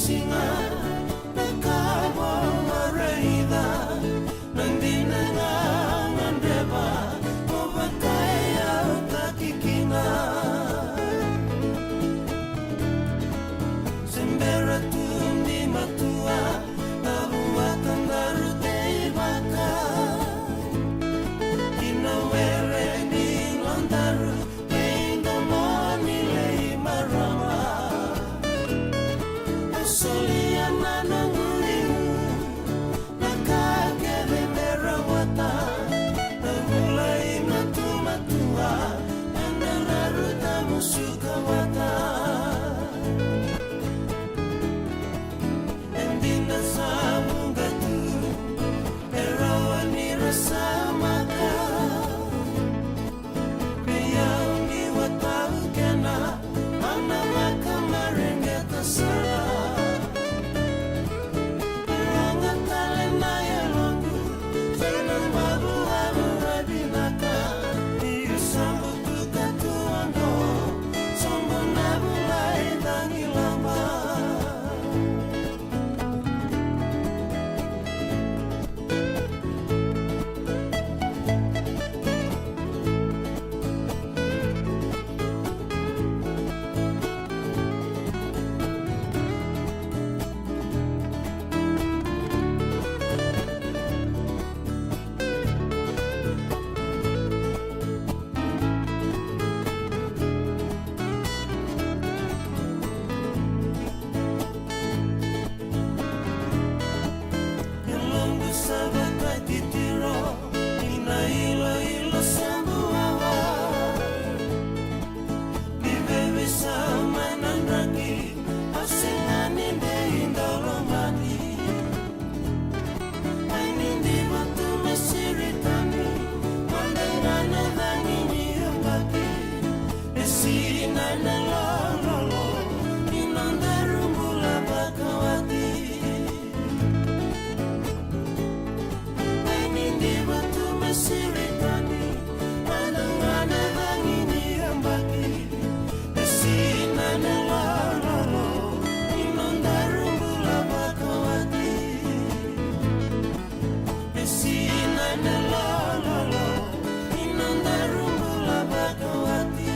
Siga na ka vou a raica, na dina ga gadreva mo vakayautaki kina. Se bera tu ni matua na vua tadaru teivaka, ki na were ni nodaru kei domoni lei marama. Au solia na noqu liu na ka kece me rawata na vulai na tumatua, ena raru tamusuka vata. E dina sa vuqa tu, e rawa ni ra samaka. Vei au ni watau kena, au na vakamareqeta sara. Rogo tale na yaloqu, kei na bavu a vura vinaka. Ni u sa butuka tu oqo, sobu na vulai cagilaba. E loqu sa vakatitiro ni na iloilo sa buawa. Ni veiveisau mai na draki, au sega ni dei dau lomani. Mai ni diva tu me siri tani, mada ga na cagi ni yabaki. E sinai na lololo ni nodaru bula vakawati. Mai ni diva tu me siri tani, mada ga na cagi ni yabaki. E sinai na lololo ni nodaru bula vakawati. E sinai na lololo ni nodaru bula vakawati.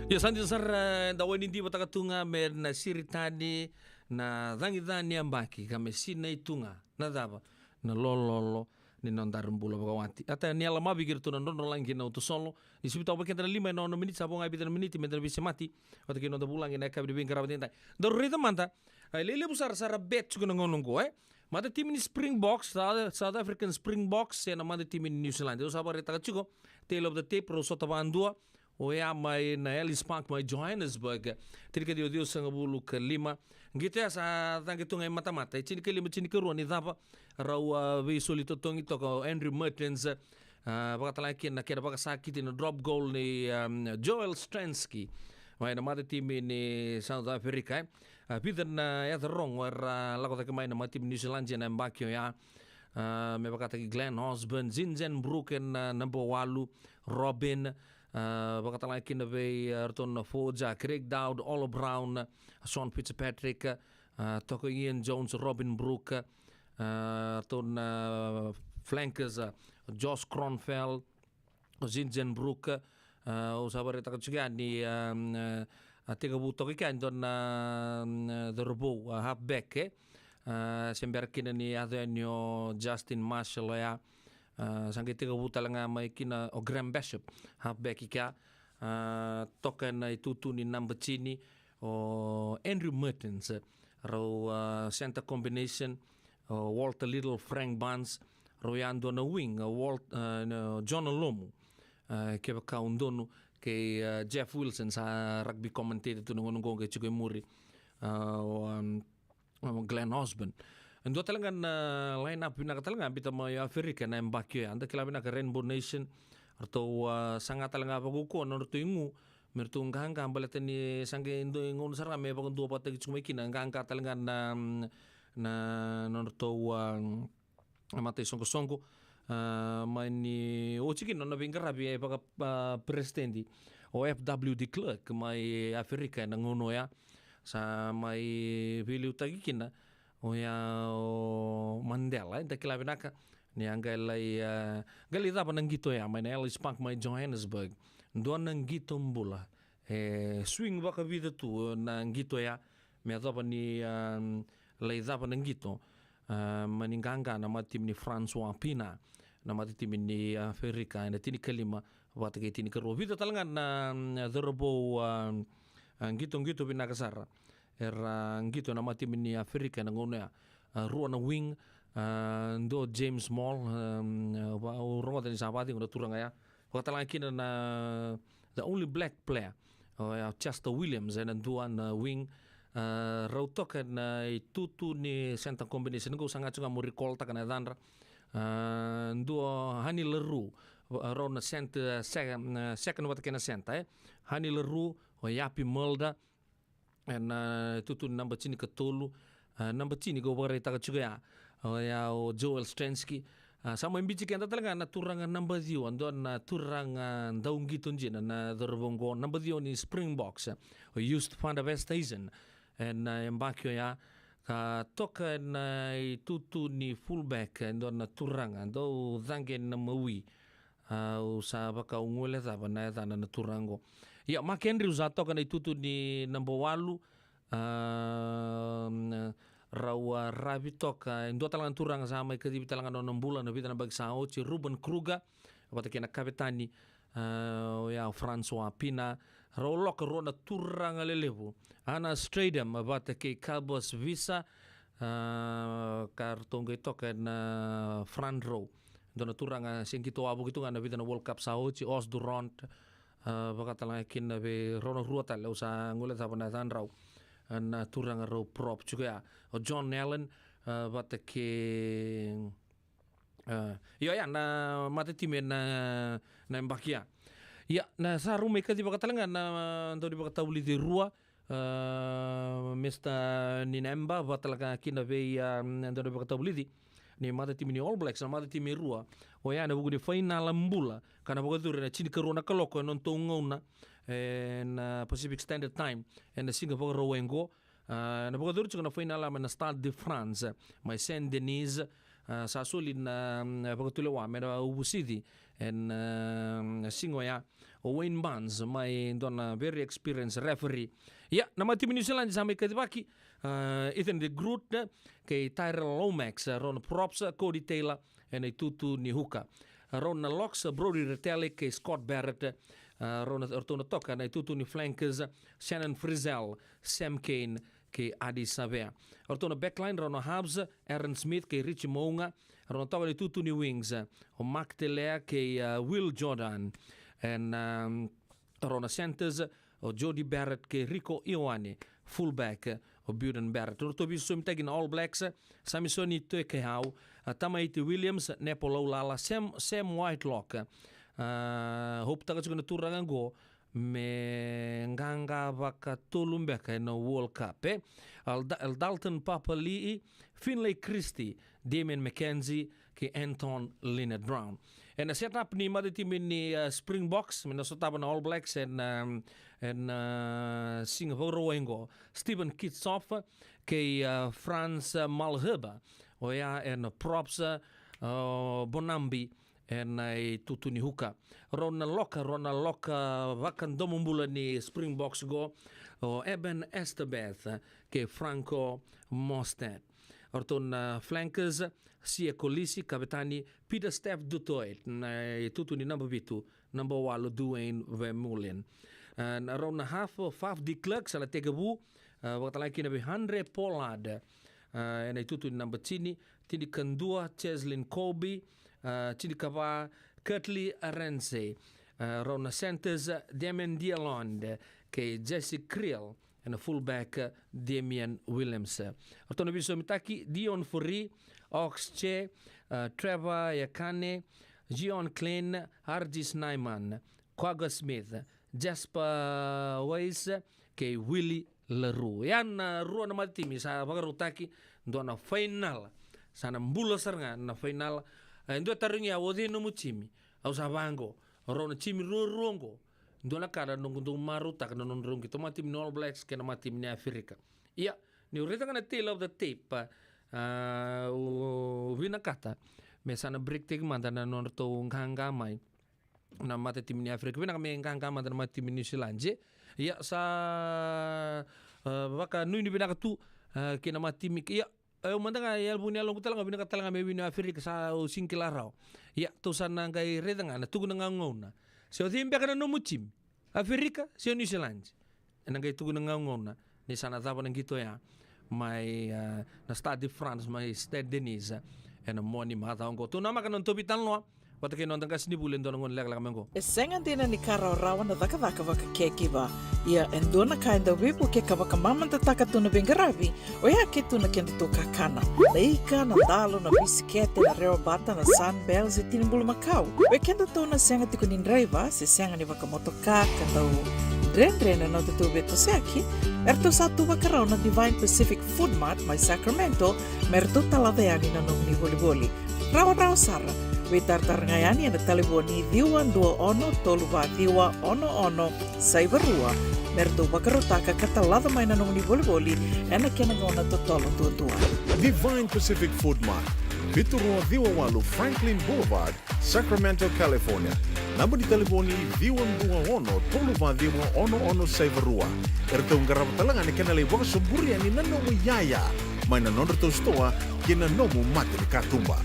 Ia sa dina sara, e, da wai ni divataka tu ga me na siri tani na cagi ca ni yabaki ka me sinai tu ga na cava, na lololo ni nodaru bula vakawati. Ata ni yala mavi kei iratou na drodrolagi kei na uto solo. Ni sivitaka vei keda na lima ena ono miniti, sa vo ga e vica na miniti me da na veisemati vata kei na noda vulagi ena yakavi ni veiqaravi edaidai. Daru raica mada, e, lelevu sara, sa ra bet tiko na gauna oqo, e. Mada timi ni Springboks, South, South African Springboks, ena mada timi ni New Zealand. Au sa vakaraitaka tiko, tail of the tape, rau sota vakadua. Oya mai na Ellis Park mai Johannesburg, tinikaciwa ciwasagavulu ka lima. Qito ya sa caqe tu ga i matamata, e tinikalima tinikarua ni cava, rau, a, veisoli totogi toka o Andrew Mehrtens, a, vakatalega kina na kena vakasakiti na drop goal nei, um, Joel Stransky mai na mada timi ni South Africa, e. A, vica na yaca rogo era lako cake mai na mada timi ni New Zealand ena yabaki oya. A, me vakataki Glenn Osborne, Zinzan Brooke ena, a, naba walu, Robin, a, vakatalega kina vei, a, ratou na forwards, a, Craig Dowd, Ola Brown, a, Sean Fitzpatrick, a, toka Ian Jones, Robin Brooke, a, ratou na flankers, a, Josh Kronfeld, o Zinzan Brooke, a, au sa vakaraitaka tiko yani, a, a, a tekivu toka kina e dua na, a, cauravou, a, halfback, e. A, se bera kina ni yaco yani o Justin Marshall oya. A, sa qai tekivu tale ga mai kina o Graham Bishop, halfback i kea. A, toka ena itutu ni naba tini o Andrew Mehrtens, rau, a, center combination, o Walter Little, Frank Barnes, rau yadua na wing, o Walt-, a, na Jonah Lomu, a, kevaka au donu, kei, a, Jeff Wilson, sa rugby commentator tu na gauna oqo qai tiko e muri, a, o, um, o Glenn Osborne. E dua tale ga na line-up vinaka tale ga biuta mai Aferika ena yabaki oya. Eda kila vinaka Rainbow Nation, ratou, a, saga tale ga vakaukauwa na nodratou igu me ratou qaqa, baleta ni sa qai dua na gauna sara ga me vakaduavatataki tiko mai kina, qaqa tale ga na, na, na nodratou, a, mataisoqosoqo, a, mai ni Oti kina na veiqaravi e vaka, a, peresitedi o F W de Klerk mai Aferika ena gauna oya. Sa mai veiliutaki kina oya o Mandela, e da kila vinaka ni a qai lai, a, qai lai cava na qito oya mai na Ellis Park mai Johannesburg. Dua na qito bula. E swing vakavica tu na qito oya me yacova ni, a, lai cava na qito, a, mani qaqa na matatimi ni Francois Pienaar, na matatimi ni, a, Aferika ena tinikalima vata kei tinikarua. Vica tale ga na, mm, cauravou, a, a, qitoqito vinaka sara era qito ena matatimi ni Aferika ena gauna oya. A, rua na wing, a, dua o James Small, a, mm, a, va-, au rogoca ni sa vakacegu na turaga ya. Vakatalega kina na the only black player, oya o Chester Williams ena dua na wing. A, rau toka ena itutu ni center combination qo, sa ga tiko ga mo recall-taka na yacadra. A, dua o Hani Larue, a, rau na center, second, a, second vata kei na center, e. Hani Larue, o Yapi Mulder, ena, a, itutu ni naba tinikatolu. A, naba tini qo vakaraitaka tiko ya, oya o Joel Stransky. A, sa mai biuti keda tale ga na turaga naba ciwa, dua na turaga dauqito dina na cauravou qo, naba ciwa ni Springboks, o Joost van der Westhuizen. Ena, a, yabaki oya ka toka ena, a, itutu ni fullback, e dua na turaga dau caqe na mawi. Au sa vaka au guilecava na yacana na turaga qo. Ia, Mark Andrews sa toka na itutu ni naba walu. A, rau a ravi toka e dua tale ga na turaga sa mai kacivi tale ga na nona bula na vica na yabaki sa oti, Ruben Kruger vata kei na kavetani, a, oya o Francois Pienaar. Rau loka rua na turaga lelevu, Anna Strydom vata kei Cobus Wiese, a, ka ratou qai toka ena front row. Dua na turaga se qito wavoki tu ga na vica na World Cup sa oti, Os du Rond, a, vakatalega kina vei rau na rua tale, au sa guilecava na yacadrau, a, na turaga rau prop tiko ya. O John Allen, a, vata kei, a, io ya, na matatimi na, na yabaki ya. Ia, na sa rau mai kaci vakatalega na daunivakatavulici e rua, a, Mister Ninemba, vakatalega kina vei, a, daunivakatavulici ni matatimi ni All Blacks, na matatimi e rua. Oya ena vuku ni fainala bula ka na vakayacori ena tinikarua na kaloko ena nodatou gauna, ena Pacific Standard Time, ena siga Vakarauwai qo. A, na vakayacori tiko na fainala mai na Stade de France mai Saint Denis. A, sa soli na, mm, vakatulewa me na uvusici ena, mm, siga oya o Wayne Barnes, mai dua na very experienced referee. Ia, na matatimi New Zealand sa mai kacivaki, a, Ethan de Groot kei Tyrell Lomax, a, rau na props, a, Codie Taylor ena itutu ni hooker. A, rau na locks, a, Brodie Retallick kei Scott Barrett, a, rau na, ratou na toka ena itutu ni flankers, Shannon Frizzell, Sam Cane kei Ardie Savea. Ratou na backline, rau na halves, Aaron Smith kei Richie Mo'unga. Rau na toka ena itutu ni wings, o Mark Telea kei, a, Will Jordan. Ena, um, rau na centers, o Jordie Barrett kei Rieko Ioane. Fullback, o Beauden Barrett. Ratou veisosomitaki na All Blacks, Samisoni Toekeau, a, Tamaiti Williams, Nepo Laulala, Sam, Sam Whitelock. A, hopetaka tiko na turaga qo me qaqa vakatolu beka ena World Cup, e. Al-, Aldalton Papali'i, Finlay Christie, Damian McKenzie kei Anton Lienert-Brown. Ena set up ni matatimi ni, a, Springboks me na sotava na All Blacks ena, um, ena, a, siga Vakarauwai qo, Steven Kitshoff kei, a, Frans, a, Malherbe, oya ena props, a, o Bonambi ena itutu ni hooker. Rau na locks, rau na locks vakadomobula ni Springboks qo, o Eben Etzebeth kei Franco Mostert. Ratou na flankers, Siya Kolisi, kavetani, Pieter-Steph du Toit, na itutu ni naba vitu, naba walu, Duane Vermeulen. A, na rau na half, Faf de Klerk sa na tekivu, a, vakatalega kina vei Handré Pollard, a, ena itutu ni naba tini, tinikadua, Cheslin Kolbe, a, tinikava, Kurt-Lee Arendse, a, rau na centers, Damian Dehaelond kei Jesse Kriel, ena fullback, Damian Williams. Ratou na veisosomitaki, Deon Fourie, Ox Che, a, Trevor Iakaine, Jeon Kleyn, Arji Snyman, Kwagga Smith, Jasper Wiese kei Willie le Roux. Ya na rua na matatimi sa vakarautaki, dua na fainala. Sa na bula sara ga na fainala. E dua e tarogi au, o cei nomu timi? Au sa vaqo, rau na timi ruarua oqo. Dua na ka na noqu dau marautaka na nodrau qito, matimi ni All Blacks kei na matimi ni Aferika. Ia, niu raica ga na tail of the tape, a, au vinakata me sa na break teki mada na nodratou qaqa mai na matatimi ni Aferika. Vinaka me qaqa mada na matatimi ni New Zealand, e? Ia, sa, a, vakanuinui vinaka tu, a, kei na matatimi, ia, e, au mada ga, e, yalovu ni yaloqu tale ga, vinaka tale ga me wini o Aferika, sa au sega ni kila rawa. Ia, tou sa na qai raica ga na tukuna gauna. Se o cei beka na nomu timi? Aferika, se o New Zealand? Ena qai tukuna gauna ni sa na cava na qito ya mai, e, na Stade de France, mai Saint-Denis, ena Moniti macawa oqo. Tou namaka na noda veitalanoa vata kei na noda qasenivuli e dua na gauna lekaleka mai oqo. E sega dina ni ka rawarawa na cakacaka vaka caregiver. Ia, e dua na ka e dau veivukei ka vakamamadataka tu na veiqaravi, oya ke tu na kedatou kakana. Na ika, na dalo, na bisikete, na rewa bata, na Sunbell, se tini bulumakau. O kedatou na sega tiko ni draiva, se sega ni vakamotoka, ka dau dredre na nodatou veitosoyaki, eratou sa tu vakarau na Divine Pacific Food Mart mai Sacramento, me ratou talaca yani na nomuni volivoli. Rawarawa sara, veitaratara ga yani ena talevoni ciwa dua ono tolu va ciwa ono ono saiva rua, me ratou vakarautaka ka talaca mai na nomuni volivoli ena kena gauna totolo duadua. Divine Pacific Food Mart, vitu rua ciwa walu Franklin Boulevard, Sacramento, California. Naba ni talevoni ciwa dua ono tolu va ciwa ono ono saiva rua. Eratou qarava tale ga na kena lai vakasoburi yani na nomu iyaya mai na nodratou sitoa kei na nomu mata ni katuba.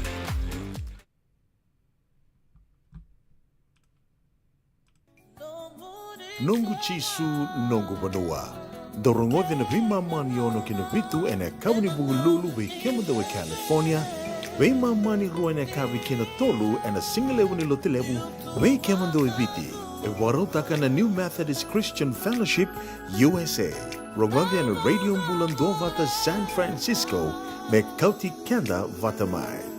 Noqu Jisu, noqu vanua. Dou rogoci na veimama ni ono ki na vitu ena yakavi ni Vukelulu vei kemudou e California, veimama ni rua ena yakavi ki na tolu ena sigalevu ni Lotulevu vei kemudou e Viti. E vakarautaka na New Methodist Christian Fellowship U S A. Rogoci ena Radio Bula Duavata San Francisco me kauti keda vata mai.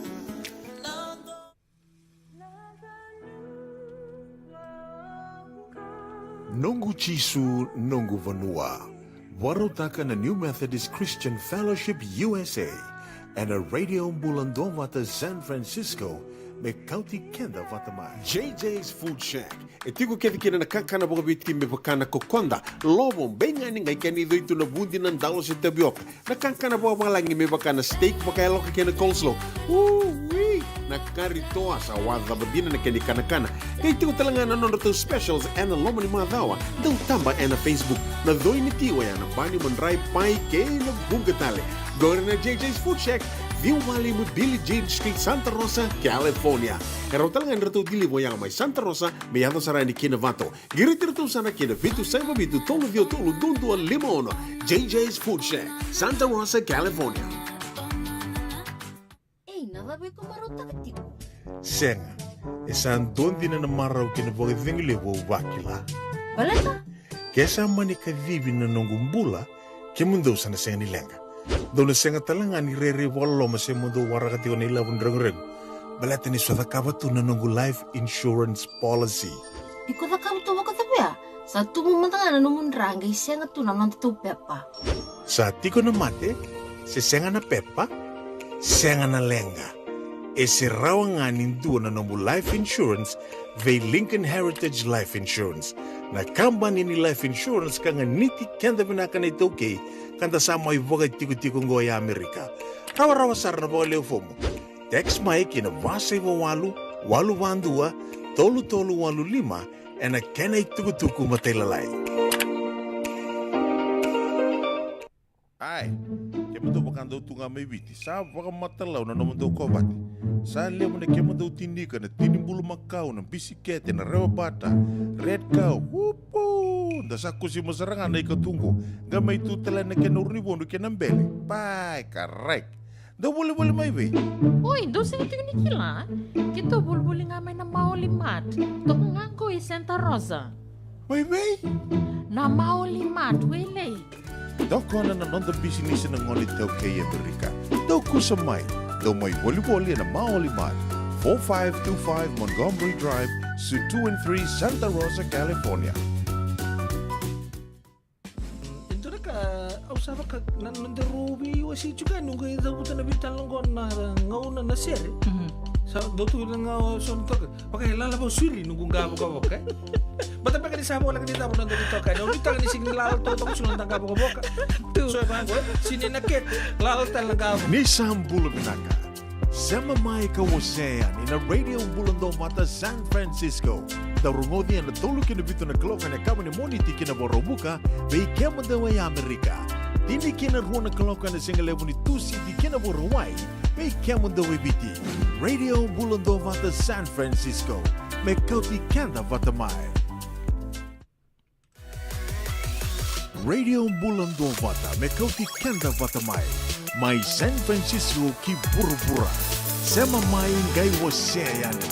Noqu Jisu, noqu vanua. Vakarautaka na New Methodist Christian Fellowship U S A ena Radio Bula Duavata San Francisco me kauti keda vata mai. J J's Food Shack. E tiko kece kina na kakana vakaviti me vaka na kokoda, lovo, beigani, qai kena icoi tu na vudi, na dalo se tavioka. Na kakana vakavalagi me vaka na steak vakayaloka kei na coleslaw. Ui! Na kari toa, sa wacava dina na kena ikanakana. Qai tiko tale ga na nodratou specials ena loma ni macawa. Dau taba ena Facebook. Na coi ni ti oya na bani, madrai, pai kei na vuqa tale. Qori na J J's Food Shack, ciwa walu lima Billie Jean Street, Santa Rosa, California. E rawa tale ga ni ratou deliver oya mai Santa Rosa me yaco sara yani ki Novato. Qiriti iratou sara ki na vitu saiva vitu tolu ciwa tolu dua dua lima ono. J J's Food Shack, Santa Rosa, California. Ei, na cava iko marautaka tiko? Sega, e sa dua dina na marau kei na vakacegu levu au vakila. Baleta? Ke sa mani kacivi na noqu bula, kemudou sa na sega ni leqa. Dou na sega tale ga ni rairai vakaloloma se mo dou waraka tiko na ilavo ni reguregu. Baleta ni sa cakava tu na noqu life insurance policy. Iko cakava tu vakacava ya? Sa tubu mada ga na nomu dra qai sega tu na nodatou pepa. Sa tiko na mate, se sega na pepa, sega na leqa. E se rawa ga ni dua na nomu life insurance vei Lincoln Heritage Life Insurance. Na kabani ni life insurance ka ganiti keda vinaka na iTaukei, ka da sa mai vakatikotiko oqo e Amerika. Rawarawa sara na vakalewe fomu. Text mai ki na va saiva walu, walu va dua, tolu tolu walu lima, ena kena itukutuku matailalai. Ai, kemudou vaka dou tu ga mai Viti, sa vakamatalau na nomudou kovate. Sa levu na kemudou tini ika, na tini bulumakau, na bisikete, na rewa bata, red cow, upu! Da sa kusima sara ga na ika tu qo, qai mai tu tale na kena uru ni vodo kei na bele. Pai, karai. Dou volivoli mai vei? Oi, dou sega tiko ni kila? Keitou volivoli ga mai na Maoli Mart. Toka ga qo i Santa Rosa. Mai vei? Na Maoli Mart, Wailei. Tokona na noda bisinisi na gone iTaukei e Amerika. Dou kusa mai, dou mai volivoli ena Maoli Mart, four five two five Montgomery Drive, Suite two and three, Santa Rosa, California. E dua na ka au sa vaka na nodaru veiwasei tiko yani, au qai cavuta na veitalanoa qo na gauna na sere. Mhm. Sa dau tu na ga o so na toka. Vaka e lala vau suri noqu qa vokavoka, e? Bata beka ni sa voleka ni cava na noda itokani. Au nuitaka ni sega ni lala totoka so na noda qa vokavoka. Tu. So e vaqo, e? Sini na kete, lala tale na qa vokavoka. Ni sa bula vinaka. Sema mai ka wasea yani na Radio Bula Duavata San Francisco. Dau rogoci ena tolu ki na vitu na kaloko ena yakavi ni Moniti ki na Vakaraubuka, vei kemudou e Amerika. Tini ki na rua na kaloko ena sigalevu ni Tusiti ki na Vakarauwai, vei kemudou e Viti. Radio Bula Duavata San Francisco, me kauti keda vata mai. Radio Bula Duavata, me kauti keda vata mai. Mai San Francisco ki vuravura. Sema mai qai wasea yani.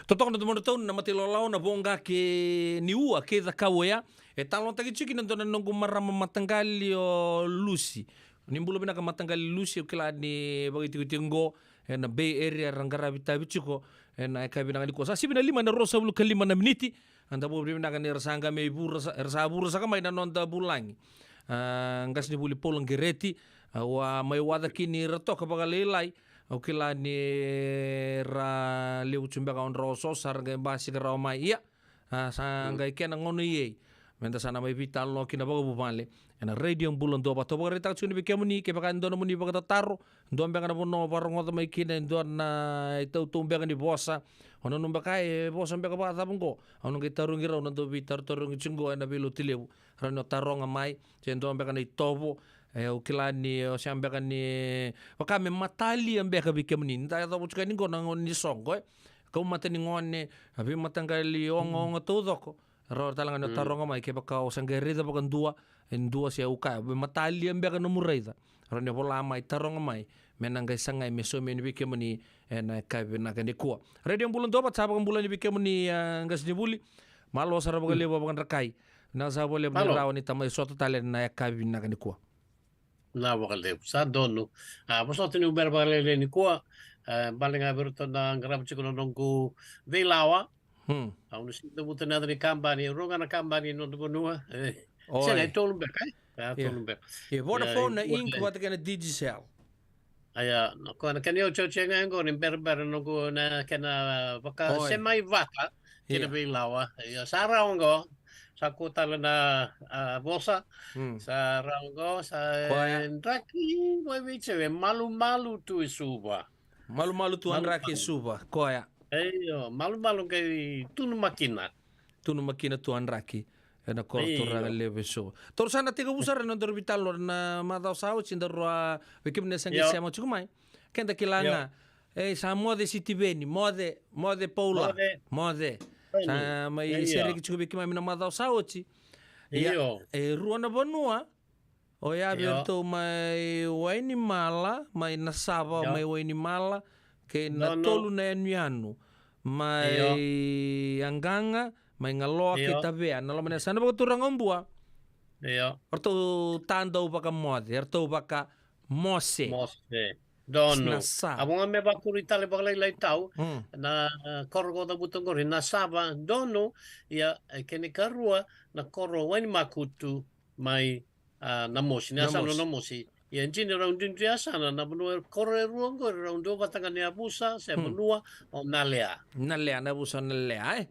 Totoka na domodratou na mata ilawalawa na voqa kei Niua kei Cakaua ya. E talanoataki tiko kina e dua na noqu marama, mataqali o Lusi. Ni bula vinaka mataqali Lusi, au kila ni vakaitikotiko qo ena Bay Area era qaravi tavi tiko ena yakavi vinaka nikua. Sa sivi na lima ena ruasagavulu ka lima na miniti. Eda vakavinavinaka ni ra sa qai mai vura sa, ra sa vura saka mai na noda vulagi. A, qasenivuli Paula Qereti, au a mai waca kina ira toka vakalailai. Au kila ni ra levu tu beka, o dra oso sa ra qai basika rawa mai. Ia, a, sa qai kena gauna i ei meda sa na mai veitalanoa kina vakavuvale ena Radio Bula Duavata. Au vakaraitaka tiko ni vei kemuni, kevaka e dua nomuni vakatataro, dua beka na vanua o vakarogoca mai kina e dua na itautau beka ni vosa, o nanuma beka e vosa beka vakacava qo, au na qai tarogi rau na dau veitarotarogi tiko qo ena veilotu levu. Rawa ni o taroga mai, se dua beka na itovo, e, au kila ni o sega beka ni vaka me matalia beka vei kemuni. Ni da yacova tiko yani qo na gauna ni soqo, e. Kau mata ni gone, a veimataqali ogaoga taucoko. Rawa tale ga ni o taroga mai, kevaka o sa qai raica vakadua, e dua se au kaya, me matalia beka nomu raica. Rawa ni o vola mai, taroga mai, me na qai sagai me saumi yani vei kemuni ena yakavi vinaka nikua. Radio Bula Duavata, sa vakabula yani vei kemuni, a, qasenivuli. Malo sara vakalevu a vakadrakai. Na sa vakalevu ni rawa ni ta mai sota tale ena yakavi vinaka nikua. Na vakalevu, sa donu. A, vosota ni bera vakalailai nikua. A, bale ga vei iratou na qarava tiko na noqu veilawa. Hmm. Au na sega ni cavuta na yaca ni kabani, e rua ga na kabani e noda vanua. E, sega, e tolu beka, e? E, tolu beka. E Vodafone, na Inc vata kei na Digicel. Ia, na, ko na kena iotioti ga qo ni berabera noqu na kena vakasemai vata kei na veilawa. Ia, sa rawa qo, sa kua tale na, a, vosa. Hmm. Sa rawa qo, sa, koya, e draki, koya vei tsewe, malumalu tu e Suva. Malumalu tu a draki e Suva, koya. Io, malumalu qai tunu makina. Tunu makina tu a draki ena koro turaga levu e Suva. Daru sa na tekivu sara na nodaru veitalanoa na macawa sa oti, daru a, vei kemuni na sa qai sema tiko mai. Keda kila ga. E, sa Moce Sitiveni, Moce, Moce Paula. Moce. Sa mai sereki tiko vei keimami na macawa sa oti. Ia, e rua na vanua. O ya vei iratou mai Wainimala, mai Nasava, mai Wainimala, kei na tolu na yanuyanu, mai Aqaqa, mai Galoa kei Tavea, na loma ni yasana vakaturaga o Bua. Io. Eratou tadau vakaMoce, eratou vakaMose. Mose. Donu. Nasava. A, vo ga me vakuri tale vakalailai tau, na, a, koro ko cavuta qori, Nasava, donu. Ia, e kena ikarua, na koro Wainimakutu, mai a, Namosi, na yasana o Namosi. Ia, e dina rau duidui yasana, na vanua e koro e rua qori, rau duavata ga na yavusa se vanua, o Nalea. Nalea, na yavusa o Nalea, e?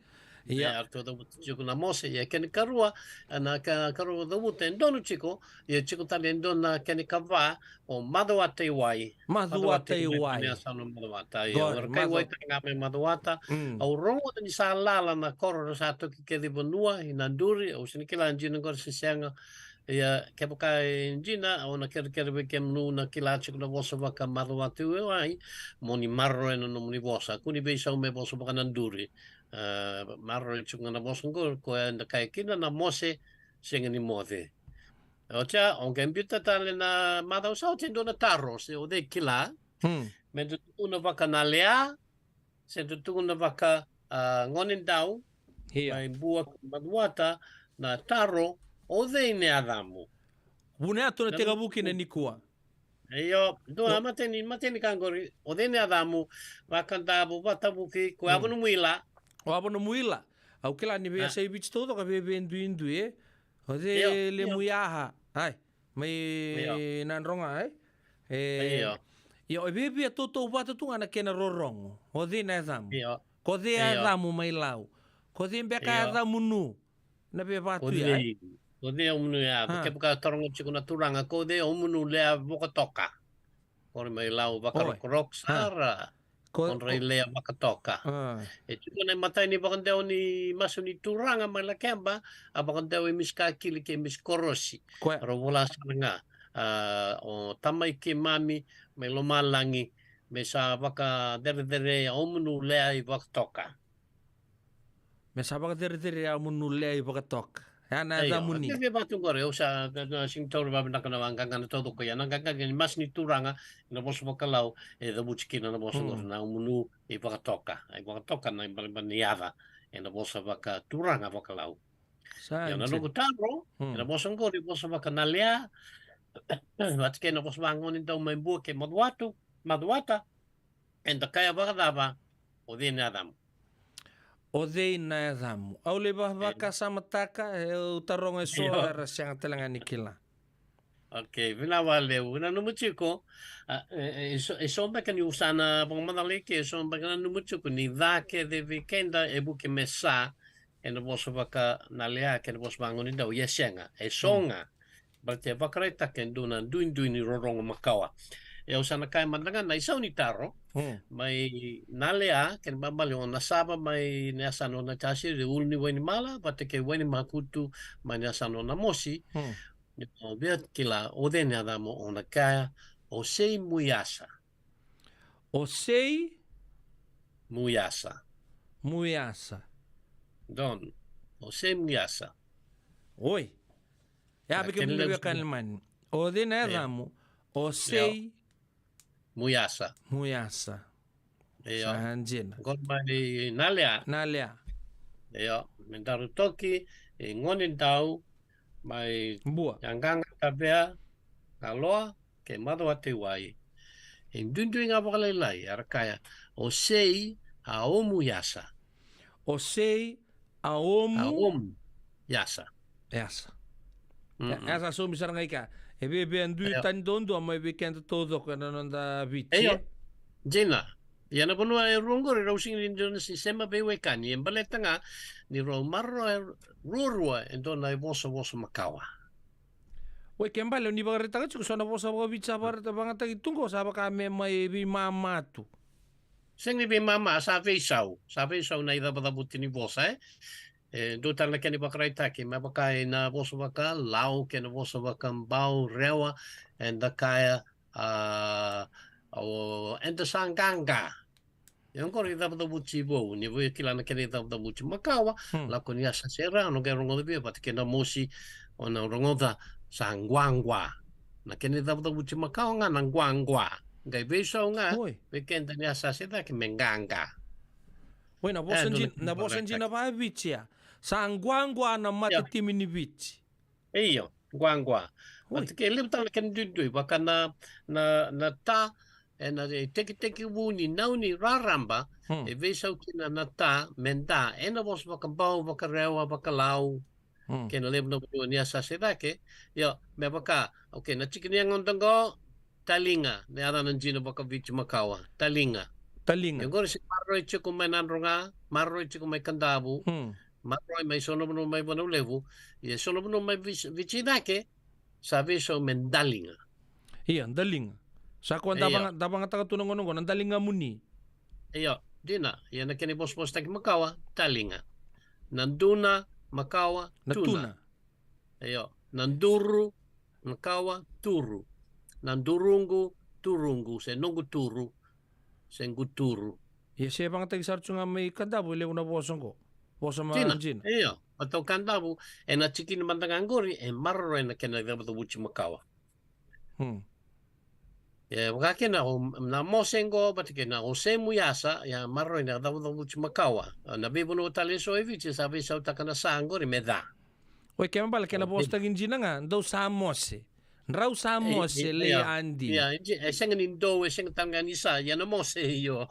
Ia. Ia, eratou cavuta tiko Namose, ia kena ikarua, a, na ka, karua cavuta, e donu tiko, ia tiko tale e dua na kena ikava, o Macuataiwai. Macuataiwai. Macuataiwai, na yasana o Macuata, ia, qori, era kai wai tale ga mai Macuata. Mm. Au rogoca ni sa lala na koro, era sa toki kece i vanua, i Naduri, au sega ni kila dina qori se sega, Ia, kevaka e dina, au na kerekere vei kemuni na kila tiko na vosa vakaMacuataiwai, mo ni maroroya na nomuni vosa. Kua ni veisau me vosa vakaNaduri. A, maroroya tiko ga na vosa qo, koya eda kaya kina Namose, sega ni Moce. Oti ya, o qai biuta tale na macawa sa oti e dua na taro, se o cei kila. Hmm. Me da tukuna vakaNalea, se da tukuna vaka, a, Gonedau, ia, mai Bua, Macuata, na taro, o cei na yacamu? Vuna ya tou na tekivu kina nikua. Io, dua, mateni, mateni ka qori, o cei na yacamu, vaka Davo, vaka Tavuki, ko Avo nomu ila. O Avo nomu ila. Au kila ni veiyasai Viti taucoko, vei, veiduidui, e? O cei, io, Lemuiaha. Ai. Mai Nadroga, e? E, io. Io, e viavia tautauvata tu ga na kena rorogo. O cei na yacamu? Io. Ko cei a yacamu mai Lau? Ko cei beka a yacamu Nu? Na veivatu ya, e? Ko cei a yacamu Nu ya? Kevaka taroga tiko na turaga, ko cei a yacamu Nu Lea Vakatoka? Qori mai Lau vakarokoroko sara. Ko, ko Drai Lea Vakatoka. E tiko na imatai ni vakadewa ni masu ni turaga mai Lakeba, a vakadewa i Misikakili kei Misikorosi. Rau vola sara ga. A, o tamai keimami mai lomalagi, me sa vakacerecerea o yacamu Nu Lea i Vakatoka. Me sa vakacerecerea o yacamu Nu Lea i Vakatoka. Ya na yacamuni. Via vatu qori, au sa, na, na sini tauri vavinaka na vaqaqana taucoko ya. Na qaqaqa ni masu ni turaga, na vosa vakalau, e cavuti kina na vosa qori, na umunu, e vakatoka. E vakatoka na ibalebale ni yaca, ena vosa vakaturaga vakalau. Sa ia na noqu taro, ena vosa qori, vosa vakanalea, vata kei na vosa vagone dau mai bua kei macuata, macuata, eda kaya vakacava, o cei na yacamu? O cei na yacamu? Au lai vakasamataka, e, au taroga e so era sega tale ga ni kila. Okay, vinaka vakalevu. Na nomu tiko, a, e, e, e so, e so beka ni usana vakamacala ike, e so beka na nomu tiko ni ca kece vei keda e vuki me sa, ena vosa vakanalea kei na vosa vagone dau, ia sega, e so ga. Baleta e vakaraitaka e dua na duidui ni rorogo makawa. E au sa na kaya mada ga na isau ni taro, mai Nalea, kena ibalebale o Nasava mai na yasana o Naitasiri, Uluniwainimala, vata kei Wainimakutu mai na yasana o Namosi, o via kila, o cei na yacamu, o na kaya, o Sei Muyasa. O Sei? Muyasa. Muyasa. Don, o Sei Muyasa. Oi. Ya, vei kemuni na veiwekani lomani. O cei na yacamu? O Sei? Muyasa. Muyasa. Io. Sa dina. Qori mai Nalea. Nalea. Io, me daru toki, e gone dau, mai bua. Yaqaqa Tavea, Galoa, kei Macuata i Wai. E duidui ga vakalailai, era kaya, o Sei a omu yasa. O Sei a omu. A omu yasa. Yasa. Ya, yasa somi sara ga ika. E via, via dui tani duadua mai vei keda taucoko ena noda Viti. Io. Dina. Ia na vanua e rua qori rau sigi ni dua na sisema veiwekani, e baleta ga ni rau maroroya ruarua e dua na ivosavosa makawa. Oi, ke bale ni vakaraitaka tiko so na vosa vakaviti sa vakaraitaka, vakayagataki tu qo sa vaka me mai veimama tu. Sega ni veimama, sa veisau, sa veisau na icavacavuti ni vosa, e. E dua tale na kena ivakaraitaki, me vaka ena vosa vakalau kei na vosa vakabau, rewa, eda kaya, a, o, eda sa qaqa. Ia oqori icavucavuti vou, ni via kila na kena icavucavuti makawa, lako ni a sa serau, na qai rogoca vei, vata kei Namosi, o na rogoca sa quaqua. Na kena icavucavuti makawa ga na quaqua. Qai veisau ga, oi, vei keda ni a sa se cake me qaqa. Oi, na vosa dina, na vosa dina vakaviti ya. Sa quaqua na matatimi ni Viti. Io, quaqua. Oi. Vata kei levu tale na kena duidui, vaka na, na, na ta, ena itekitekivu ni nau ni raraba, e veisau kina na ta, me da, ena vosa vakabau, vakarewa, vakalau, kei na levu na vanua ni a sa se cake, io, me vaka, okay, na tiki ni yagoda qo, taliga, na yacana dina vakaviti makawa, taliga. Taliga. Ia qori se maroroi tiko mai Nadroga, maroroi tiko mai Kadavu, maroroi mai so na vanua mai Vanua Levu, ia so na vanua mai Viti, Viti cake, sa veisau me daliga. Ia, daliga. Sa koya da vaga, da vagataka tu na gauna qo, na daligamuni. Io, dina, ia na kena ivosavosataki makawa, taliga. Na duna, makawa, na tuna. Io, na duru, makawa, turu. Na duruqu, turuqu, se noqu turu, se qu turu. Ia se vagataki sara tu ga mai Kadavu e levu na vosa qo. Vosa ma dina. Io, vata o Kadavu, ena tikina mada ga qori, e maroroi na kena icavucavuti makawa. E vaka kina o Namose qo, vata kina o Semu Yasa, ia maroroi na icavucavuti makawa. Na veivanua tale eso e Viti, sa veisautaka na sa qori me ca. Oi, kena ibalebale kena vosataki dina ga, dou sa mose. Drau sa mose, e, e, lei adi. Ia, e sega ni dou, e sega tale ga ni sa, ia na mose, io.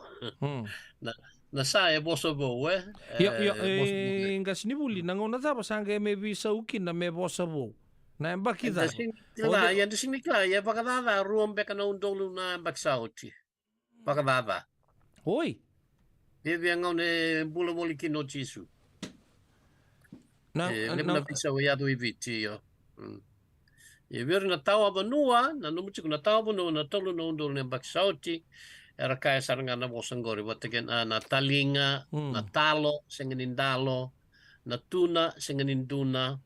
Na, na sa e vosa vou, e? Io, io, e, qasenivuli, na gauna cava sa qai me veisau kina me vosa vou? Na yabaki cava? Ia, da sega ni kila, ia vakacaca, rua beka na udolu na yabaki sa oti. Vakacaca. Oi. Viavia gauna e bula voli kina o Jisu. Na, e, na, na veisau e yaco i Viti, io. Ia vei ira na tawa vanua, na nomu tiko na tawa vanua, na tolu na udolu na yabaki sa oti, era kaya sara ga na vosa qori, vata kei na, na taliga, na talo, sega ni dalo, na tuna, sega ni duna.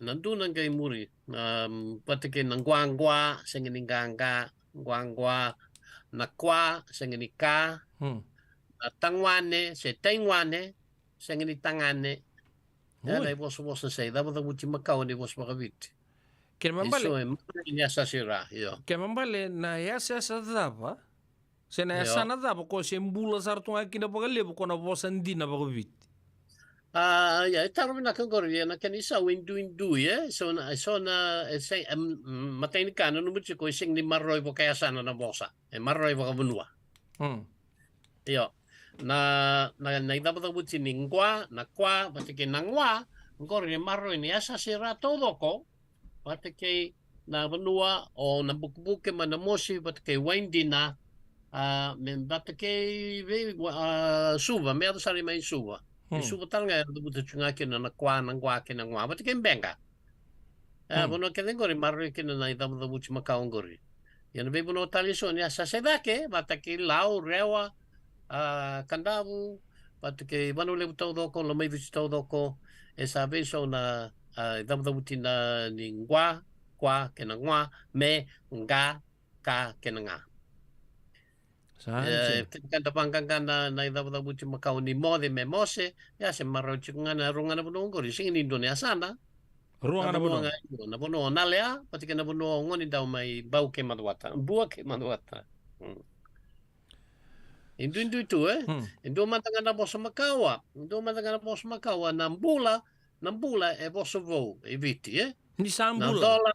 Na duna qai muri, na, vata kei na quaqua, sega ni qaqa, quaqua, na kwa, sega ni ka, na taguane, se taiguane, sega ni tagane. Ena ivosavosa sa icavucavuti makawa ni vosa vakaviti. Kena ibalebale, e makawa ni yasayasa i ra, io. Kena ibalebale na yasayasa cava se na yasana cava ko se bula sara tu ga kina vakalevu ko na vosa dina vakaviti? A, ia, e taro vinaka oqori, ia na kena isau e duidui, e so na, e so na, e se, em, mm, matai ni ka na numera tiko e sega ni maroroi vakayasana na vosa, e maroroi vakavanua. Io. Na, na, na icavucavuti ni gua, na kwa vata kei na gwa, oqori e maroroi ni yasayasa i ra taucoko vata kei na vanua o Nabukebuke mai Namosi vata kei Waidina, a, me vata kei vei, a, Suva, me yaco sara i mai Suva. I Suva tale ga era cavuta tu ga kina na kwa, na gwa kei na gwa vata kei Beqa. E, vanua kece oqori maroroi kina na icavucavuti makawa oqori. Ia na veivanua tale e so ni yasayasa i cake vata kei Lau, Rewa, a, Kadavu, vata kei Vanua Levu taucoko, Lomaiviti taucoko, e sa veisau na, a, icavucavuti na ni gwa, kwa kei na gwa, me, ga, ka kei na ga. Sa, e, kevaka da vaqaqa na, na icavucavuti makawa ni moce me mose, ia se maroroi tiko ga na rua ga na vanua oqori, sega ni dua na yasana. Rua ga na vanua. Na vanua o Nalea vata kei na vanua o Gonedau mai Bau kei Macuata, Bua kei Macuata. E duidui tu, e? E dua mada ga na vosa makawa, e dua mada ga na vosa makawa na bula, na bula e vosa vou e Viti, e? Ni sa bula. Na cola,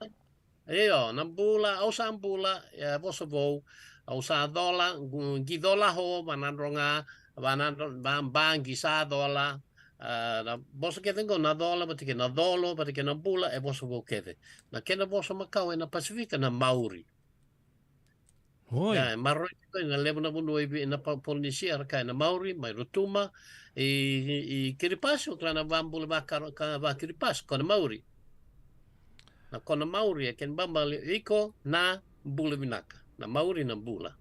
io, na bula, au sa bula, e vosa vou, au sa cola, gu-, qi cola ho, vanadro ga, vanadro, va, ba, qi sa cola, a, na vosa kece oqo na cola vata kei na colo vata kei na bula e vosa vou kece. Na kena vosa makawa ena Pasifika na Maori. Oi. Ia, e maroroi tiko ena levu na vanua i, na Pa-, Polinisia, era kaya na Maori mai Rotuma, i, i Kiripasi, o kila na vabula vaka, ka, va Kiripasi, ko na Maori. Na ko na Maori, e kena ibalebale iko na bula vinaka. Na Maori na bula.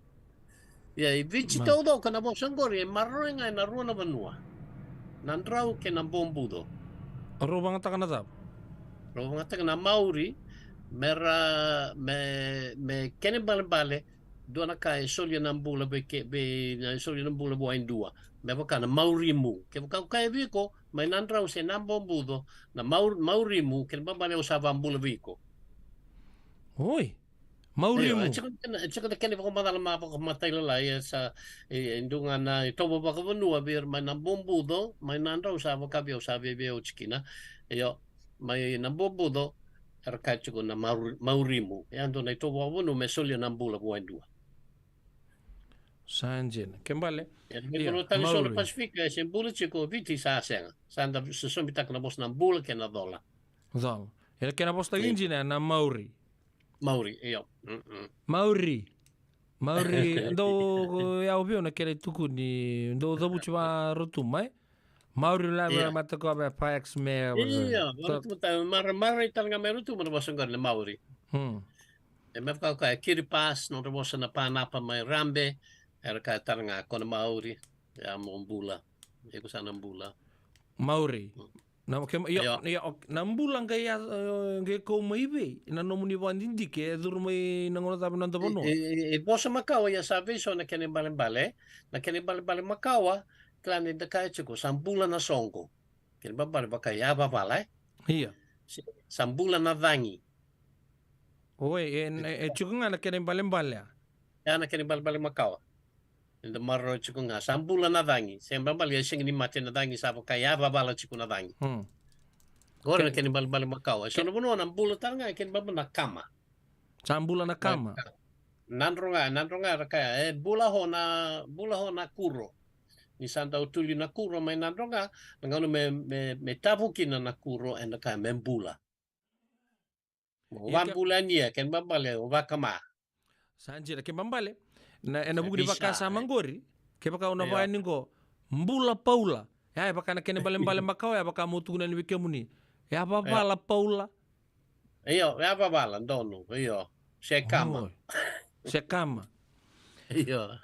Ia, i Viti taucoko na vosa oqori e maroroi ga ena rua na vanua. Na drau kei na bobuco. Rau vagataka na cava? Rau vagataka na Maori, me ra, me, me kena ibalebale, dua na ka e solia na bula vei ke, vei, na solia na bula vua e dua. Me vaka na Maori mu. Kevaka au kaya vei iko, mai na drau se na bobuco, na Mau-, Maori mu, kena ibalebale au sa vabula vei iko. Oi. Maori mu. Io, e tiko na kena, e tiko na kena ivakamacala ma vakamatailalai, e sa, e, e dua ga na itovo vakavanua vei ira mai na bobuco, mai na drau sa vaka vei au sa viavia oti kina. Io, mai na bobuco, era kaya tiko na Maori, Maori mu. E a dua na itovo vakavanua me solia na bula vua e dua. Sa dina. Kena ibalebale. Ia, na veivanua tale e so na Pasifika, e se bula tiko Viti sa sega. Sa da sosomitaka na vosa na bula kei na cola. Cola. Ia na kena vosa tale e dina na Maori. Maori, io. Mm-mm. Maori. Maori, dou yawa vei au na kena itukuni, dou cavuti va Rotuma, e? Maori la, ia, mata ko me pa ex me. Ia, Rotuma tale, mara, mara i tale ga me Rotuma na vosa oqori na Maori. Hmm. E me vaka o kaya Kiribati, nodra vosa na Panapa mai Rabe, era kaya tale ga ko na Maori, ia mo bula. Iko sa na bula. Maori. Hmm. Na, ke, io, io, io, ok, na bula qai ya, eh, qai kau mai vei? Na nomuni vakadidike, e curu mai na gauna cava na noda vanua? E, e, e, e vosa makawa, ia sa vei so na kena ibalebale, na kena ibalebale makawa, kila ni da kaya tiko, sa bula na soqo. Kena ibalebale vaka ya vavala, e? Ia. Se, sa bula na cagi. Oi, e, e, e tiko ga na kena ibalebale, a? Ya na kena ibalebale makawa. Eda maroroya tiko ga, sa bula na cagi. Se ibalebale e sega ni mate na cagi, sa vaka ya vavala tiko na cagi. Hmm. Qori na kena ibalebale makawa. E so na vanua na bula tale ga, e kena ibalebale na kama. Sa bula na kama. Na, nadro ga, nadro ga era kaya, e bula ho na, bula ho na kuro. Ni sa dau tuli na kuro mai nadro ga, na gauna me, me, me tavu kina na kuro, ena kaya me bula. Mo vabula ni, e kena ibalebale o vakama. Sa dina, kena ibalebale. Na, ena vuku ni vakasama qori, kevaka au na vaka ni qo, bula Paula. Ya, e vaka na kena ibalebale makawa, ya vaka mo tukuna yani vei kemuni. Ya vavala Paula. Io, ya vavala, donu, io. Se kama. Oi. Se kama. Io.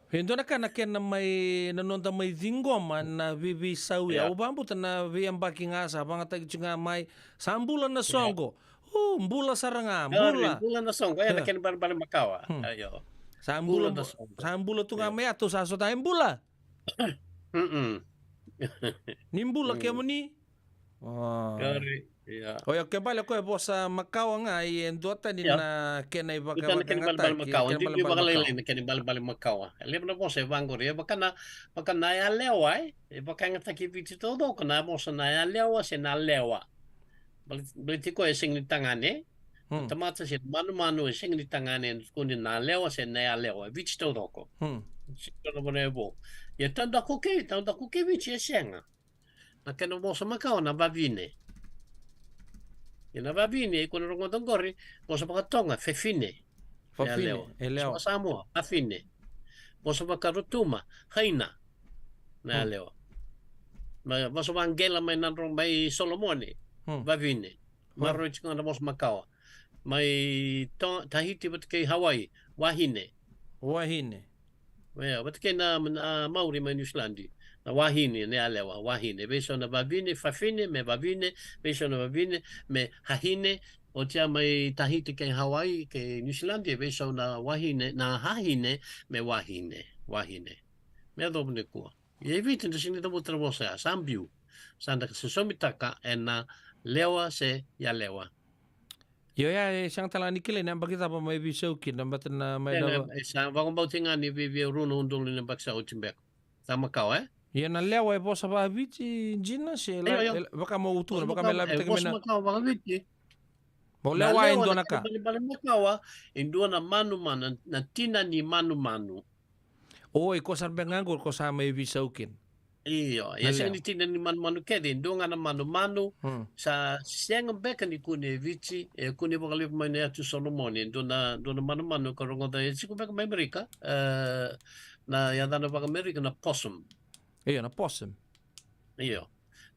E dua na ka na kena mai, na noda mai ciqoma na veiveisau ya. Au vakabuta na veiyabaki ga sa vagataki tiko ga mai. Sa bula na soqo. U, bula sara ga, bula. Bula na soqo, ya na kena ibalebale makawa. Hmm. Io. Sa bula, sa bula tu ga mai, ya tou sa sota, e bula. Mm-mm. Ni bula kemuni. Qori, ia. O ya ke bale ko e vosa makawa ga, ia e dua tani na kena ivaka, dua tani na kena ibalebale makawa, dua tani na kena ibalebale makawa. E levu na vosa e vaqori, e vaka na, vaka na yalewa, e, e vakayagataki e Viti taucoko na vosa na yalewa se na lewa. Bale, bale tiko e sega ni tagane, na tamata se manumanu e sega ni tagane, e tukuni na lewa se na yalewa, e Viti taucoko. Sega na vanua e vo. Ia taudaku kei, taudaku kei Viti e sega. Na kena vosa makawa na vavine. Ia na vavine, iko na rogoca qori, vosa vakaToga, fefine. Fafine, e lewa. Vosa vakaSamoa, fafine. Vosa vakaRotuma, haina. Na yalewa. Na vosa vakaQela mai Nadro, mai Solomone, vavine. Maroroi tiko ga na vosa makawa. Mai To-, Tahiti vata kei Hawaii, wahine. Wahine. Ia, vata kei na, na Maori mai Niusiladi. Na wahine, na yalewa, wahine. Veisau na vavine, fafine, me vavine, veisau na vavine, me hahine. Oti ya mai Tahiti kei Hawaii, kei Niusiladi, e veisau na wahine, na hahine, me wahine, wahine. Me yacova nikua. Ia e Viti da sega ni cavuta na vosa ya, sa biu. Sa da sosomitaka ena lewa se yalewa. Io ya, e sega tale ga ni kilai na yabaki cava mai veisau kina, baleta na mai na, e sa vakabauti ga ni vei, vei rua na udolu na yabaki sa oti beka. Sa makawa, e? Ia na lewa e vosa vakaviti dina se la, e vaka mo tukuna, vaka me lavitaki mai na vosa makawa vakaviti. Mo lewa e dua na ka. Balebale makawa, e dua na manumanu, na, na tina ni manumanu. O, iko sa beka ga qori ko sa mai veisau kina. Io, ia sega ni tina ni manumanu kece, e dua ga na manumanu, sa sega beka ni kune e Viti, e kune vakalevu mai na yatu Solomone, e dua na, dua na manumanu ka rogoca, e tiko beka mai Amerika, e, na yacana vakaAmerika na possum. Io, na possum. Io.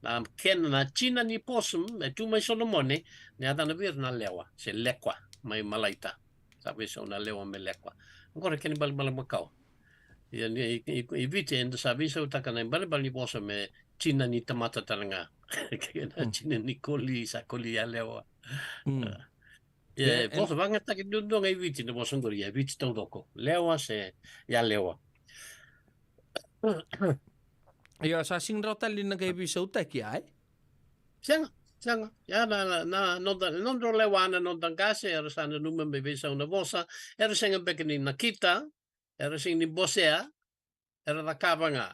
Na kena, na tina ni possum, e tu mai Solomone, na yacana vei ira na lewa, se lekwa, mai Malaita. Sa veisau na lewa me lekwa. Oqori kena ibalebale makawa. Ia ni, i, i, i Viti, eda sa veisautaka na ibalebale ni vosa me tina ni tamata tale ga. Kei na tina ni koli, sa koli yalewa. Ia, e, e vosa vakayagataki duadua ga i Viti na vosa oqori, ia Viti taucoko. Lewa se yalewa. Io, sa sega ni rawa tale ni na qai veisautaki, ai? Sega, sega. Ia na, na, na noda, nodrau lewa na noda qase, era sa nanuma me veisau na vosa, era sega beka ni nakita, era sega ni bosea, era cakava ga.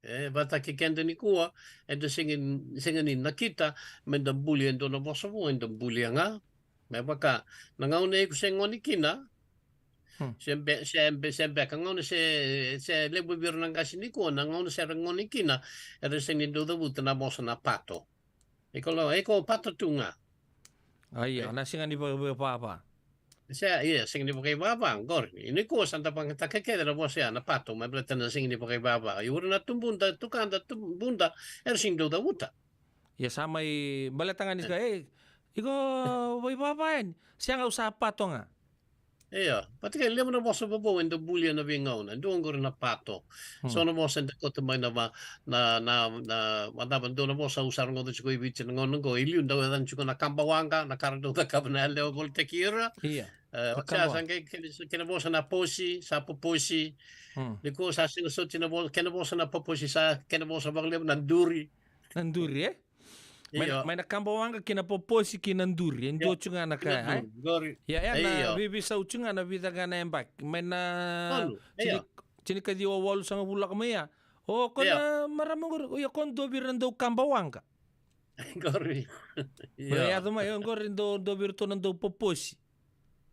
E, vata kei keda nikua, eda sega, sega ni nakita, me da buli e dua na vosa vou, eda bulia ga. Me vaka, na gauna iko se gone kina, se be-, se be-, se beka gauna se, se levu vei ira na qase nikua, na gauna se ra gone kina, era sega ni dau cavuta na vosa na pato. Iko lo, iko pato tu ga. A, ia, na sega ni vakaivava. Se, ia, sega ni vakaivava, qori. Nikua sa da vakayagataka kece na vosa ya na pato, me baleta na sega ni vakaivava. I ura na tubuda, tukada, tubuda, era sega ni dau cavuta. Ia sa mai baleta ga ni sa, e, iko vakaivava yani. Sega, au sa pato ga. Ia, vata kei levu na vosa vovou eda bulia na veigauna. Dua qori na pato. So na vosa eda kauta mai na va-, na, na, na, vadava, dua na vosa au sa rogoca tiko i Viti na gauna qo, i liu dau yacana tiko na kabawaqa, na ka ra dau cakava na yalewa volitaki ira. Ia. E, na oti ya kabawaqa. Sa qai kena, kena vosa na posi, sa poposi. Nikua sa sega soti na vo-, kena vosa na poposi, sa kena vosa vakalevu na duri. Na duri, e? Mai na, io, mai na kabawaqa ki na poposi ki na duri, e dua tu ga na ka, e? Ia, e na veiveisau tu ga na vica ga na yabaki. Mai na tini, tinikaciwa walusagavulu lako mai ya. O, ko na marama qori, o, ia ko dua vei ira na dau kabawaqa. Qori. Io. Ia, yaco mai, o, qori dua, dua vei iratou na dau poposi.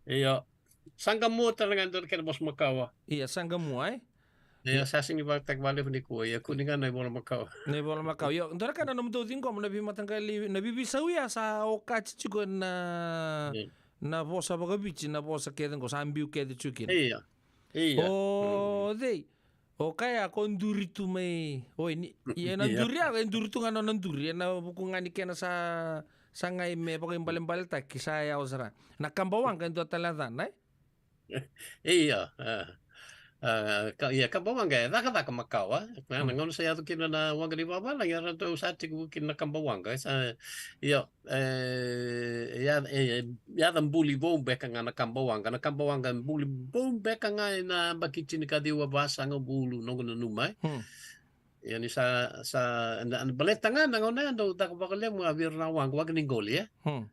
Io. Saqa mua tale ga e dua na kena vosa makawa. Ia, saqa mua, e? Ia, sa sega ni vakataki vakalevu nikua, ia kune ga na ivola makawa. Na ivola makawa. Io, dua na ka na nomudou ciqoma na veimataqali, na veiveisau ya sa okati tiko na, na vosa vakaviti, na vosa kece qo, sa biu kece tiko kina. Ia. Ia. O cei? O kaya ko duri tu mai, oi, ni, ia na duri ya, e duri tu ga na nona duri, ena vuku ga ni kena sa, sa qai me vakaibalebaletaki, sa yawa sara. Na kabawaqa e dua tale na yacana, e? Ia, a, a, ka-, ia, kabawaqa e cakacaka makawa, na, na gauna sa yaco kina na waqa ni vavalagi, eratou sa tiko kina na kabawaqa, sa, ia, e, ia, e, yaca buli vou beka ga na kabawaqa, na kabawaqa buli vou beka ga ena yabaki tinikaciwa vasagavulu, noqu nanuma, e. Ia ni sa, sa, na, na baleta ga na gauna ya dau caka vakalevu ga vei ira na waqa, waqa ni qoli, e? Hmm.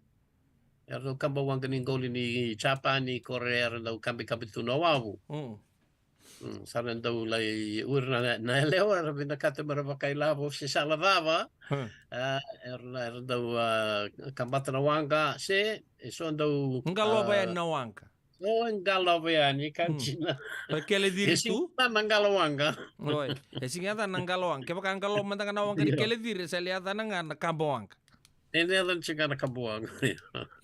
Era dau kaba waqa ni qoli ni Japani, Korea, era dau kabikabi tu na wavu. Hmm. Mm, sa ra dau lai uri na, na yalewa, era vinakata me ra vakailavo se sala cava. Hmm. Ah, era, era dau, ah, kabata na waqa, se, e so dau, Qalo ah, vaya na waqa. O, e qalo vaya ni ka Hmm. jina. O kele E ciri sigi tu? ta na qalo waqa. Oi, e sigi ta na qalo waqa. Kevaka qalo mada ga na waqa ni Io. kele ciri, e sa lia ta na ga na kaba waqa. E lia ta na tiko na kaba waqa.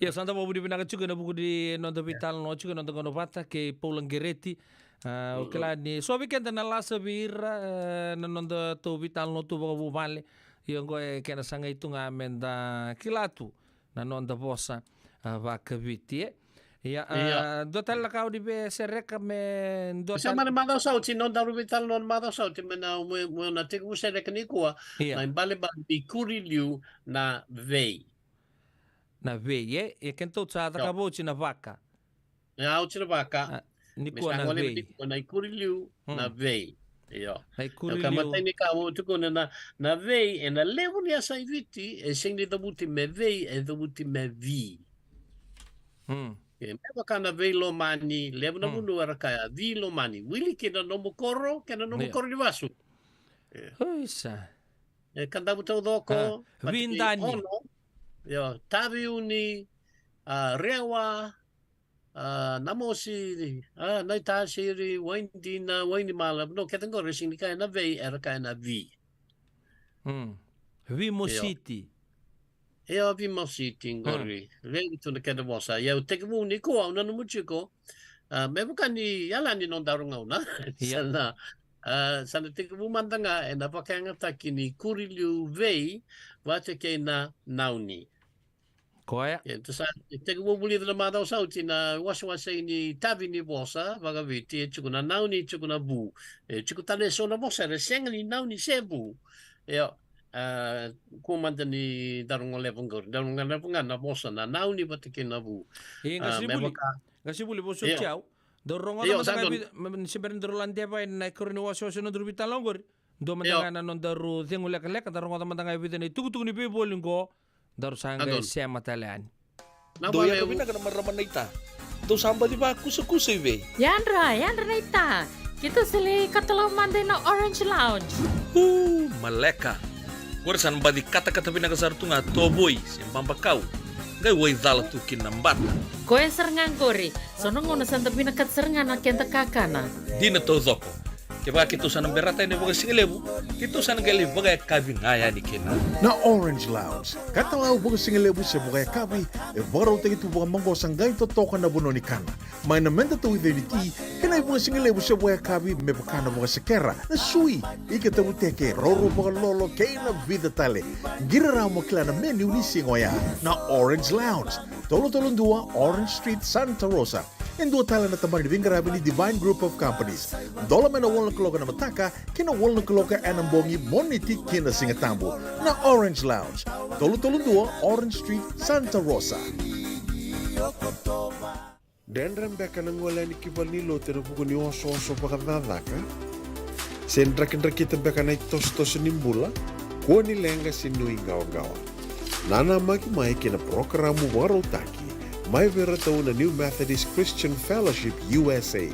Ia, sa da vakavinavinaka tiko ena vuku ni noda veitalanoa tiko, noda gauna vata kei Paula Qereti. Ah, o Mm-mm. kila ni so vei keda na lasa vei ira, eh, na noda tou veitalanoa tu vakavuvale. Ia oqo e kena sagai tu ga me da kila tu na noda vosa, ah, vakaviti, e. Ia, Ia. ah, dua tale na ka o ni via sereka me dua Sa tale mani macawa sa oti, nodaru veitalanoa na macawa sa oti, me na, me, me na tekivu sereka nikua, Ia. na ibalebale ni kuri liu na vei. Na vei, e? E kena tou sa Io. cakava oti na vaka. E, a oti na vaka. Ah, Me nikua sa na gole vei. nikua na ikuri liu, Hmm. na vei. Io. Na ikuri Au ka liu. matai ni ka au tukuna na, na vei, ena levu ni yasa i Viti, e sega ni cavuti me vei, e cavuti me vi. Hmm. E, me vaka na vei lomani, levu na Hmm. vanua era kaya, vi lomani. Wili ki na nomu koro, kei na nomu Io. koro ni vasu. E. Oi, sa. E, Kadavu taucoko, Ah, Patiki Vidani. ono. Io, Taveuni, ah, Rewa, ah, Namosi, ah, Naitasiri, Wainidina, Wainimala. No, kece qori, e sega ni kaya na vei, era kaya na vi. Mm. Vimositi. Io, Vimositi qori. Mm. Levu tu na kena vosa. Ia, au tekivu nikua, au nanuma tiko. Ah, me vaka ni yala ni nodaru gauna. Ia. Sa na, ah, sa na tekivu mada ga ena vakayagataki ni kuri liu vei vata kei na nauni. Koya. Ia, tou sa tekivu vulica na macawa sa oti na wasewase ni tavi ni vosa vakaviti, e tiko na nauni, e tiko na vu. E tiko tale e so na vosa era sega ni nauni se vu. Io, ah, kua mada ni daru goleva qori. Daru goleva ga na vosa na nauni vata kei na vu. E, Ah, me Qasenivuli. vaka Qasenivuli, vosoti Io. au. Daru rogoca Io, mada sa ga donu. vi-, me, me, se bera ni daru ladeva ena ikarua ni wasewase na nodaru veitalanoa qori. Dua mada Io. ga na nodaru cegu lekaleka, daru rogoca mada ga e vica na itukutuku ni veivoli qo, daru sa Sa qai donu. sema tale yani. Na Dou vale yadra u- vinaka na marama naita. Dou sa baci vakusakusa i vei? Yadra, yadra naita. Keitou sa lai katalau mada ina Orange Lounge. Uu, maleka. Qori sa na baci katakata vinaka sara tu ga tovoi se babakau. Qai waicala tu kina na bata. Koya sara ga qori. So na gauna sa da vinakata sara ga na keda kakana. Dina taucoko. Kevaka keitou sa na berata yani vakasigalevu, keitou sa na qai lai vakayakavi ga yani kina. Na Orange Lounge, katalau vakasigalevu se vakayakavi, e vakarautaki tu vakamaqosa qai totoka na vanua ni kana. Mai na meda tauica ni ti, kei na ivakasigalevu se vakayakavi me vaka na vakasekera, na sui, ika taruteke, roro vakalolo, kei na vica tale. Qiri rawa mo kila na menu ni siga oya. Na Orange Lounge, tolu tolu dua Orange Street, Santa Rosa. E dua tale na tabana ni veiqaravi ni Divine Group of Companies. Dola mai na walu na kaloko ena mataka ki na walu na kaloko ena bogi, Moniti ki na Sigatabu. Na Orange Lounge, tolu tolu dua Orange Street, Santa Rosa. Dredre beka na gole yani ki valenilotu ena vuku ni osooso vakacakacaka? Se drakidrakita beka na itosotoso ni bula? Kua ni leqa se nuiqawaqawa. Nanamaki mai ki na parokaramu vakarautaki mai vei iratou na New Methodist Christian Fellowship U S A,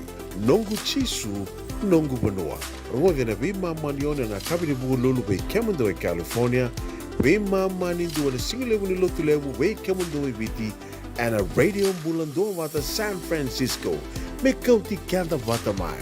Noqu Jisu, Noqu Vanua. Rogoci ena veimama ni ono ena yakavi ni Vukelulu vei kemudou e California, veimama ni dua na sigalevu ni Lotulevu vei kemudou e Viti, ena Radio Bula Duavata San Francisco. Me kauti keda vata mai.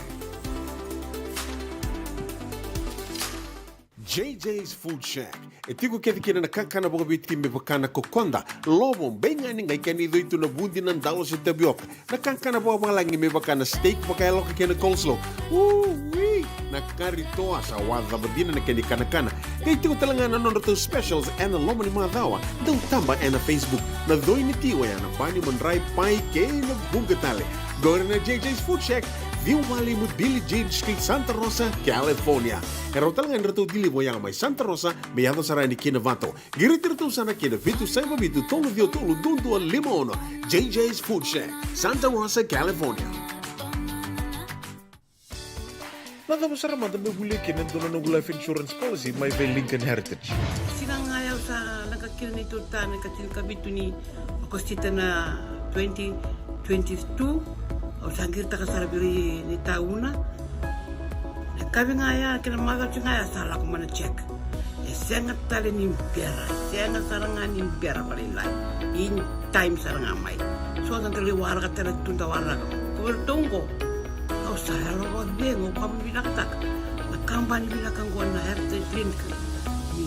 J J's Food Shack. E tiko kece kina na kakana vakaviti me vaka na kokoda, lovo, beigani, qai kena icoi tu na vudi, na dalo se tavioka. Na kakana vakavalagi me vaka na steak vakayaloka kei na coleslaw. Ui! Na kari toa, sa wacava dina na kena ikanakana. Qai tiko tale ga na nodratou specials ena loma ni macawa. Dau taba ena Facebook. Na coi ni ti oya na bani, madrai, pai kei na vuqa tale. Qori na J J's Food Shack, ciwa walu lima Billie Jean Street, Santa Rosa, California. E rawa tale ga ni ratou deliver oya mai Santa Rosa me yaco sara yani ki Novato. Qiriti iratou sara ki na vitu saiva vitu tolu ciwa tolu dua dua lima ono. J J's Food Shack, Santa Rosa, California. Cava sara mada me volia kina e dua na noqu life insurance policy mai vei Lincoln Heritage? Siga ga ya au sa leqa kina neitou ta na ikatinikavitu ni Okosita na twenty twenty-two. Au sa qiritaka sara vei ira ni tauna. Na kavi ga ya kei na macawa ga ya sa lako mai na check. E sega tale ni bera, sega sara ga ni bera vakalailai. In time sara ga mai. So da qai waraka tale tu da waraka. Ko vei ratou qo. Au sa yalo vakacegu, au vakavinavinakataka na kabani vinaka qo na Heritage Clinic. Ni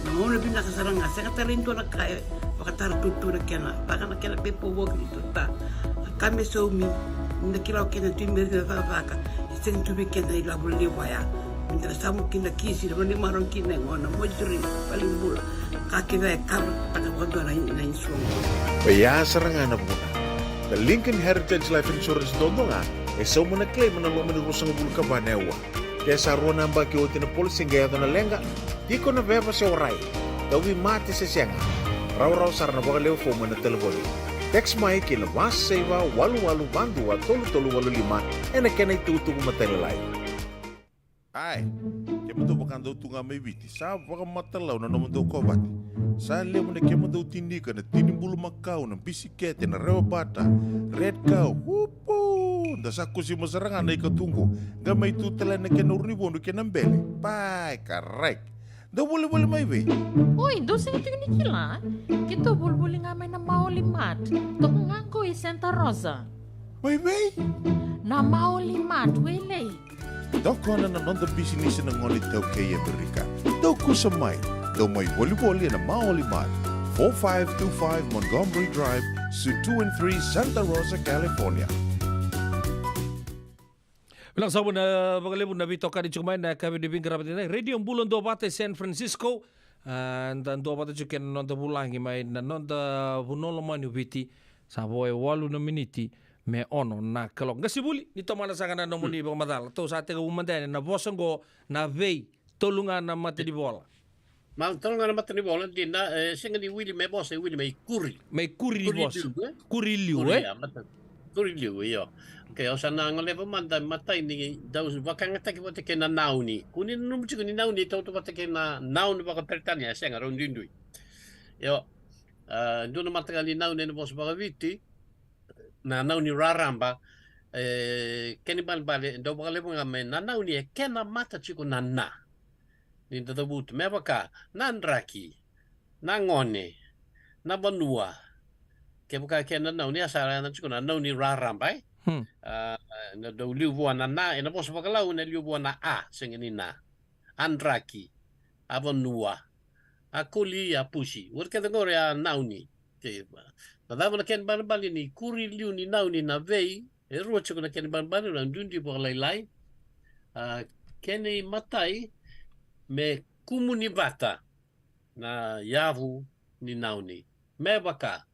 na gauna vinaka sara ga, sega tale e dua na ka e vakatara tutu na kena, vaka na kena paperwork ni tuta. Na ka me saumi, ni da kila o kena tu i meri na cakacaka, e sega tu vei keda na ilavo levu ya. Ni da na samu kina kisi, na vale ni marau kina e gona, moituri, vale ni bula. Ka kece e cover taka vakadua na, na insurance. Oya sara ga na vuna. Na Lincoln Heritage Life Insurance dodonu ga, e sauma na claim ena loma ni ruasagavulu ka va na aua. Ke sa rua na yabaki oti na policy qai yaco na leqa, tiko na veva se warai, tauvimate se sega, rawarawa sara na vakalewe fomu ena talevoni. Text mai ki na va saiva walu walu va dua tolu tolu walu lima ena kena itukutuku matailalai. Ai, kemudou vakadau tu ga mai Viti, sa vakamatalau na nomudou kovate. Sa levu na kemudou tinika, na tini bulumakau, na bisikete, na rewabata, red cow, upu! Da sa kusima sara ga na ikatuqu, qai mai tu tale na kena urunivodu kei na bele. Pai, karai. Dou volivoli mai vei? Oi, dou sega tiko ni kila? Keitou volivoli ga mai na Maoli Mart. Toka ga qo i Santa Rosa. Mai vei? Na Maoli Mart, Wailei. Tokona na noda bisinisi na gone iTaukei e Amerika. Dou kusa mai. Dou mai volivoli ena Maoli Mart, four five two five Montgomery Drive, Suite two and three, Santa Rosa, California. Vinaka saka vakalevu na veitokani tiko mai na yakavi ni veiqaravi ni Radio Bula Duavata e San Francisco. A, da duavata tiko kei na noda vulagi mai na noda vanua lomani o Viti. Sa vo e walu na miniti me ono na kaloko. Qasenivuli, ni tomana saka na nomuni vakamacala. Tou sa tekivu mada yani na vosa qo, na vei, tolu ga na matanivola. Ma tolu ga na matanivola, dina, e sega ni wili me vosa, e wili me ikuri. Me ikuri ni vosa. Ikuri liu, e? Ikuri liu, e? Ikuri liu, io. Okei, au sa na goleva mada, matai ni dau vakayagataki vata kei na nauni. Kua ni nanuma tiko ni nauni e tautauvata kei na nauni vakaperitania, e sega, rau duidui. Io, a, dua na mataqali nauni ena vosa vakaviti, na nauni raraba, e, kena ibalebale, dau vakalevu ga me na nauni e kena mata tiko na na. Ni da cavuta, me vaka, na draki, na gone, na vanua. Kevaka kena nauni, a sa na tiko na nauni raraba, e? Hmm. A, na dau liu vua na na, ena vosa vakalau, ena liu vua na a, sega ni na. A draki, a vanua, a koli, a pusi. Ori kece qori a nauni. Okei, na cava na kena ibalebale ni kuri liu ni nauni na vei, e rua tiko na kena ibalebale, na duidui vakalailai. A, kena imatai, me kumuni vata na yavu ni nauni. Me vaka,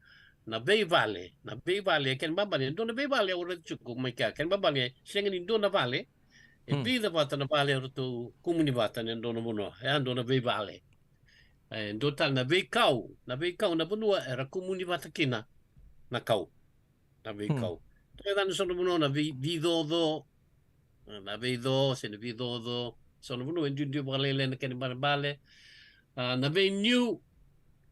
na veivale, na veivale, e kena ibalebale, e dua na veivale au raica tiko mai kea, kena ibalebale, e sega ni dua na vale, e vica vata na vale eratou kumuni vata ena dua na vanua, e a dua na veivale. E dua tale na veikau, na veikau na vanua era kumuni vata kina na kau. Na veikau. Toka e so na vanua na vei, vicoco, na veico, se na vicoco, so na vanua e duidui vakalailai na kena ibalebale. A, na veiniu,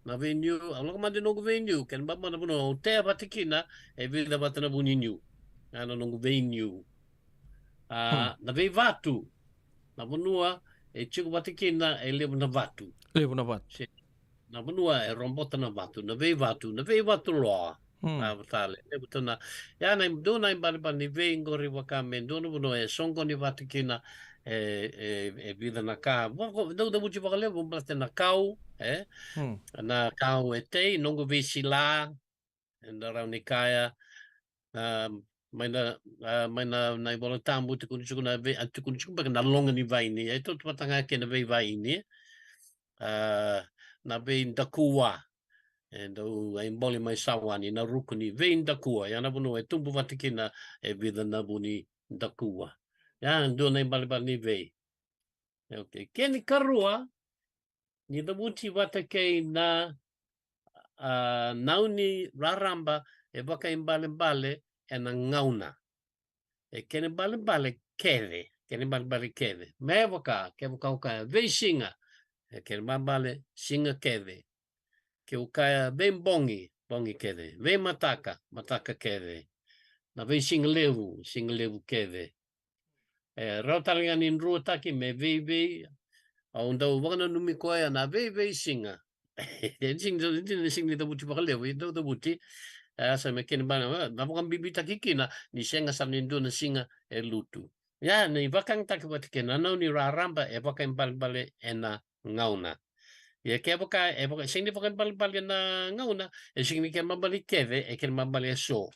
na veiniu, au lako mada i noqu veiniu, kena ibalebale na vanua au tea vata kina, e vica vata na vu ni niu. A, na noqu veiniu. A, na veivatu, na vanua e tiko vata kina, e levu na vatu. Levu na vatu. Se, na vanua e robota na vatu, na veivatu, na veivatu loa. Hmm. A, tale, levu tu na, ia na dua na ibalebale ni vei qori vaka me dua na vanua e soqoni vata kina, e, e, e vica na ka. Vaka, dau cavuti vakalevu baleta na kau, e? Hmm. Na kau e tei, noqu veisila, eda rawa ni kaya, a, mai na, a, mai na, na iVola Tabu, tukuni tiko na vei, a, tukuni tiko beka na loga ni vaini, e tautauvata ga kei na veivaini, a, na veidakua, e dau, e bole mai Sawani, na ruku ni veidakua, ia na vanua e tubu vata kina e vica na vu ni dakua. Ia, dua na ibalebale ni vei. Okei, kena ikarua, ni cavuti vata kei na, a, nauni raraba e vakaibalebale ena gauna. E kena ibalebale kece. kena ibalebale kece. Me vaka, kevaka o kaya veisiga, e kena ibalebale siga kece. Ke o kaya veibogi, bogi kece. Veimataka, mataka kece. Na veisiga levu, siga levu kece. E rawa tale ga ni druataki me veivei. Au dau vakananumi koya na veivei siga. E sega ni, sega ni cavuti vakalevu, e dau cavuti. E sa me kena ibalebale, na vakabibitaki kina ni sega sara ni dua na siga e lutu. Ia, ni vakayagataki vata kei na nau ni raraba, e vakaibalebale ena gauna. Ia kevaka e vaka, sega ni vakaibalebale ena gauna, e sega ni kena ibalebale kece, e kena ibalebale eso.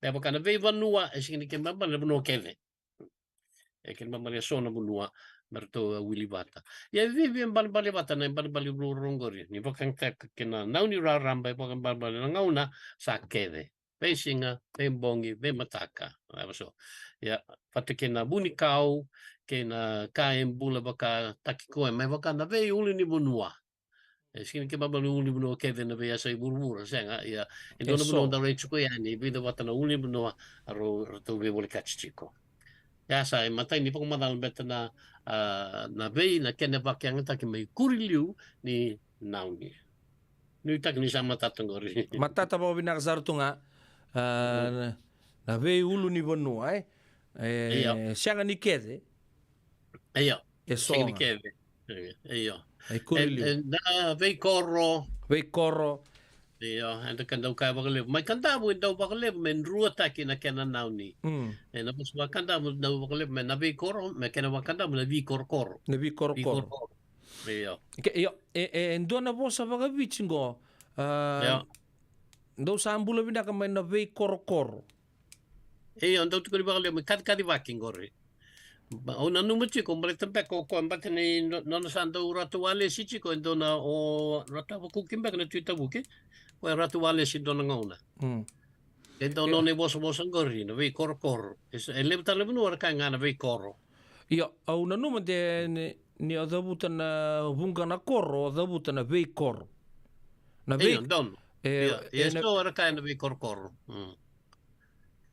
Me vaka na veivanua, e sega ni kena ibalebale na vanua kece. E kena ibalebale eso na vanua me ratou a wili vata. Ia e viavia balebale vata na ibalebale vuravura oqori. Ni vakayagataka kei na nau ni raraba, e vakaibalebale na gauna sa kece. Veisiga, veibogi, veimataka. Ava so. Ia, vata kei na vunikau, kei na ka e bula vakataki koya, me vaka na veiulunivanua. E sega ni kena ibalebale ulunivanua kece na veiyasai vuravura, sega, ia. E dua na vanua dau rai tiko yani, e vica vata na ulunivanua, a rau, ratou veivolekati tiko. Ia sa, e matai ni vakamacala beta na, a, na vei, na kena vakayagataki mai kuriliu ni nauni. Nuitaki ni sa matata qori. Matata vakavinaka sara tu ga, a, na, na veiulunivanua, e? E, sega ni kece. Io. E so ga. Sega ni kece. Io. E kuriliu. E, e, na veikoro. Veikoro. Io, eda ka dau kaya vakalevu. Mai Kadavu e dau vakalevu me druataki na kena nauni. Mm. E na vosa vakadavu dau vakalevu me na veikoro, me kena vakadavu na vikorokoro. Na vikorokoro. Vikorokoro. Io. Ke, io, e, e dua na vosa vakaviti qo. A, io. Dau sa bula vinaka mai na veikorokoro. Io, dau tukuni vakalevu me kacikacivaki qori. Ba, au nanuma tiko, baleta beka o koya, beka ni no-, nona sa dau Ratu Walesi tiko, e dua na o Ratu Avakuki beka na Tui Tavuki. Koya Ratu Walesi dua na gauna. Mm. E dau nona ivosavosa qori, na veikorokoro. E sa, e levu tale na vanua era kaya ga na veikoro. Io, au nanuma de ni, ni o cavuta na vuqa na koro, o cavuta na veikoro. Na vei-, io, donu. E, io, e, e na so era kaya na veikorokoro. Mm.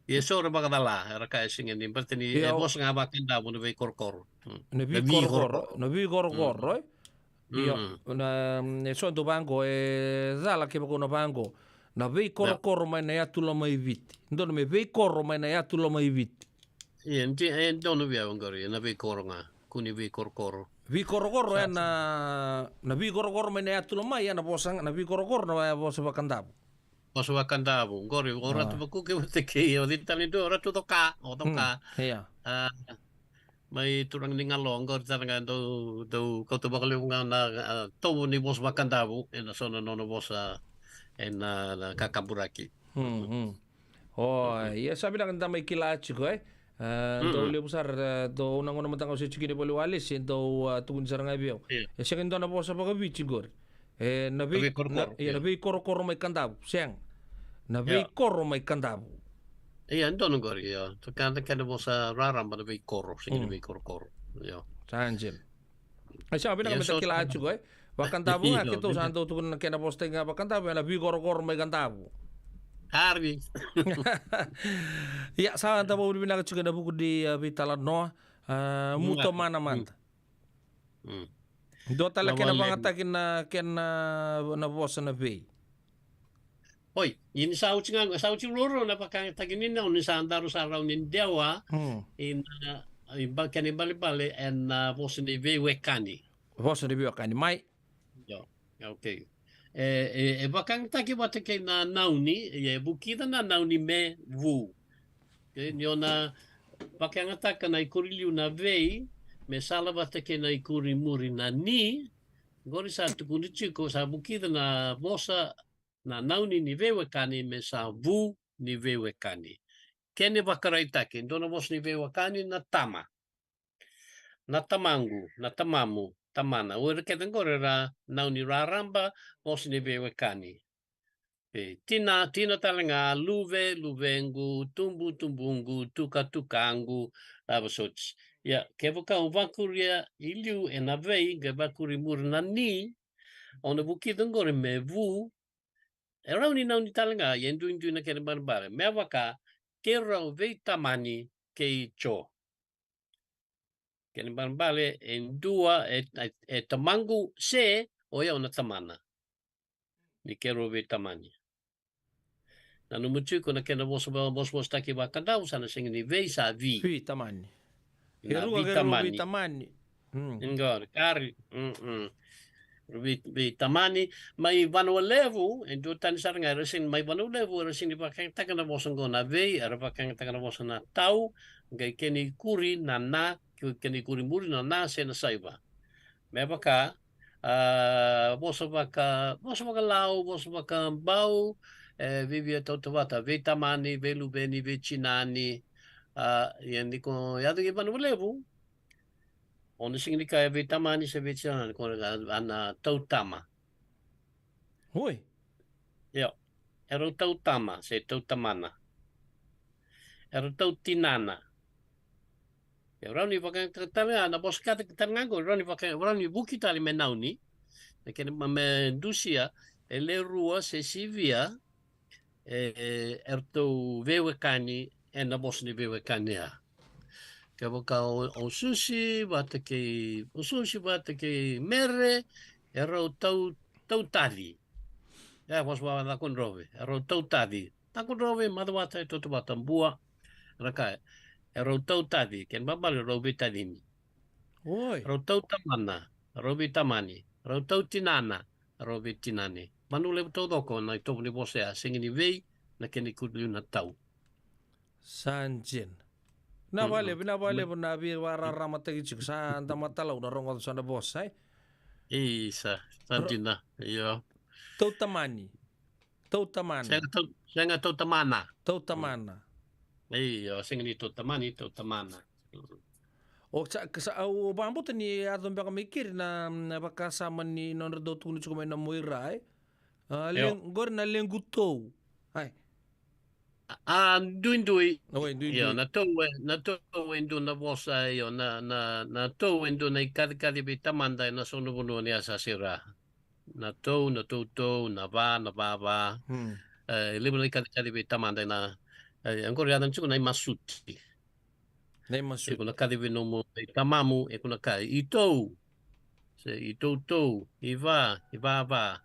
Ia so era vakacala, era kaya sega ni, baleta ni, io, e vosa ga vakadavu na veikorokoro. Mm. Na vikorokoro, na vikorokoro, e? Io, na, e so dau vaqo, e cala kevaka o na vaqo. Na veikorokoro mai na yatu loma i Viti. Donu me veikoro mai na yatu loma i Viti. Ia, e donu via qori, na veikoro ga. Kua ni veikorokoro. Vikorokoro e na, na vikorokoro mai na yatu loma i, e na vosa, na vikorokoro na vosa vakadavu. Vosa vakadavu, qori, o Ratu Vakuki vata kei, o cei tale dua, o Ratu Coka, o Coka. Mm, ia. A, mai turaga ni Galo, qori tale ga dau, dau kauta vakalevu ga na, a, tovo ni vosa vakadavu, e na so na nona vosa, e na, na kakaburaki. Mm, mm. O, ia sa vinaka ni da mai kila tiko, e? A, dau levu sara, e, dau na gauna mada ga au se tiko kina i vale ni Walesi, e dau, a, tukuni sara ga vei au. Io. E sega ni dua na vosa vakaviti qori. E, na vei-, na veikorokoro, na, ia, na veikorokoro mai Kadavu, sega. Na veikoro mai Kadavu. Ia, e donu qori, ia. Sa kena, kena vosa raraba na veikoro, sega ni veikorokoro. Ia. Sa dina. E sa vinaka me da kila tiko, e? Vakadavu ga, keitou sa dau tukuna na kena vosa tale ga vakadavu, e na vikorokoro mai Kadavu. Ari. Ia, sa da vakavinavinaka tiko e na vuku ni, a, veitalanoa, a, muta mana mada. Mm. Dua tale kena vakayagataki na kena, na vosa na vei. Oi, ia ni sa oti ga, sa oti ruarua na vakayagataki ni nau ni sa daru sa rawa ni dewa, mm, i na, i ba-, kena ibalebale e na vosa ni veiwekani. Vosa ni veiwekani, mai. Io, okay. E, e, e vakayagataki vata kei na nauni, e vukica na nauni me vu. Okay, ni o na vakayagataka na ikuri liu na vei, me sala vata kei na ikuri muri na ni, qori sa tukuni tiko, sa vukica na vosa, na nauni ni veiwekani me sa vu ni veiwekani. Kena ivakaraitaki, dua na vosa ni veiwekani na tama. Na tamaqu, na tamamu, tamana. O ira kece qori era nauni raraba, vosa ni veiwekani. E, tina, tina tale ga, luve, luvequ, tubu, tubuqu, tuka, tukaqu, a, vosoti. Ia, kevaka o vakuria i liu e na vei, qai vakuri muri na ni, o na vukica qori me vu, e rawa ni nauni tale ga, ia e duidui na kena ibalebale. Me vaka, keirau veitamani kei Jo. Kena ibalebale e dua, e, e, e tamaqu se o yau na tamana. Ni keirau veitamani. Na nomu tiko na kena vosa, vosavosataki vakadavu sa na sega ni vei, sa vi. Veitamani. Na e rua keirau veitamani. Veitamani. Mm. Qori, qori. Mm, mm. Vei, veitamani. Mai Vanua Levu, e duatani sara ga era sega ni, mai Vanua Levu era sega ni vakayagataka na vosa qo na vei, era vakayagataka na vosa na tau, qai kena ikuri na na, kena ikuri muri na na se na saiva. Me vaka, a, vosa vaka, vosa vakalau, vosa vakabau, e, vivia tautauvata, veitamani, veiluveni, veitinani, a, ia ni ko yaco ki Vanua Levu, o na sega ni kaya veitamani se veitinani, ko na, a, na tautama. Oi. Io, e rau tautama se tautamana. E rau tautinana. E rau ni vaka tale ga na vosa ka tale ga qo, rau ni vaka, rau ni vuki tale me nauni. Na kena ma me dusia, e le rua se sivia, e, e, eratou veiwekani, e na vosa ni veiwekani ya. Kevaka o, o Susi vata kei, o Susi vata kei Mere, e rau tau, tautaci. E vosa vaka Cakudrove, e rau tautaci. Cakudrove, Macuata, e tautauvata, Bua. Ra kaya, e rau tautaci, kena ibalebale rau veitacini. Oi. Rau tautamana, rau veitamani, rau tautinana, rau veitinani. Vanua Levu taucoko na itovo ni vosa ya, sega ni vei, na kena ikuri liu na tau. Sa dina. Vinaka vakalevu, vinaka vakalevu na veivakararamataki tiko, sa da matalau na rogoca so na vosa, e? Isa, sa dina, io. Tautamani. Tautamana. Sega tau, sega tautamana. Tautamana. Io, sega ni tautamani, tautamana. O sa, sa, au vakabauta ni yaco beka mai keri na, na vakasama ni nodra dau tukuni tiko mai na Muaira, e? A, io. Qori na lequ tou. Ai. A, a, duidui. Oi, duidui. Io, na tou e, na tou e dua na vosa, io, na, na, na tou e dua na ikacikaci vei tamada ena so na vanua ni yasayasa i ra. Na tou, na toutou, na va, na vava. Hmm. E, levu na ikacikaci vei tamada ena, e, qori yaco tiko na imasuti. Na imasuti. E ko na kaci vei nomu, vei tamamu, e ko na kaci, i tou. Se i toutou, i va, i vava.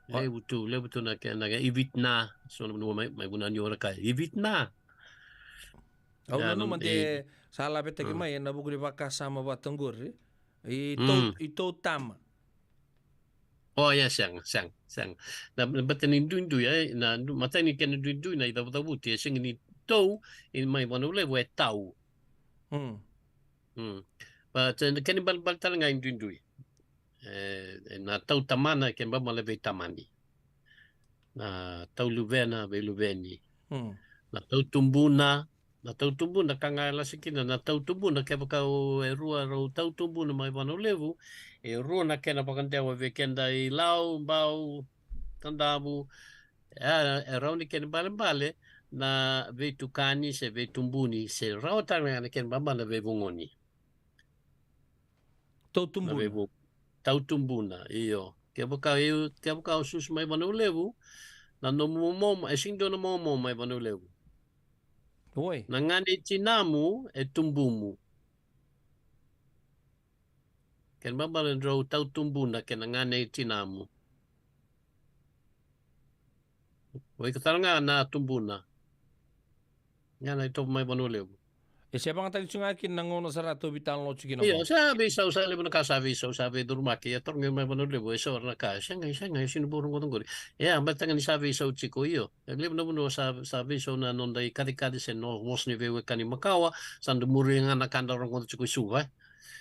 Levu tu, levu tu na ke, na ke, i vitna. So na vanua mai, mai vuna ni ora ka, i vitna. Au nanuma de sa lavetaki mai ena vuku ni vakasama vata qori. I tou, i tou tama. O, ia, sega, sega, sega. Na, na bata ni duidui, e, na du, matai ni kena duidui na icavucavuti, e sega ni tou, e mai Vanua Levu e tau. Mm. Mm. But, e, kena ibalebale tale ga i duidui. E, e na tautamana, kena ibalebale veitamani. Na tauluvena, veiluveni. Mm. Na tautubuna, na tautubuna, ka ga e lasa kina na tautubuna, kevaka o e rua rau tautubuna mai Vanua Levu, e rua na kena vakadewa vei keda i Lau, Bau, Tadavu, e, e rawa ni kena ibalebale na veitukani se veitubuni, se rawa tale ga na kena ibalebale na veivogoni. Tautubuna. Na veivo-, tautubuna, io. Kevaka, io, kevaka o susu mai Vanua Levu, na nomu momo, e sega ni dua na momo mai Vanua Levu. Oi. Na gane i tinamu, e tubumu. Kena ibalebale drau tautubuna kei na gane i tinamu. O iko tale ga na tubuna. Ga na itovo mai Vanua Levu. E se vagataki tu ga kina na gauna sara tou veitalanoa tiko kina. Io, sa veisau, sa levu na ka sa veisau, sa veicurumaki, e toro ga mai Vanua Levu, e so na ka, sega, sega, e sega ni bau rogoca qori. E a, baleta ga ni sa veisau tiko, io. E levu na vanua sa, sa veisau na noda ikacikaci se na vosa ni veiwekani makawa, sa da muria ga na ka da rogoca tiko i Suva, e.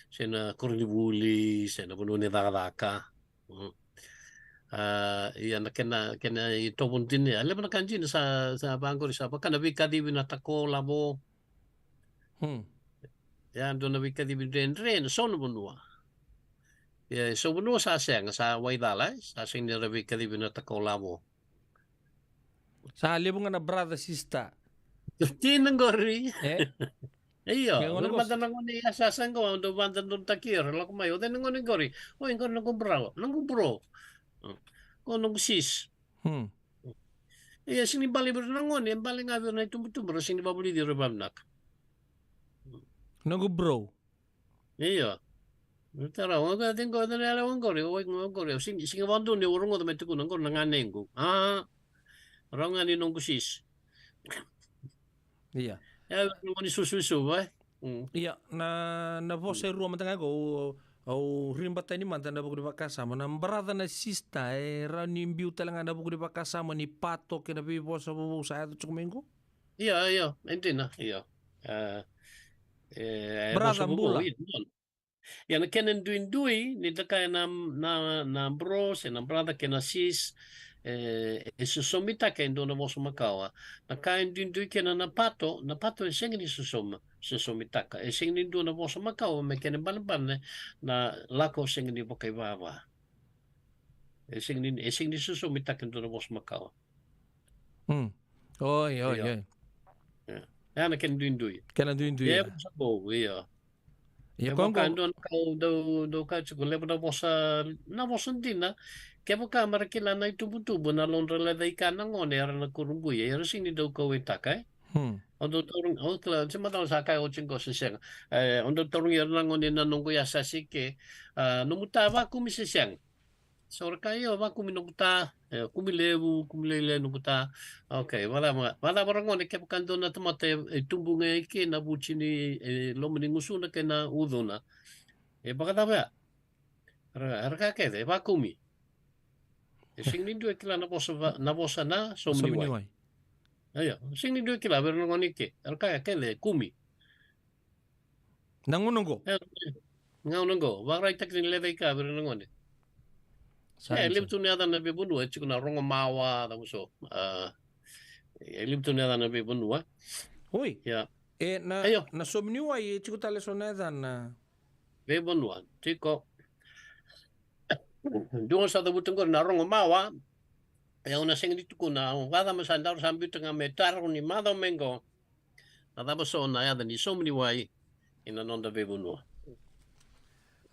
Se na koronivuli, se na vanua ni cakacaka. Mm. A, ia na kena, kena itovo dina, a levu na ka dina sa, sa vaqori sa vaka na veikacivi na tako lavo. Hmm. Ia, dua na veikacivi dredre na so na vanua. Ia, so vanua sa sega, sa waicala, e, sa sega ni ra veikacivi na tako lavo. Sa levu ga na brother sister. Dina qori. E? Io, o ira mada na gone i yasayasa qo, au dau vakadodonutaki ira, lako mai, o cei na gone qori? Oi, qori noqu bro, noqu bro. Mm. Qo noqu sis. Hmm. Ia, sega ni bale vei ira na gone, e bale ga vei ira na itubutubu, ra sega ni vakavulici ira vavinaka. Noqu bro. Io. Tara, o ga tiko na yalewa qori, o ga qori, o sigi, sigi vadu ni o rogoca me tukuna qori na ganequ. A, rau ga ni noqu sis. Ia. E, rogo ni sususu, e? Mm. Ia, na, na vosa e rua mada ga qo, au, au riba tani mada na vuku ni vakasama. Na brother na sister, e rawa ni biu tale ga na vuku ni vakasama ni pato kei na veivosa vovou sa yaco tiko mai qo? Ia, ia, e dina, ia. E, e, brother vosa vovou, bula. Ia, ia, na kena duidui, ni da kaya na, na, na bro, se na brother kei na sis, e, e sosomitaka e dua na vosa makawa. Na ka e duidui kina na pato, na pato e sega ni sosoma, sosomitaka. E sega ni dua na vosa makawa, me kena balebale na lako sega ni vakaivava. E sega ni, e sega ni sosomitaka e dua na vosa makawa. Mm. Oi, oi, io, oi. Ia. Ia, na kena duidui. Kena duidui, ia, ia. Vosa vou, ia. Ia, kevaka qo dua na ka dau, dau kaya tiko, levu na vosa, na vosa dina. Kevaka mera kila na itubutubu, na nodra lecaika na gone, era na kurabuya, era sega ni dau kauwaitaka, e? Hmm. O dau tarogi, o kila, se macala sa kaya oti qo se sega. E, o dau tarogi ira na gone na noqu yasayasa ke, a, nomu ta vakumi se sega. So ra kaya, io, vakumi noqu ta, e, kumi levu, kumi lailai noqu ta. Okay, vacava, vacava ra gone, kevaka dua na tamata e, e tubu ga i ke na vuci ni, e, loma ni gusuna kei na ucuna. E vakacava ya? Ra, ra kaya kece, e vakumi. E sega ni dua e kila na vosa va-, na vosa na saumi ni wai. Saumi ni wai. Io, sega ni dua e kila vei ira na gone i ke. Ra kaya kece, kumi. Na gauna qo. E, gauna qo. Vakaraitaki ni lecaika vei ira na gone. Sa, e, sa. Levu tu na yacana veivanua, e tiko na rogomawa, cava so. A, e levu tu na yacana veivanua. Oi. Ia. E, na, io, na saumi ni wai, e tiko tale so na yacana veivanua. Tiko. Dua sa cavuta qori na rogomawa. E, au na sega ni tukuna, au vacama sa daru sa biuta ga me taro ni macawa mai qo. Na cava so na yaca ni saumi ni wai ina noda veivanua?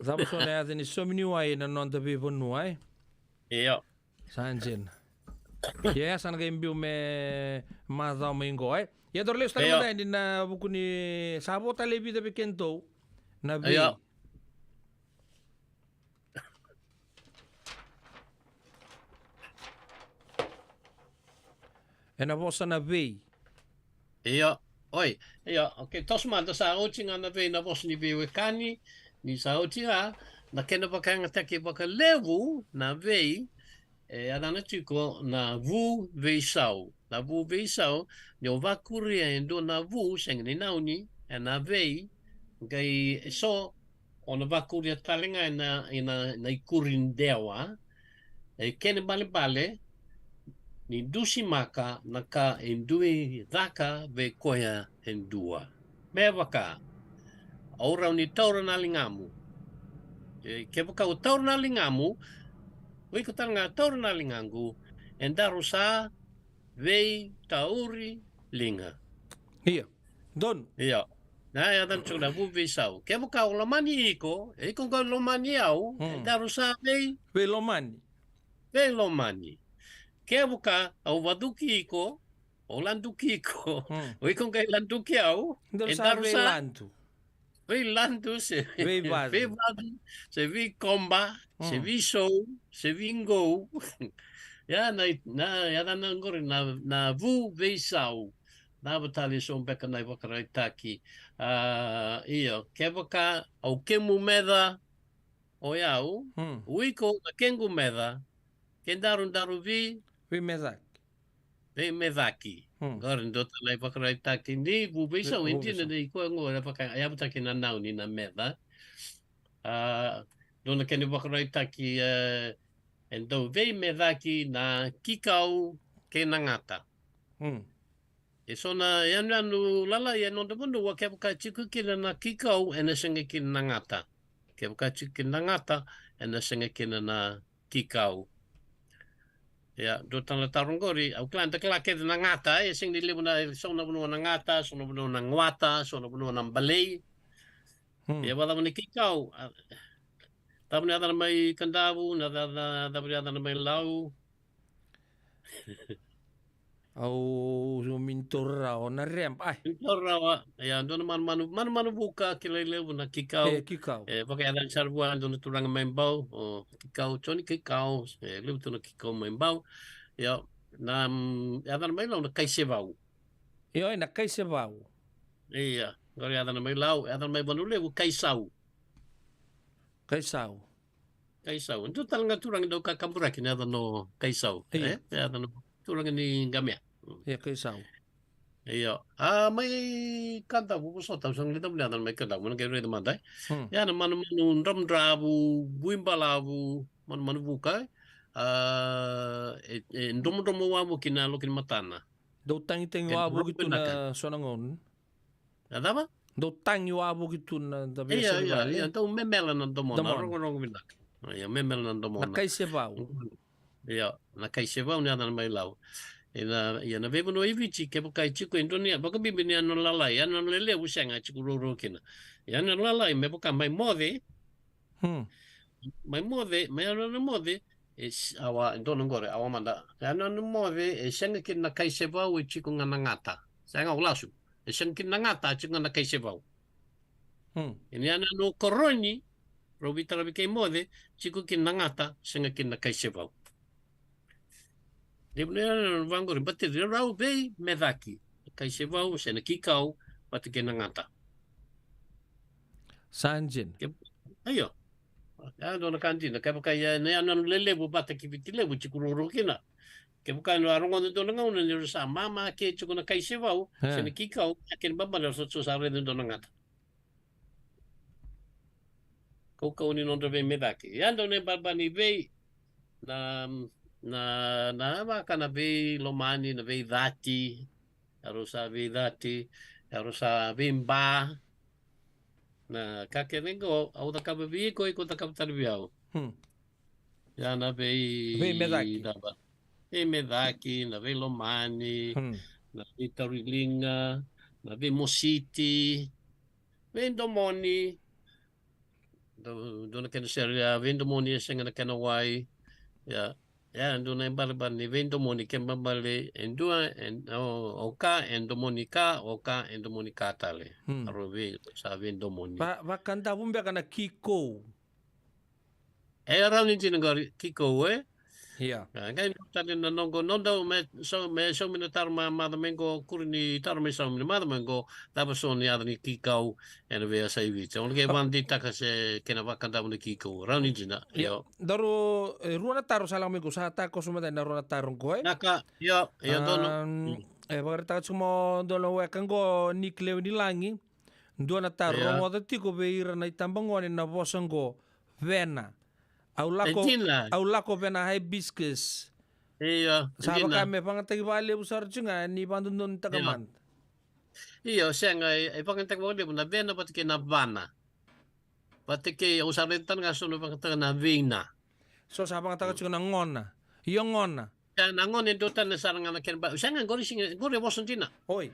Cava so na yaca ni saumi ni wai ina noda veivanua, e? Io. Sa dina. Ia, sa na qai biu me macawa mai qo, e? Ia, daru lesu tale, io, mada yani na vuku ni sa vo tale e vica vei kemudou na vei. Io. Ena vosa na vei. Io, oi, io, okay, toso mada, sa oti ga na vei na vosa ni veiwekani, ni sa oti ga na kena vakayagataki vakalevu na vei, e yacana tiko na vu veisau. Na vu veisau, ni o vakuria e dua na vu, sega ni nauni, ena vei, qai so, o na vakuria tale ga ena, ena, na ikuri dewa, e kena balebale, ni dusimaka na ka e dui caka vei koya e dua. Me vaka, au rawa ni taura na ligamu. E, kevaka au taura na ligamu, o iko tale ga taura na ligaqu, e daru sa veitauri liga. Ia. Donu. Ia. Na yacana tiko na vu veisau. Kevaka au lomani iko, e iko qai lomani au, hmm, e daru sa vei, veilomani. Veilomani. Kevaka au vacuki iko, au laduki iko, hmm, o iko qai laduki au, daru e sa daru sa veiladu. Veiladu se veivacu. Veivacu, se veikoba, se, hmm, veisou, se veiqou. Ia na, na, ia na, na qori na, na vu veisau. Na vatali so beka na ivakaraitaki. A, io, kevaka au kemu meca o yau, hmm, o iko na kequ meca, ke daru daru vei, veimecaki. Veimecaki. Hmm. Qori dua tale na ivakaraitaki ni vu veisau, vu, e dina veisau. Ni koya qo e vaka, e yavutaki na nauni na meca. A, dua na kena ivakaraitaki, e, e dau veimecaki na kikau kei na gata. Hmm. E so na yanuyanu lalai e noda vanua, kevaka tiko kina na kikau, ena sega kina na gata. Kevaka tiko kina na gata, ena sega kina na kikau. Ia, dua tale na taro qori, au kila, da kila kece na gata, e sega ni levu na, e so na vanua na gata, so na vanua na guata, so na vanua na balei. Hmm. Ia, vacava na kikau, a, cava na yacana mai Kadavu, na ca-, ca-, cava na yacana mai Lau. Au, au mini taura rawa na reba. Ai. Mini taura rawa. Ia, dua na manumanu, manumanu vuka, kilai levu na kikau. E, kikau. E, vakayacani sara vua, dua na turaga mai Bau, o Kikau, Joni Kikau, e, levu tu na kikau mai Bau. Ia, na, mm, yacana mai Lau na kaisevau. Io, e na kaisevau. Ia, qori yacana mai Lau, yacana mai Vanua Levu, kaisau. Kaisau. Kaisau. Dua tale ga turaga dau kakaburaki na yacana o Kaisau. Io. E? Yacana o turaga ni Qamea. Mm. Ia, Kaisau. Io. A, mai Kadavu, vosota, au sa qai cava ni yacana mai Kadavu, na qai raica mada, e? Hmm. Ia, na manumanu dravudravu, vuibalavu, manumanu vuka, e? A, e, e dromodromo wavoki na loki ni matana. Dau tagitagi wavoki tu na so na gauna. Na cava? Dau tagi wavoki tu na, da vei Ia, sa ni ia, vale. Ia, dau memela na domona, Domona. rogorogo vinaka. Ia, memela na domona. Na kaisevau. Ia, na kaisevau ni yacana mai Lau. Ina, ia, na veivanua i Viti, kevaka e tiko e dua ni, vakabibi ni yanuyanu lalai, yanuyanu lelevu sega, e tiko ruarua kina. Yanuyanu lalai, me vaka mai Moce, Hmm. Mai Moce, mai yanuyanu Moce, e s-, awa, e dua na qori, awa mada. Yanuyanu Moce, e sega kina na kaisevau, e tiko ga na gata. Sega, au lasu. E sega kina na gata, e tiko ga na kaisevau. Hmm. Ena yanuyanu Koroni, rau veitaravi kei Moce, tiko kina na gata, sega kina na kaisevau. Levu na yanuyanu vaqori, baleta ni rau veimecaki. Kaisevau, se na kikau, vata kei na gata. Sa dina. Ke-, io. A, dua na ka dina. Kevaka ia, na yanuyanu lelevu vata kei Viti Levu, tiko ruarua kina. Kevaka ni a rogoca dua na gauna ni rau sa mama ke tiko na kaisevau, E. se na kikau, a kena ibalebale rau sa, sa raica dua na gata. Kaukauwa ni nodra veimecaki. Ia dau na ibalebale ni vei, na, na, na vaka na veilomani, na veicati, ya rau sa veicati, ya rau sa veiba. Na ka kece qo, au cakava vei iko, iko cakava tale vei au. Hmm. Ia na vei-, Veimecaki. na va-, veimecaki, na veilomani, Hmm. na veitauriliga, na veimositi, veidomoni. Dua, dua na kena sere, ia, veidomoni e sega na kena wai. Ia, ia, dua na ibalebale ni veidomoni, kena ibalebale e dua, e, o, o ka e domoni ka, o ka e domoni ka tale. Hmm. A rau vei, sa veidomoni. Va-, vakadavu beka na kikou. E rawa ni dina qori, kikou, e? Ia. A, qai dua tale na noqu, noda me sau, me saumi na taro ma-, macawa mai qo, kuri ni taro me saumi na macawa mai qo, cava so na yaca ni kikau ena veiyasai Viti. Au na qai vakadeitaka se kena vakadavu na kikou. Rawa ni dina. Ia. Io. Daru, e, rua na taro sa lako mai qo, sa takoso mada na rua na taro qo, e? Na ka, io, io, donu. Am, Mm. e, vakaraitaka tiko mo dua na weka qo, Nick Lewe ni Lagi. Dua na taro, Ia. rogoca tiko vei ira na itabagone na vosa qo, vena. Au E lako, dina. au lako vena hibiscus. Io, Sa dina. vaka me vagataki vakalevu sara tiko ga ni vakadodonutaka Io. mada. Io, sega, e, e vagataki vakalevu na vena vata kei na vana. Vata kei, au sa raica tale ga so na vagataka na veina. So sa vagataka tiko na gona. Io gona. Ia, na gona e dua tale sara ga na kena ba-, sega qori, sega, qori e vosa dina. Oi.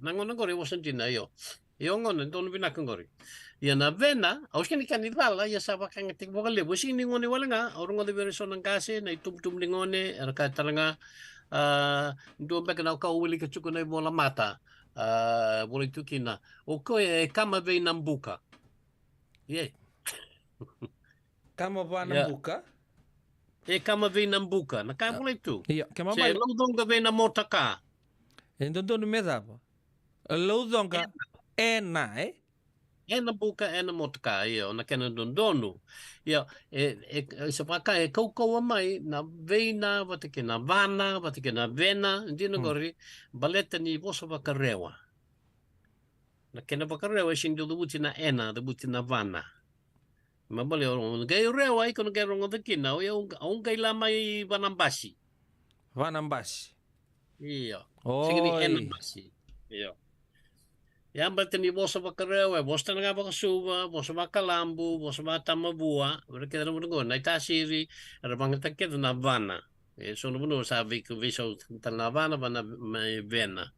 Na gona qori e vosa dina, io. Io gona, donu vinaka qori. Ia na vena, au sega ni kena icala, ia sa vakayagataki vakalevu. Sega ni gone wale ga, au rogoca vei ira so na qase, na itubutubu ni gone, era kaya tale ga, a, dua beka na ka au wilika tiko na ivola mata, a, volai tu kina. O koya e kama vei na buka. Ia. Kama vana Ia. buka. E kama vei na buka, na ka e volai tu. Io, kema Se male. laucoqa vei na motaka. E dodonu me cava? Laucoqa Ena. ena, e? Ena buka, ena motaka, io, na kena dodonu. Io, e, e, e, sa vaka e kaukauwa mai, na veina, vata kei na vana, vata kei na vena, dina Mm. qori, baleta ni vosa vakarewa. Na kena vakarewa, e sega ni dau cavuti na ena, cavuti na vana. Ma bale, o na qai rewa, iko na qai rogoca kina, o yau, au qai la mai Vanabasi. Vanabasi. Io. Sega ni Oi. Ena basi. Io. Ia baleta ni vosa vakarewa, e vosa tale ga vakasuva, vosa vakalabu, vosa vakatamavua, o ira kece na vanua qo, na iTasiri, era vagataka kece na vana. E so na vanua sa vei, veisau tale na vana, vana mai vena.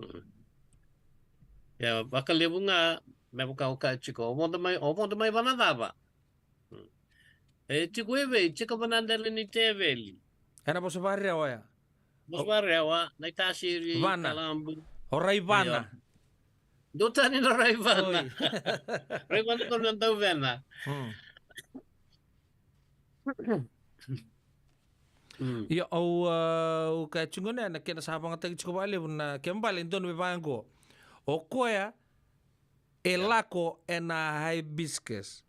Mm. Ia, vakalevu ga, me vaka o kaya tiko, o vodo mai, o vodo mai vana cava? Mm. E tiko e vei, tiko vana dela ni teveli. Ena vosa vakarewa ya. Vosa Vakarewa, Naitasiri, Vana. Talabu. O Raivana. Io. Dua tani na Raivana. Oi. Raivana ko na Dauvena. Hmm. Mm. Io, au, ah, au kaya tiko gona na kena sa vagataki tiko vakalevu na kena bale e dua na veivaqo. O koya e lako ena hibiscus.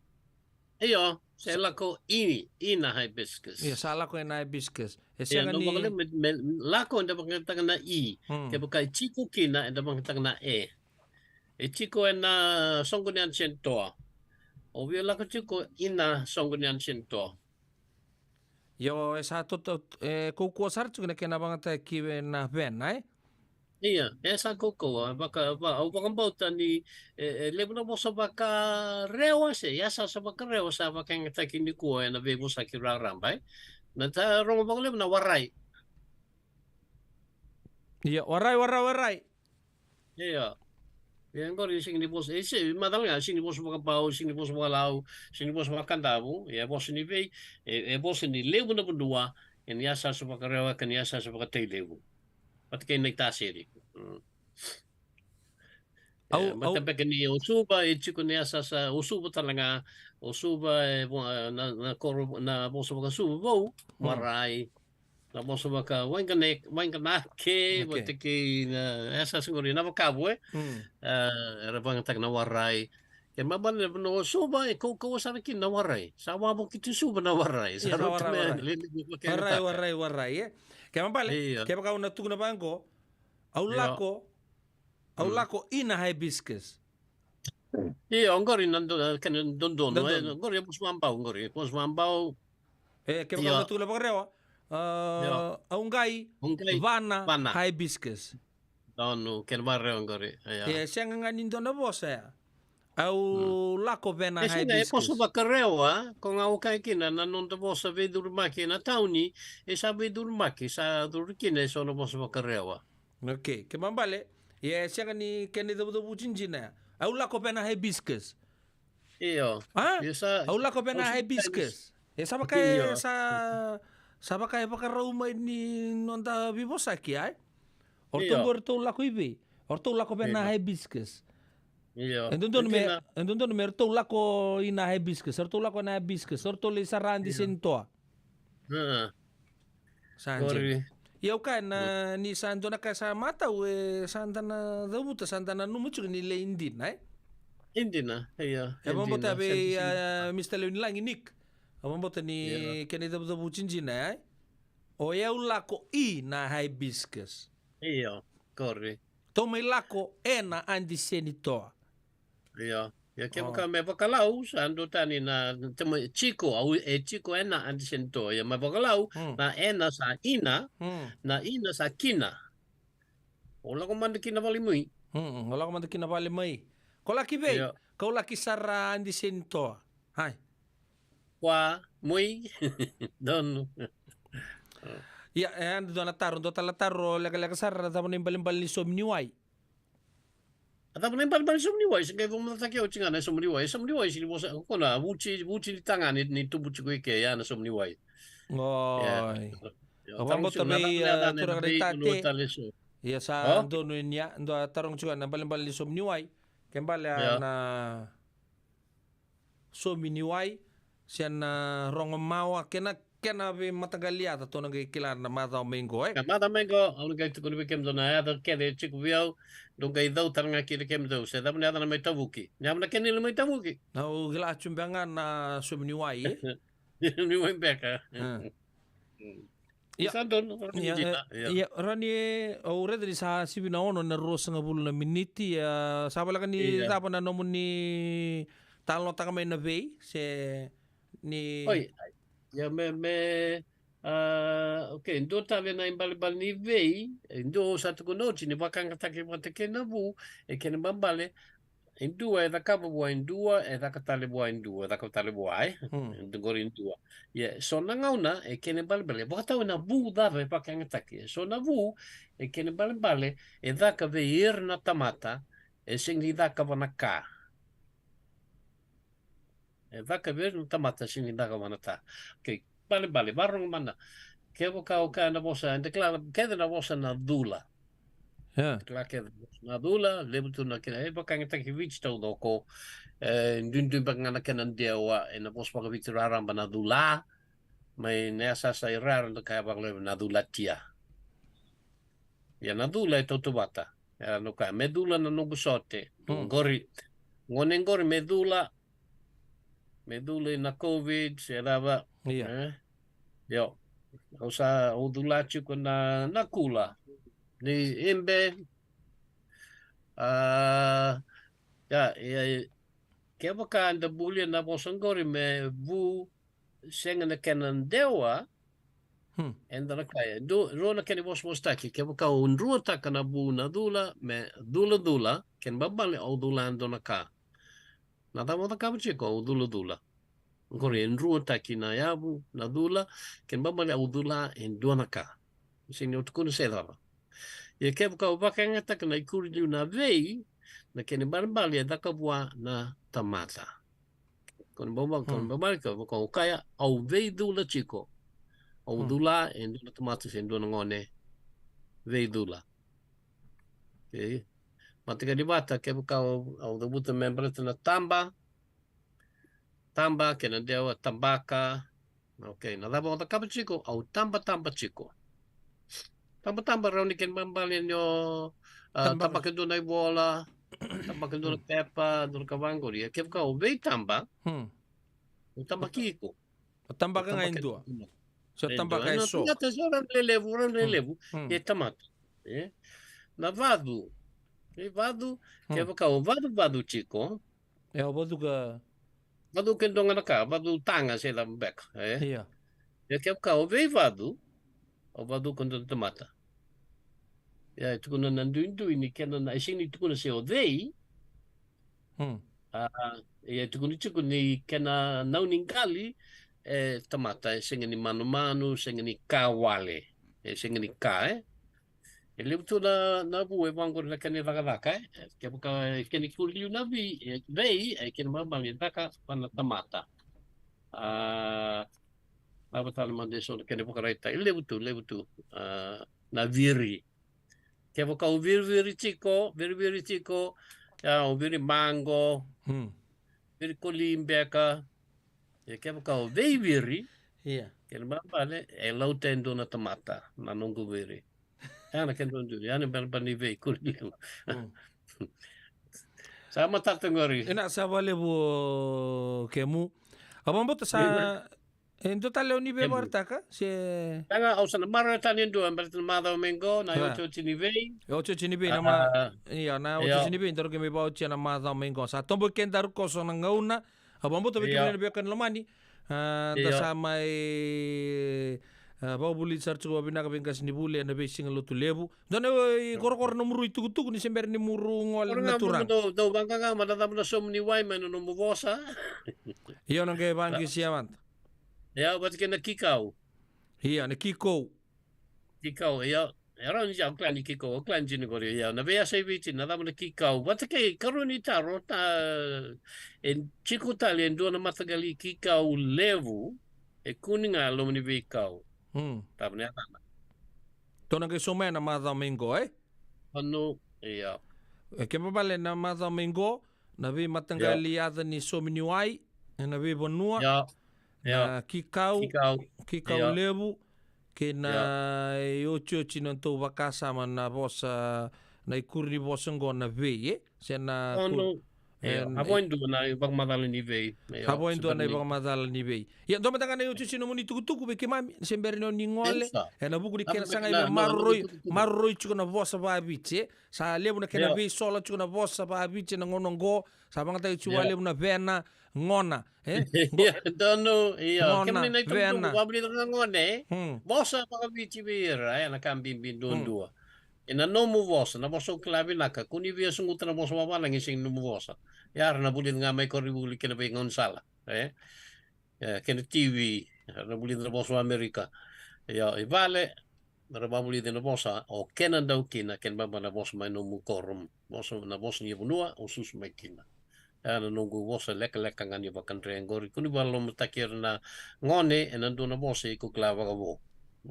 Io, se lako i, i na hibiscus. Io, sa lako ena hibiscus. E sega ni me, me lako eda vakayagataka na i. Mm. Kevaka e tiko kina eda vakayagataka na e. E tiko ena soqo ni Andersen Toa. O via lako tiko ina soqo ni Andersen Toa. Io, e sa toto, e kaukauwa sara tiko na kena vagataki na vena, e? Ia, e sa kaukauwa, vaka, va, au vakabauta ni, e, e levu na vosa Vakarewa se, ia sa, sa Vakarewa sa vakayagataki nikua ena veivosaki raraba, e? Na ta rogo vakalevu na warai. Ia, warai, warai, warai. Ia. Ia, qori sega ni vosa, e se, macala ga, sega ni vosa Vakabau, sega ni vosa Vakalau, sega ni vosa Vakadavu, ia vosa ni vei, e, e vosa ni levu na vanua, e ni yasayasa Vakarewa, ka ni yasayasa Vakatailevu. Vata kei Naitasiri. Mm. Au, e, au mata beka ni o Suva, e tiko ni yasayasa, o Suva tale ga, o Suva, e, vo-, na, na koro, na vosa Vakasuva vou, mm, warai. Na vosa vaka waiganake, waiganake, okay, vata kei na, e sa sega ni na vakavu, e. Mm. E, era vagataka na warai. Ke mabale na vanua o Suva, e kaukauwa sara kina na warai. Sa wavokiti Suva na warai. Ia, sa rauta warai, me warai. Lele, lele, lele, warai, warai, warai, e. Ke mabale, ia, kevaka au na tukuna vaqo, au, ia, lako, au, mm, lako ina hibiscus. Io, qori na do-, kena dodonu, e, dodonu. Qori e vosa Vabau, qori e vosa Vabau. E, kevaka, ia, au na tukuna Vakarewa, a, ia, au qai, au qai vana, vana hibiscus. Donu, kena Vakarewa qori, ia. E, sega ga ni dua na vosa ya. Au, mm, lako vena, e, sega, e hibiscus. Vosa Vakarewa, ko ga au kaya kina, na noda vosa veicurumaki ena tauni, e sa veicurumaki, sa curu kina e so na vosa Vakarewa. Okay, ke mabale, ia e sega ni kena icavucavuti dina ya. Au lako vena hibiscus. Io. A? Io, sa, au lako vena hibiscus. E sa vaka e, io, sa, sa vaka e vakarau mai ni noda veivosaki, ai? O ratou, io, qo ratou lako i vei? O ratou lako vena, io, hibiscus. Io. E dodonu me, e dodonu me ratou lako ina hibiscus. O ratou lako ena hibiscus. O ratou lai sara Andersen Toa. A. Sa dina. Qori. Ia au kaya na, mm, ni sa dua na ka sa matau, e sa da na cavuta, sa da nanuma tiko ni lai dina, e? E dina, ia. E vakabauta vei, a, Mister Leonilagi Nick. E vakabauta ni, ia, kena icavucavuti dina, e? O yau lako ina hibiscus. Io, qori. Tou mai lako ena Andersen Toa. Io. Ia kevaka, o, me vakalau, sa dua tani na, tama, tiko, au, e tiko ena Andersen Toa. Ia me vakalau, mm, na ena sa ina, mm, na ina sa kina. O lako mada kina vale mai. Mm, o lako mada kina vale mai. Ko laki vei? Io. Kau laki sara Andersen Toa. Hai. Wa, mai. Donu. Ia, e, dua na taro, dua tale na taro lekaleka sara, cava na ibalebale ni somi ni wai? A cava na ibalebale ni somi ni wai? Se qai vakamacataki au tiko ga na somi ni wai. Somi ni wai, sega ni vosa, ko na vuti, vuti ni tagane ni tubu tiko i ke, ya na somi ni wai. Oi. Ia. Ia, au vakabauta vei, e, turaga na itate. Ia sa donu ni ya, dua taroga tiko ga na ibalebale ni somi ni wai. Ke bale, ia, na somi ni wai, se na rogo mawa, kena, kena veimataqali yaca tou na qai kila na macawa mai qo, e? Na macawa mai qo, au na qai tukuna vei kemudou na yaca kece e tiko vei au, dou qai cau tale ga kina kemudou, se cava na yaca na mai tavuki. Ni cava na kena ili mai tavuki. Na au kila tu beka ga na somi ni wai, e? Ni wai beka. A. Mm. Ia. Sa donu, ia, e, ia, ia, rani, e, au raica ni sa sivi na ono na ruasagavulu na miniti, ia, sa voleka ni, ia, cava na nomuni talanoataka mai na vei, se ni. Oi, ia me, me, a, okay, dua tale na ibalebale ni vei, e dua au sa tukuna oti ni vakayagataki vata kei na vu, e kena ibalebale, e dua e cakava vua e dua, e caka tale vua e dua, e caka tale vua, e? Hmm. Qori e dua. Ia, so na gauna, e kena ibalebale, vakatau ena vu cava e vakayagataki. So na vu, e kena ibalebale, e caka vei ira na tamata, e sega ni caka vua na ka. E caka vei ira na tamata, sega ni caka vua na ka. Okay, balebale, vakarorogo mada. kevaka o kaya na vosa, eda kila kece na vosa na cula. Ia. Kila kece na vosa na cula, levu tu na kena, e vakayagataki Viti taucoko. E duidui beka ga na kena dewa, ena vosa vakaviti raraba na cula. Mai na yasayasa i ra era dau kaya vakalevu na culatia. Ia na cula e tautauvata. Era dau kaya, me cula na noqu sote. Hmm. Qori, gone qori me cula. Me cula ina COVID, se cava. Ia. E? Io. Au sa, au cula tiko na, na kula. Ni ibe. A, ia, ia, kevaka eda bulia na vosa qori me vu, sega na kena dewa, Hmm. eda na kaya. Du-, rua na kena vosavosataki. Kevaka o druataka na vu na cula, me culacula, kena ibalebale au cula e dua na ka. Na cava o cakava tiko, au culacula. Qori e druataki na yavu, na cula, kena ibalebale au cula e dua na ka. Sega ni o tukuna se cava. Ia kevaka o vakayagataka na ikuri liu na vei, na kena ibalebale e caka vua na tamata. Kena ibalebale, kena Hmm. ibalebale, kevaka o kaya, au veicula tiko. Au Hmm. cula e dua na tamata se dua na gone. Veicula. Okay. Mataqali vata, kevaka au, au cavuta me baleta na taba. Taba, kena dewa, tabaka. Okay, na cava o cakava tiko, au tabataba tiko. Tabataba rawa ni kena ibalebale ni o, a, Tabaka. tabaka e dua na ivola, tabaka e dua na Hmm. pepa, dua na ka vaqori. Ia kevaka o veitaba, Hmm. o tabaki iko. O tabaka ga e Tabaka dua. So e dua. Tabaka e Na so. tamata, so rawa ni lelevu, rawa ni Hmm. lelevu. Hmm. E tamata. E? Na vacu. E vacu, Hmm. kevaka o vacuvacu tiko. E, o vacuka. Vacuka e dua ga na ka, vacu taga se cava beka, e? Ia. Ia kevaka o veivacu, o vacuka e dua na tamata. Ia, e tukuna na duidui ni kena na, e sega ni tukuna se o cei, Hmm. a, ia, e tukuna tiko ni kena nau ni qali, e tamata, e sega ni manumanu, sega ni ka wale, e sega ni ka, e? E levu tu na, na vu e vaqori na kena icakacaka, e? Kevaka e kena ikuri liu na vei, e, vei, e kena ibalebale e caka vua na tamata. A, cava tale mada e so na kena ivakaraitaki, e levu tu, levu tu. A, na viri. Kevaka o viriviri tiko, viriviri tiko, ia, o viri maqo, Hmm. viri koli beka. Ia kevaka o veiviri, Ia. kena ibalebale e lauta e dua na tamata na noqu viri. Ia na kena duidui, ia na ibalebale ni veikuri liu. Hmm. Sa matata qori. Ena sa vakalevu o Kemu. Au vakabauta sa, Ena. e, dua tale o ni Kemu. veivakaraitaka, se Ia ga, au sa na maroroya tale e dua, baleta na macawa mai qo, na Ia. iotioti ni vei. E otioti ni vei na ma-, A, ia, na io. otioti ni vei, daru qai mai vakaotia na macawa mai qo. Sa tobo i kedaru koso na gauna, au vakabauta vei Io. kemuni na veiwekani lomani. A, da Io. sa mai, a, vakavulici sara tiko vakavinaka vei qasenivuli ena veisiga Lotulevu. Dua na, e, ikorokoro na nomu rui tukutuku ni se bera ni mu gole Ora na ga, turaga. dou, dou vaqaqa mada na cava na somu ni wai mai na nomu vosa. Io, na qai vaqisia mada. Ia, vata kei na kikau. Ia, na kikou. Kikau, ia. E rawa ni au kila ni kikau, au kila ni jini qori, ia. Na veiyasa i Viti, na cava na kikau. Vata kei karua ni taro, ta, e tiko tale e dua na mataqali kikau levu, e kune ga e loma ni veikau. Hmm. Cava na yacana? Tou na qai sauma ena macawa mai qo, e? Ono, ia. E kena ibalebale na macawa mai qo, na veimataqali Ia. yaca ni somu ni wai, ena veivanua, Ia. na Ia. kikau, Kikau. kikau Ia. levu, kei na Ia. iotioti na tou vakasama na vosa, na ikuri ni vosa qo na vei, e? Se na ku-, Ono, ia. e, A vo e dua na ivakamacala ni vei. Ia, a vo e se dua na bera ni ivakamacala ni vei. Ia, dua mada ga na iotioti nomuni tukutuku vei keimami, se bera ni o ni gole, Isa. ena vuku ni A kena vo sagai na, me na, na, maroroi, na tukutuku. maroroi tiko na vosa vakaViti, e? Sa levu na kena Ia. veisola tiko na vosa vakaViti ena gauna qo, sa vakayagataki tiko Ia. vakalevu na vena, gona, e? Ia, donu, ia. Gona, Kemuni na itukutuku, vena. vakavulica na gone, e? Hmm. Vosa vakaViti vei ira, e, na ka bibi duadua. Hmm. Ena nomu vosa, na vosa o kila vinaka, ko ni via suguta na vosa vavalagi sega ni nomu vosa. Ia, ra na vulica ga mai koronivuli kei na veigaunisala, e? E, kei na T V, ra na vulica na vosa vakaAmerika. Ia, i vale, ra vakavulica na vosa o kena dau kina, kena ibalebale na vosa mai nomu koro, vosa, na vosa ni vanua o susu mai kina. Ia, na noqu vosa lekaleka ga ni vakadre qori, ko ni vakalolomataki ira na gone ena dua na vosa iko kila vakavo.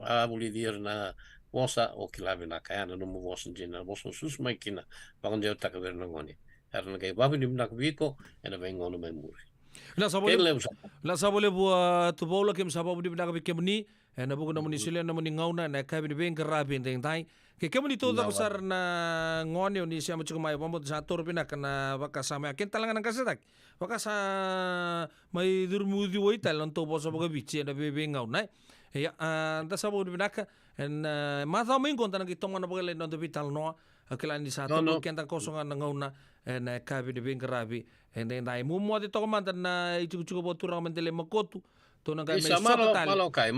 A vulici ira na vosa, o kila vinaka ya na nomu vosa dina, na vosa o susu mai kina, vakadewataka vei ira na gone. Era na qai vakavinavinaka vei iko ena veigauna mai muri. Vinaka sa vakalevu. Vinaka sa vakalevu, a, Tuvaula, keimami sa vakavinavinaka vei kemuni ena vuku ni nomuni solia na nomuni gauna ena yakavi ni veiqaravi edaidai. Kei kemuni taucoko sara na gone o ni sema tiko mai, vakabauta sa toro vinaka na vakasama ya. Kena tale ga na qasetaki, vaka sa mai curumi uciwai tale na nodatou vosa vakaviti ena veiveigauna, e. Ia, a, da sa vakavinavinaka. Ena, a, macawa mai qo da na qai tomana vakalailai na noda veitalanoa. A, kila ni sa toka keda koso ga na gauna ena yakavi ni veiqaravi edaidai. Mo moce toka mada na itikotiko vakaturaga mai Delaimakaotu. Tou na qai mai soka tale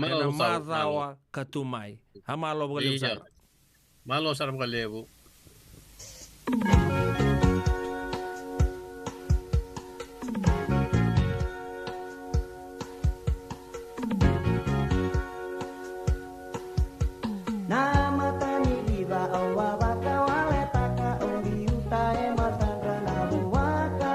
ena macawa ka tu mai. A, malo vakalevu sara. Malo sara vakalevu. Na mata ni viva au a vakawaletaka, au biuta e matadra na vuaka.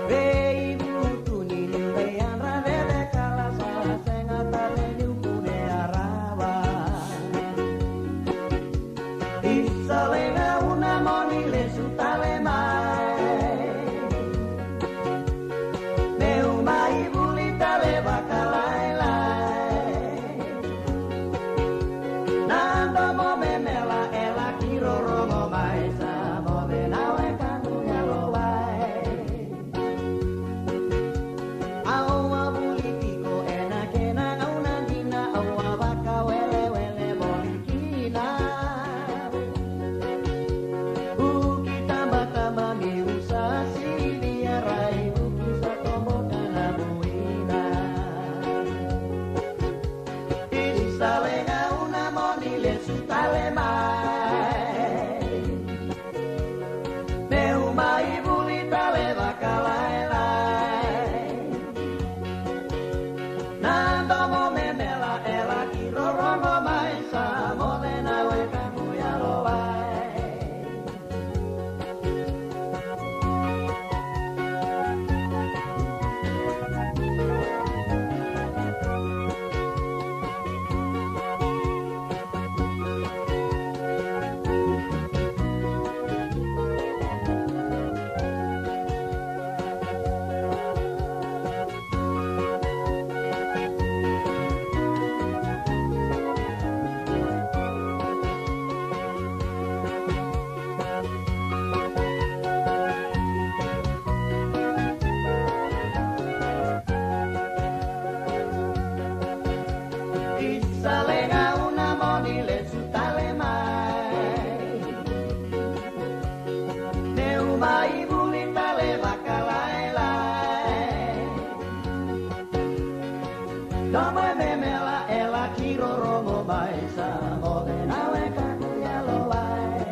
Veivutuni niu veiyadra vevekala, sa sega tale niu kune a rawa. Isa, leqa una mo ni lesu tale mai. Meu mai vuli tale vakalailai. Na domo me mela e laki rorogo mai, sa moce na wekaqu yalowai. Au a vuli tiko ena kena gauna dina, au a vakawelewele voli kina. Vuki tabataba niu sa sivia, raivuki sa toboka na buina. Isa, leqa una mo ni lesu tale mai. Meu mai vuli tale vakalailai. Na domo me mela e laki rorogo mai, sa moce na wekaqu yalowai. Isa, leqa una mo ni lesu tale mai. Meu mai vuli tale vakalailai. Domo me mela e laki rorogo mai, sa moce na wekaqu yalowai.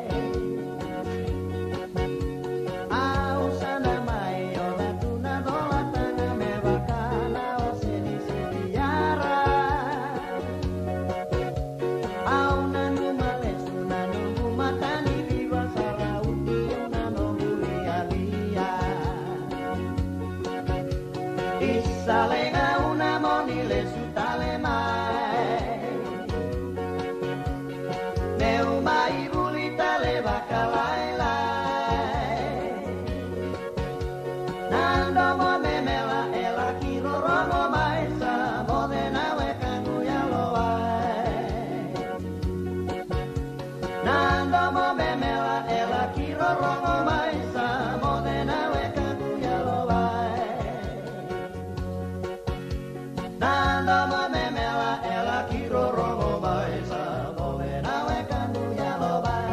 Au sa na mai oca tu na colataga me vaka na ose ni Siviyara. Au nanuma lesu na noqu mata ni viva, sa rauti au na noqu lialia. Isa, leqa una mo ni lesu tale mai. Meu mai vuli tale vakalailai. Na domo me mela e laki rorogo mai, sa moce na wekaqu yalowai. Na domo me mela e laki rorogo mai, sa moce na wekaqu yalowai. Na domo me mela e laki rorogo mai, sa moce na wekaqu yalowai.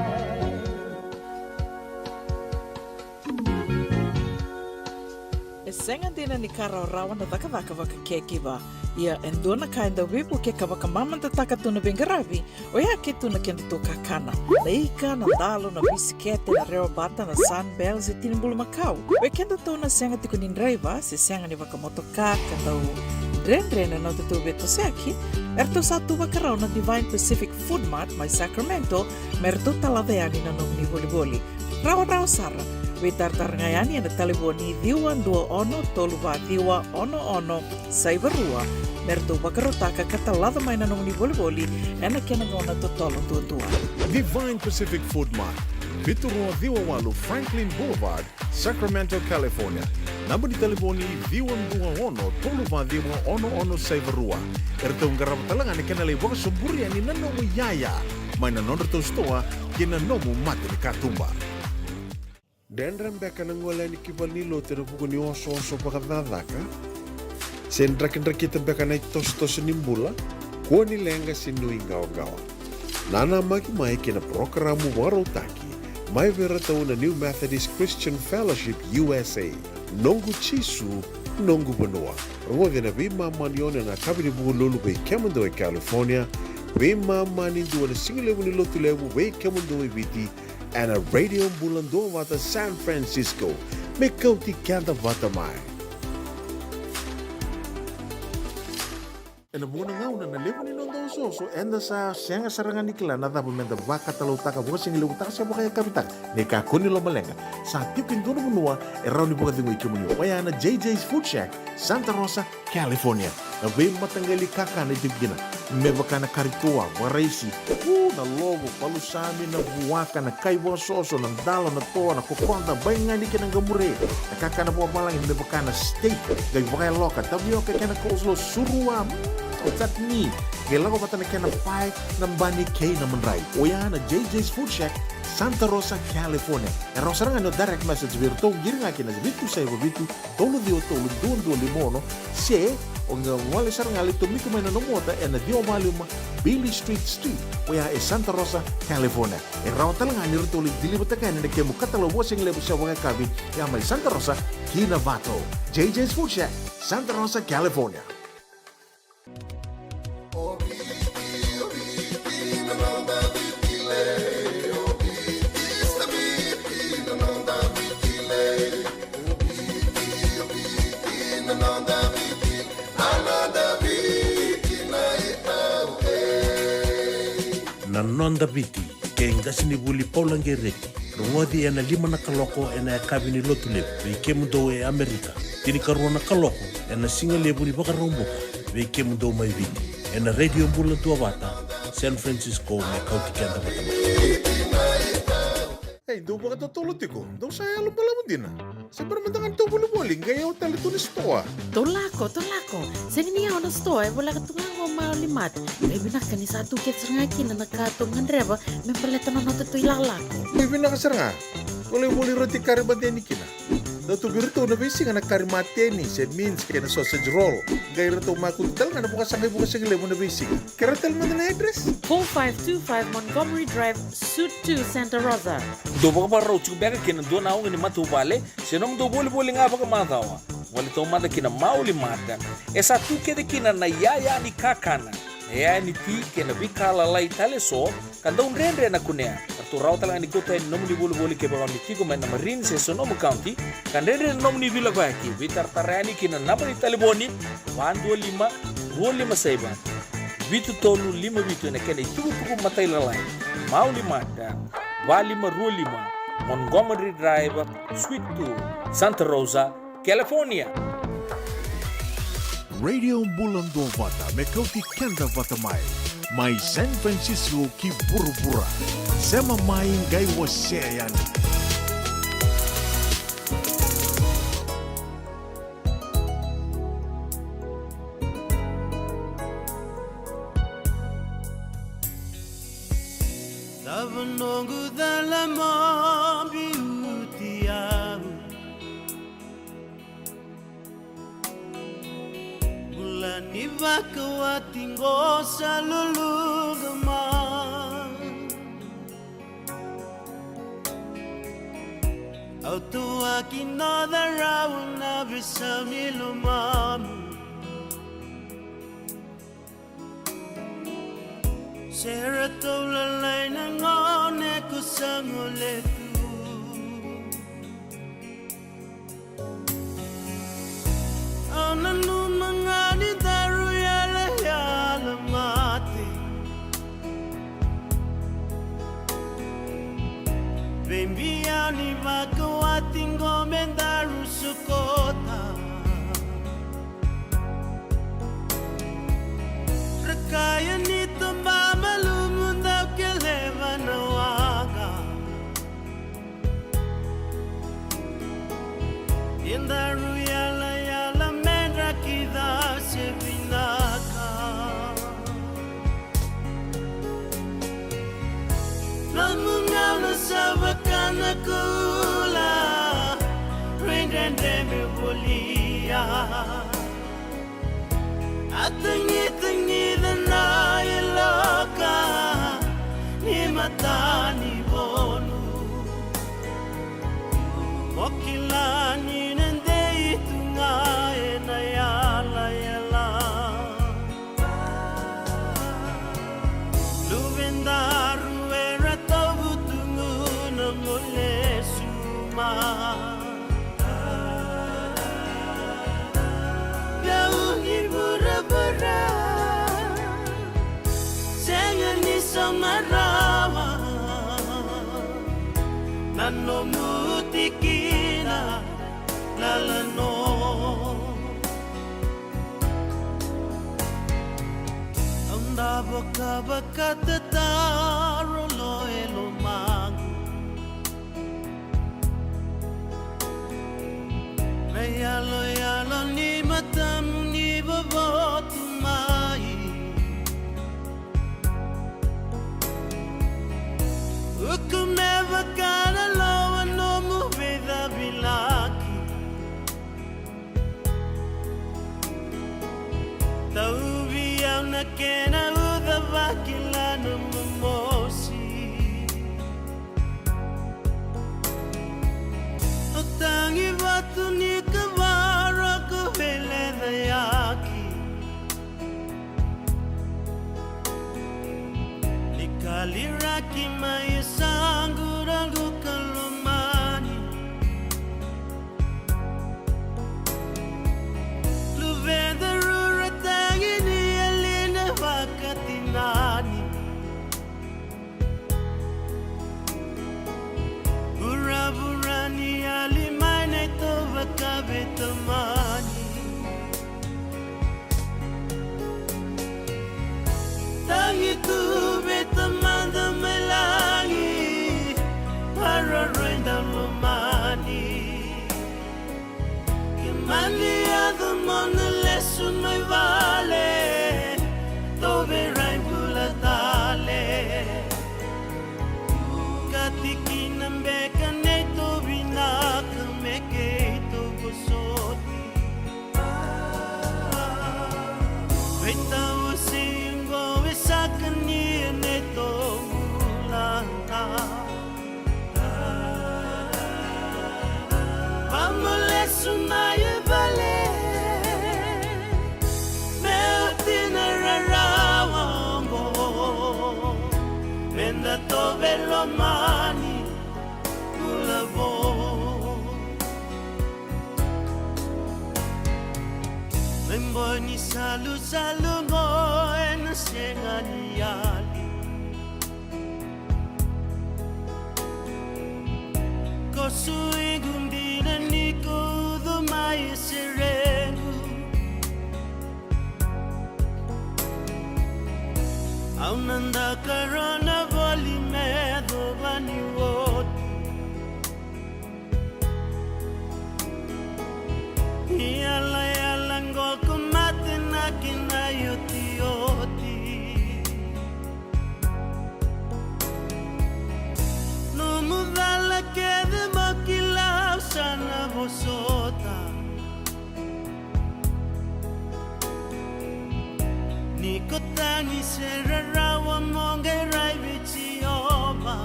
E sega dina ni ka rawarawa na cakacaka vaka caregiver. Ia e dua na ka e dau veivuke ka vakamamadataka tu na veiqaravi, oya ke tu na kedatou kakana. Na ika, na dalo, na bisikete, na rewabata, na Sunbell se tini bulumakau. Oi kedatou na sega tiko ni draiva se sega ni vakamotoka ka dau dredre na nodatou veitosoyaki, eratou sa tu vakarau na Divine Pacific Food Mart mai Sacramento me ratou talaca yani na nomuni volivoli. Rawarawa sara. Veitaratara ga yani ena talevoni ciwa dua ono tolu va ciwa ono ono saiva rua me ratou vakarautaka ka talaca mai na nomuni volivoli ena kena gauna totolo duadua. Divine Pacific Food Mart, vitu rua ciwa walu Franklin Boulevard, Sacramento, California. Naba ni talevoni ciwa dua ono tolu va ciwa ono ono saiva rua. Eratou qarava tale ga na kena lai vakasoburi yani na nomu iyaya mai na nodratou sitoa ki na nomu mata ni katuba. Dredre beka na gole yani ki valenilotu ena vuku ni osooso vakacakacaka? Se drakidrakita beka na itosotoso ni bula? Kua ni leqa se nuiqawaqawa. Nanamaki mai ki na parokaramu vakarautaki mai vei iratou na New Methodist Christian Fellowship U S A, Noqu Jisu, Noqu Vanua. Rogoci ena veimama ni ono ena yakavi ni Vukelulu vei kemudou e California, veimama ni dua ena sigalevu ni Lotulevu vei kemudou e Viti, ena Radio Bula Duavata San Francisco, me kauti keda vata mai. Ena vuqa na gauna na levu ni noda osooso eda sa sega sara ga ni kila na cava meda vakatalautaka, vakasigalevu taka se vakayakavi taka. Ni kakua ni lomaleqa, sa tiko e dua na vanua e rawa ni vakacegui kemuni, oya na J J's Food Shack, Santa Rosa, California. Na veimataqali kakana e tiko kina, me vaka na kari toa, vakaraisi, u, na lovo, palusami, na vuaka, na kai vakasoso, na dalo, na toa, na kokoda, baigani kei na qamure. Na kakana vakavalagi me vaka na steak, qai vakayaloka, tavioka kei na coleslaw, surua, mm, o chutney, qai lako vata na kena pae, na bani kei na madrai. Oya na J J's Food Shack, Santa Rosa, California. E rawa sara ga ni o direct message vei iratou, qiri ga kina vitu saiva vitu, tolu ciwa tolu dua dua lima ono, se o qai gole sara ga, lai tomika mai na nomu ota ena ciwa va lima Bailey Street Suite, oya e Santa Rosa, California. E rawa tale ga ni ratou lai deliver-taka yani na kemu katalau vakasigalevu se vakayakavi, ya mai Santa Rosa ki Novato. J J's Food Shack, Santa Rosa, California. Na Noda Viti, kei qasenivuli Paula Gereti. Rogoci ena lima na kaloko ena yakavi ni Lotulevu vei kemudou e Amerika, tinikarua na kaloko ena sigalevu ni Vakaraubuka vei kemudou mai Viti, ena Radio Bula Duavata San Francisco, me kauti keda vata mai. Ei, dou vakatotolo tiko, dou sa yalo balavu dina. Se bera mada ga ni tou volivoli, qai yawa tale tu na sitoa. Tou lako, tou lako. Sega ni yawa na sitoa, e voleka tu ga qo Mauli Mart. E vinaka ni sa tu kece sara ga kina na ka tou gadreva me baleta na noda tou ilakolako. E vinaka sara ga. Tou lai voli roti kari mate ni kina. Dau tu vei iratou na veisiga na kari mate ni se mince kei na sausage roll. Qai ratou makutu tale ga na vakasaqai vakasigalevu na veisiga. Kerea tale mada na address. Four five two five Montgomery Drive, Suite two, Santa Rosa. Dou vakavakarau tiko beka kei na dua na oga ni matavuvale se nomudou volivoli ga vakamacawa? Gole taumada ki na Mauli Mart. E sa tu kece kina na iyaya ni kakana, na iyaya ni ti kei na veika lalai tale eso ka dau dredre na kunea. Ratou rawa tale ga ni kauta yani nomuni volivoli kevaka o ni tiko mai na Marin se Sonoma County ka dredre na nomuni veilakoyaki. Veitaratara yani ki na naba ni talevoni va dua lima, rua lima saiva, vitu tolu lima vitu ena kena itukutuku matailalai. Mauli Mart, va lima rua lima Montgomery Drive, Suite two, Santa Rosa, California. Radio Bula Duavata me kauti keda vata mai, mai San Francisco ki vuravura. Sema mai qai wasea yani. Cava noqu cala mo biuti au? Bula ni vakawati qo sa luluqa mai. Au tawaki noda rawa na veisau ni lomamu. Se ratou lalai na gone ko sa gole tu. Au nanuma ga ni daru yalayala mate. Veibiau ni vakawati Tiqo me daru sukota. Ra kaya ni taba malumu dau keleva na waqa. Edaru yalayala me dra kida se vinaka. Nomu gauna sa vaka na kula, rui dredre me volia. A tagitagica na yaloka ni matanivonu. Mo kila ni na dei tu ga ena yalayala. Luvedaru era tauvutugu na mo lesu mai. Kau ni vuravura, sega ni sauma rawa na nomu tikina lalano. Au davo ka vakatataro lo e lomaqu. Na yaloyalo ni matamu ni vovotu mai. Uku me vaka na lowa nomu veicavilaki. Tauvi au na kena uca, vakila na momosi. O tagi vatu ni kavara ko veilecayaki. Ni kaliraki mai e saqu raqu ka lomani. Luvedaru ra tagi ni yali na vakatinani. Vuravura ni yali mai na ito vakaveitamani. Tagi tu vei Tamada mai lagi, maroroi dau lomani. Ke mani yaco mo na lesu mai vale, tou veirai bula tale. Ka tikina beka neitou vinaka me keitou vosoti. Veitau se qo e saka ni neitou bula. Vamo lesu mai e vale, me oti na rarawa oqo, me da tou veilomani bula vou. Me boi ni salusalu qo ena sega ni yali. Ko suiqu dina ni ko ucu mai e serequ. Au na dakarona voli me yacova ni oti. Ni yalayala qo ko mate na kena iotioti. Nomu cala kece mo kila au sa na vosota. Ni ko tagi se rarawa mo qai rai vei Jiova.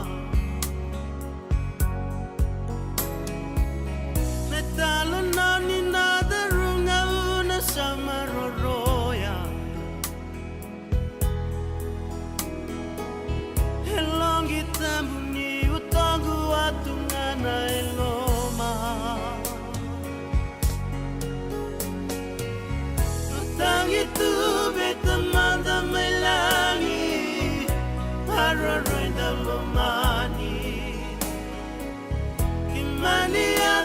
Me talanoa ni nodaru gauna sa maroroya. E loqi tabu ni utoqu a tu ga na e loma. Tagi tu vei Tamada mai lagi, maroroi dau lomani. Ke mani a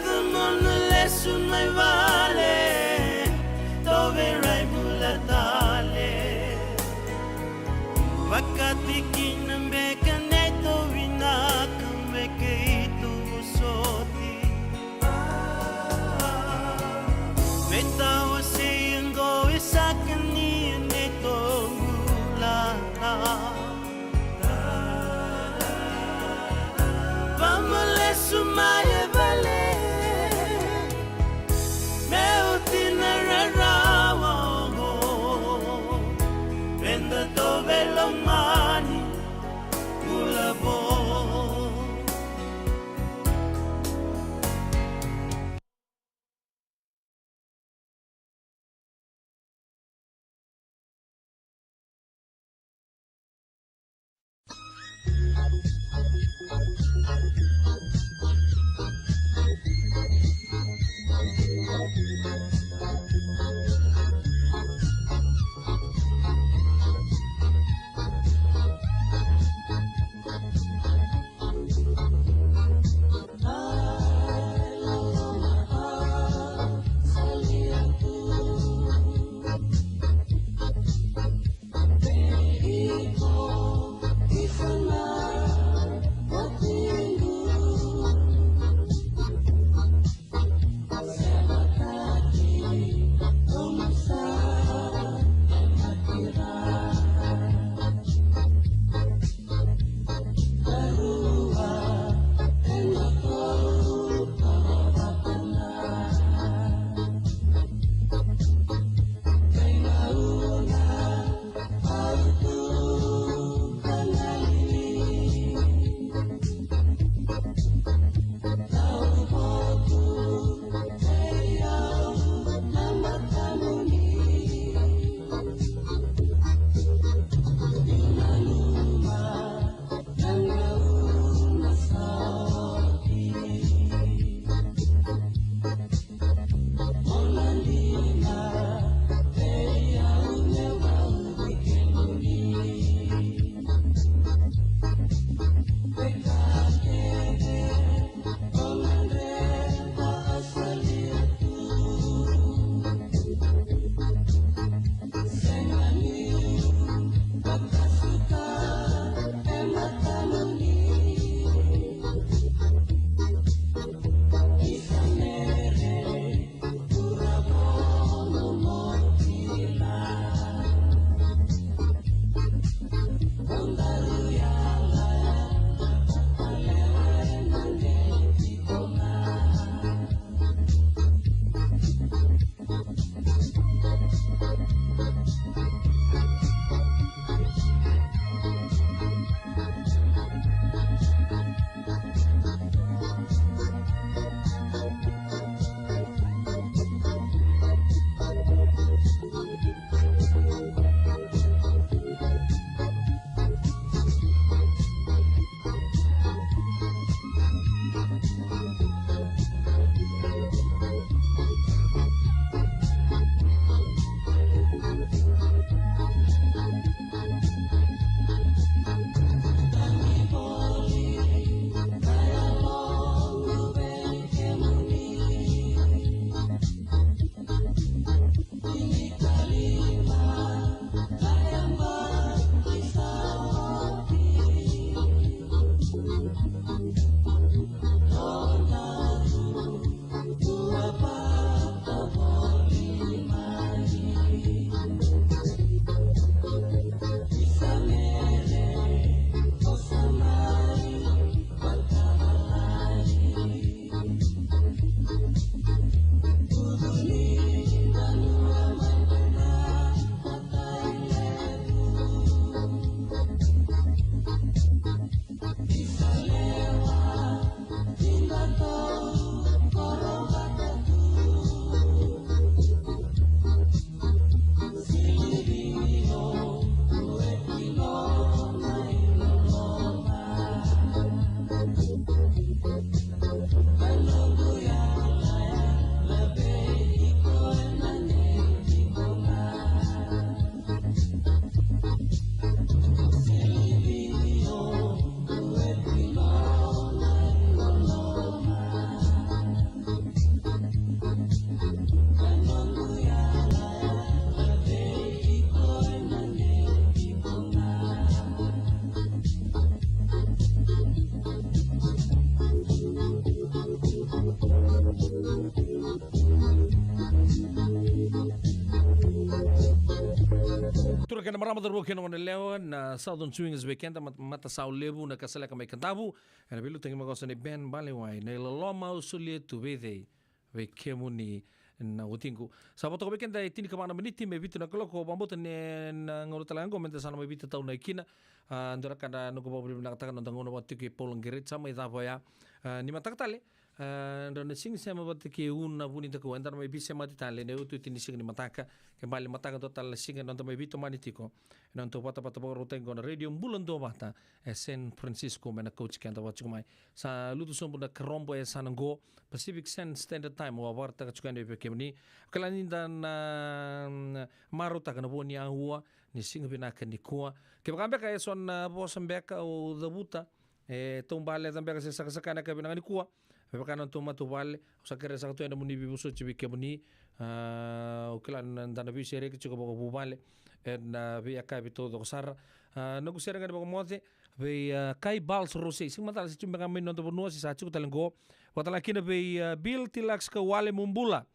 Kena marama, cauravou kei na goneyalewa, na Southern Swingers vei keda, mat-, matasau levu na Kasaleka mai Kadavu. Ena veiliutaki mai qo sa nei Ben Balewai, na iloloma au solia tu vei cei, vei kemuni na watiqu. Sa vo toka vei keda e tinikava na miniti me vitu na kaloko, vakabauta ni na gauna tale ga qo meda sa na mai veitataunaki kina. A, dua na ka na noqu vakavinavinakataka na noda gauna vata tiko kei Paula Gereti sa mai cava oya. A, ni mataka tale, a, drau na siga sema vata kei Una Vunidakua, eda na mai veisemati tale ena iotioti ni siga ni mataka. Ke bale mataka dua tale na siga eda na mai veitomani tiko ena nodatou vatavata vakarautaki qo na Radio Bula Duavata e San Francisco, me na kauti keda vata tiko mai. Sa lutu sobu na karobo e sa na qo, Pacific Sun Standard Time, au a vakaraitaka tiko yani vei kemuni. Au kila ni da na, mm, marautaka na vo ni aua ni siga vinaka nikua. Kevaka beka e so na vosa beka au cavuta, e taubale ca beka se sakasaka ena yakavi vinaka nikua, me vaka na nodatou matavuvale, au sa kerea saka tu yani mo ni veivosoti vei kemuni. A, au kila ni da na veisereki tiko vakavuvale ena veiyakavi taucoko sara. A, noqu sere ga ni vakamoce vei, a, Kai Bals Rosei, sega ni macala se tiko beka mai na noda vanua se sa tiko tale qo. Vakatalega kina vei, a, Bill Tilax Kauwale, mo bula.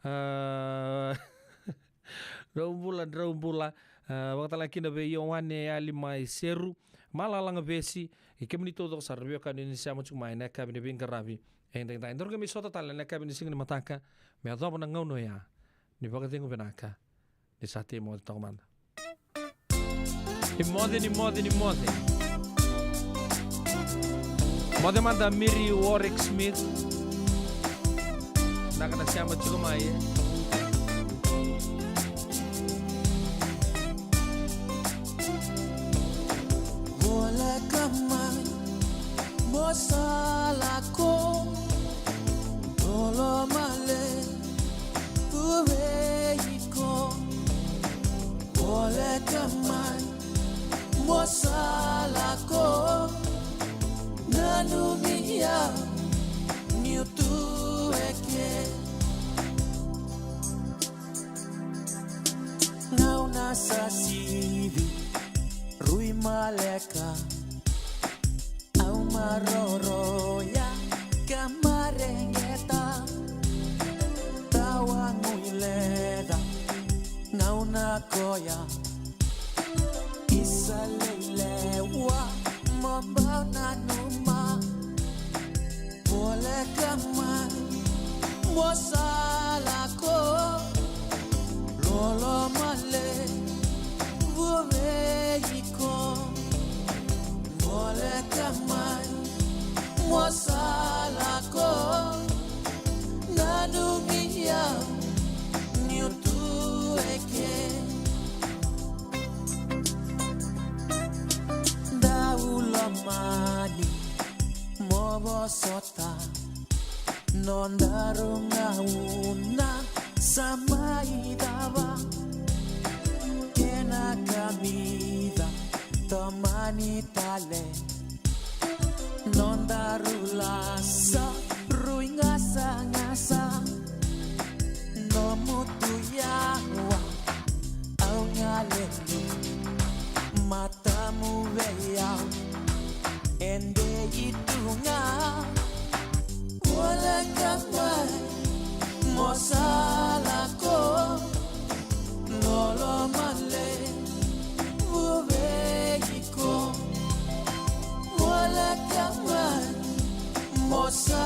A, drau bula, drau bula. A, vakatalega kina vei Ioane Yali mai Seru, Malalaga Vesi, kei kemuni taucoko sara na veiwekani ni sema tiko mai ena yakavi ni veiqaravi edaidai. Daru qai mai sota tale ena yakavi ni siga ni mataka me yacova na gauna oya ni vakacegu vinaka. Ni sa tei moce toka mada. Ni moce, ni moce, ni moce. Moce mada Miri Warwick Smith. Na ka na sema tiko mai, e. Voleka mai, mo sa lako, loloma levu vei iko. Voleka mai, mo sa lako, nanumi au niu tu eke. Gauna sa sivi, rui maleka, au maroroya ka mareqeta. Tawa guileca gauna koya, isa lei lewa mo bau nanuma. Voleka mai, mo sa lako, loloma levu vei iko. Voleka mai, mo sa lako, nanumi au niu tu eke. Dau lomani mo vosota, nodaru gauna sa mai cava. Kena kamica tomani tale, nodaru lasa rui gasagasa. Nomu tu yawa au galeni, matamu vei au e dei tu ga. Voleka mai, mo sa lako, loloma levu vei iko. Voleka mai, mo sa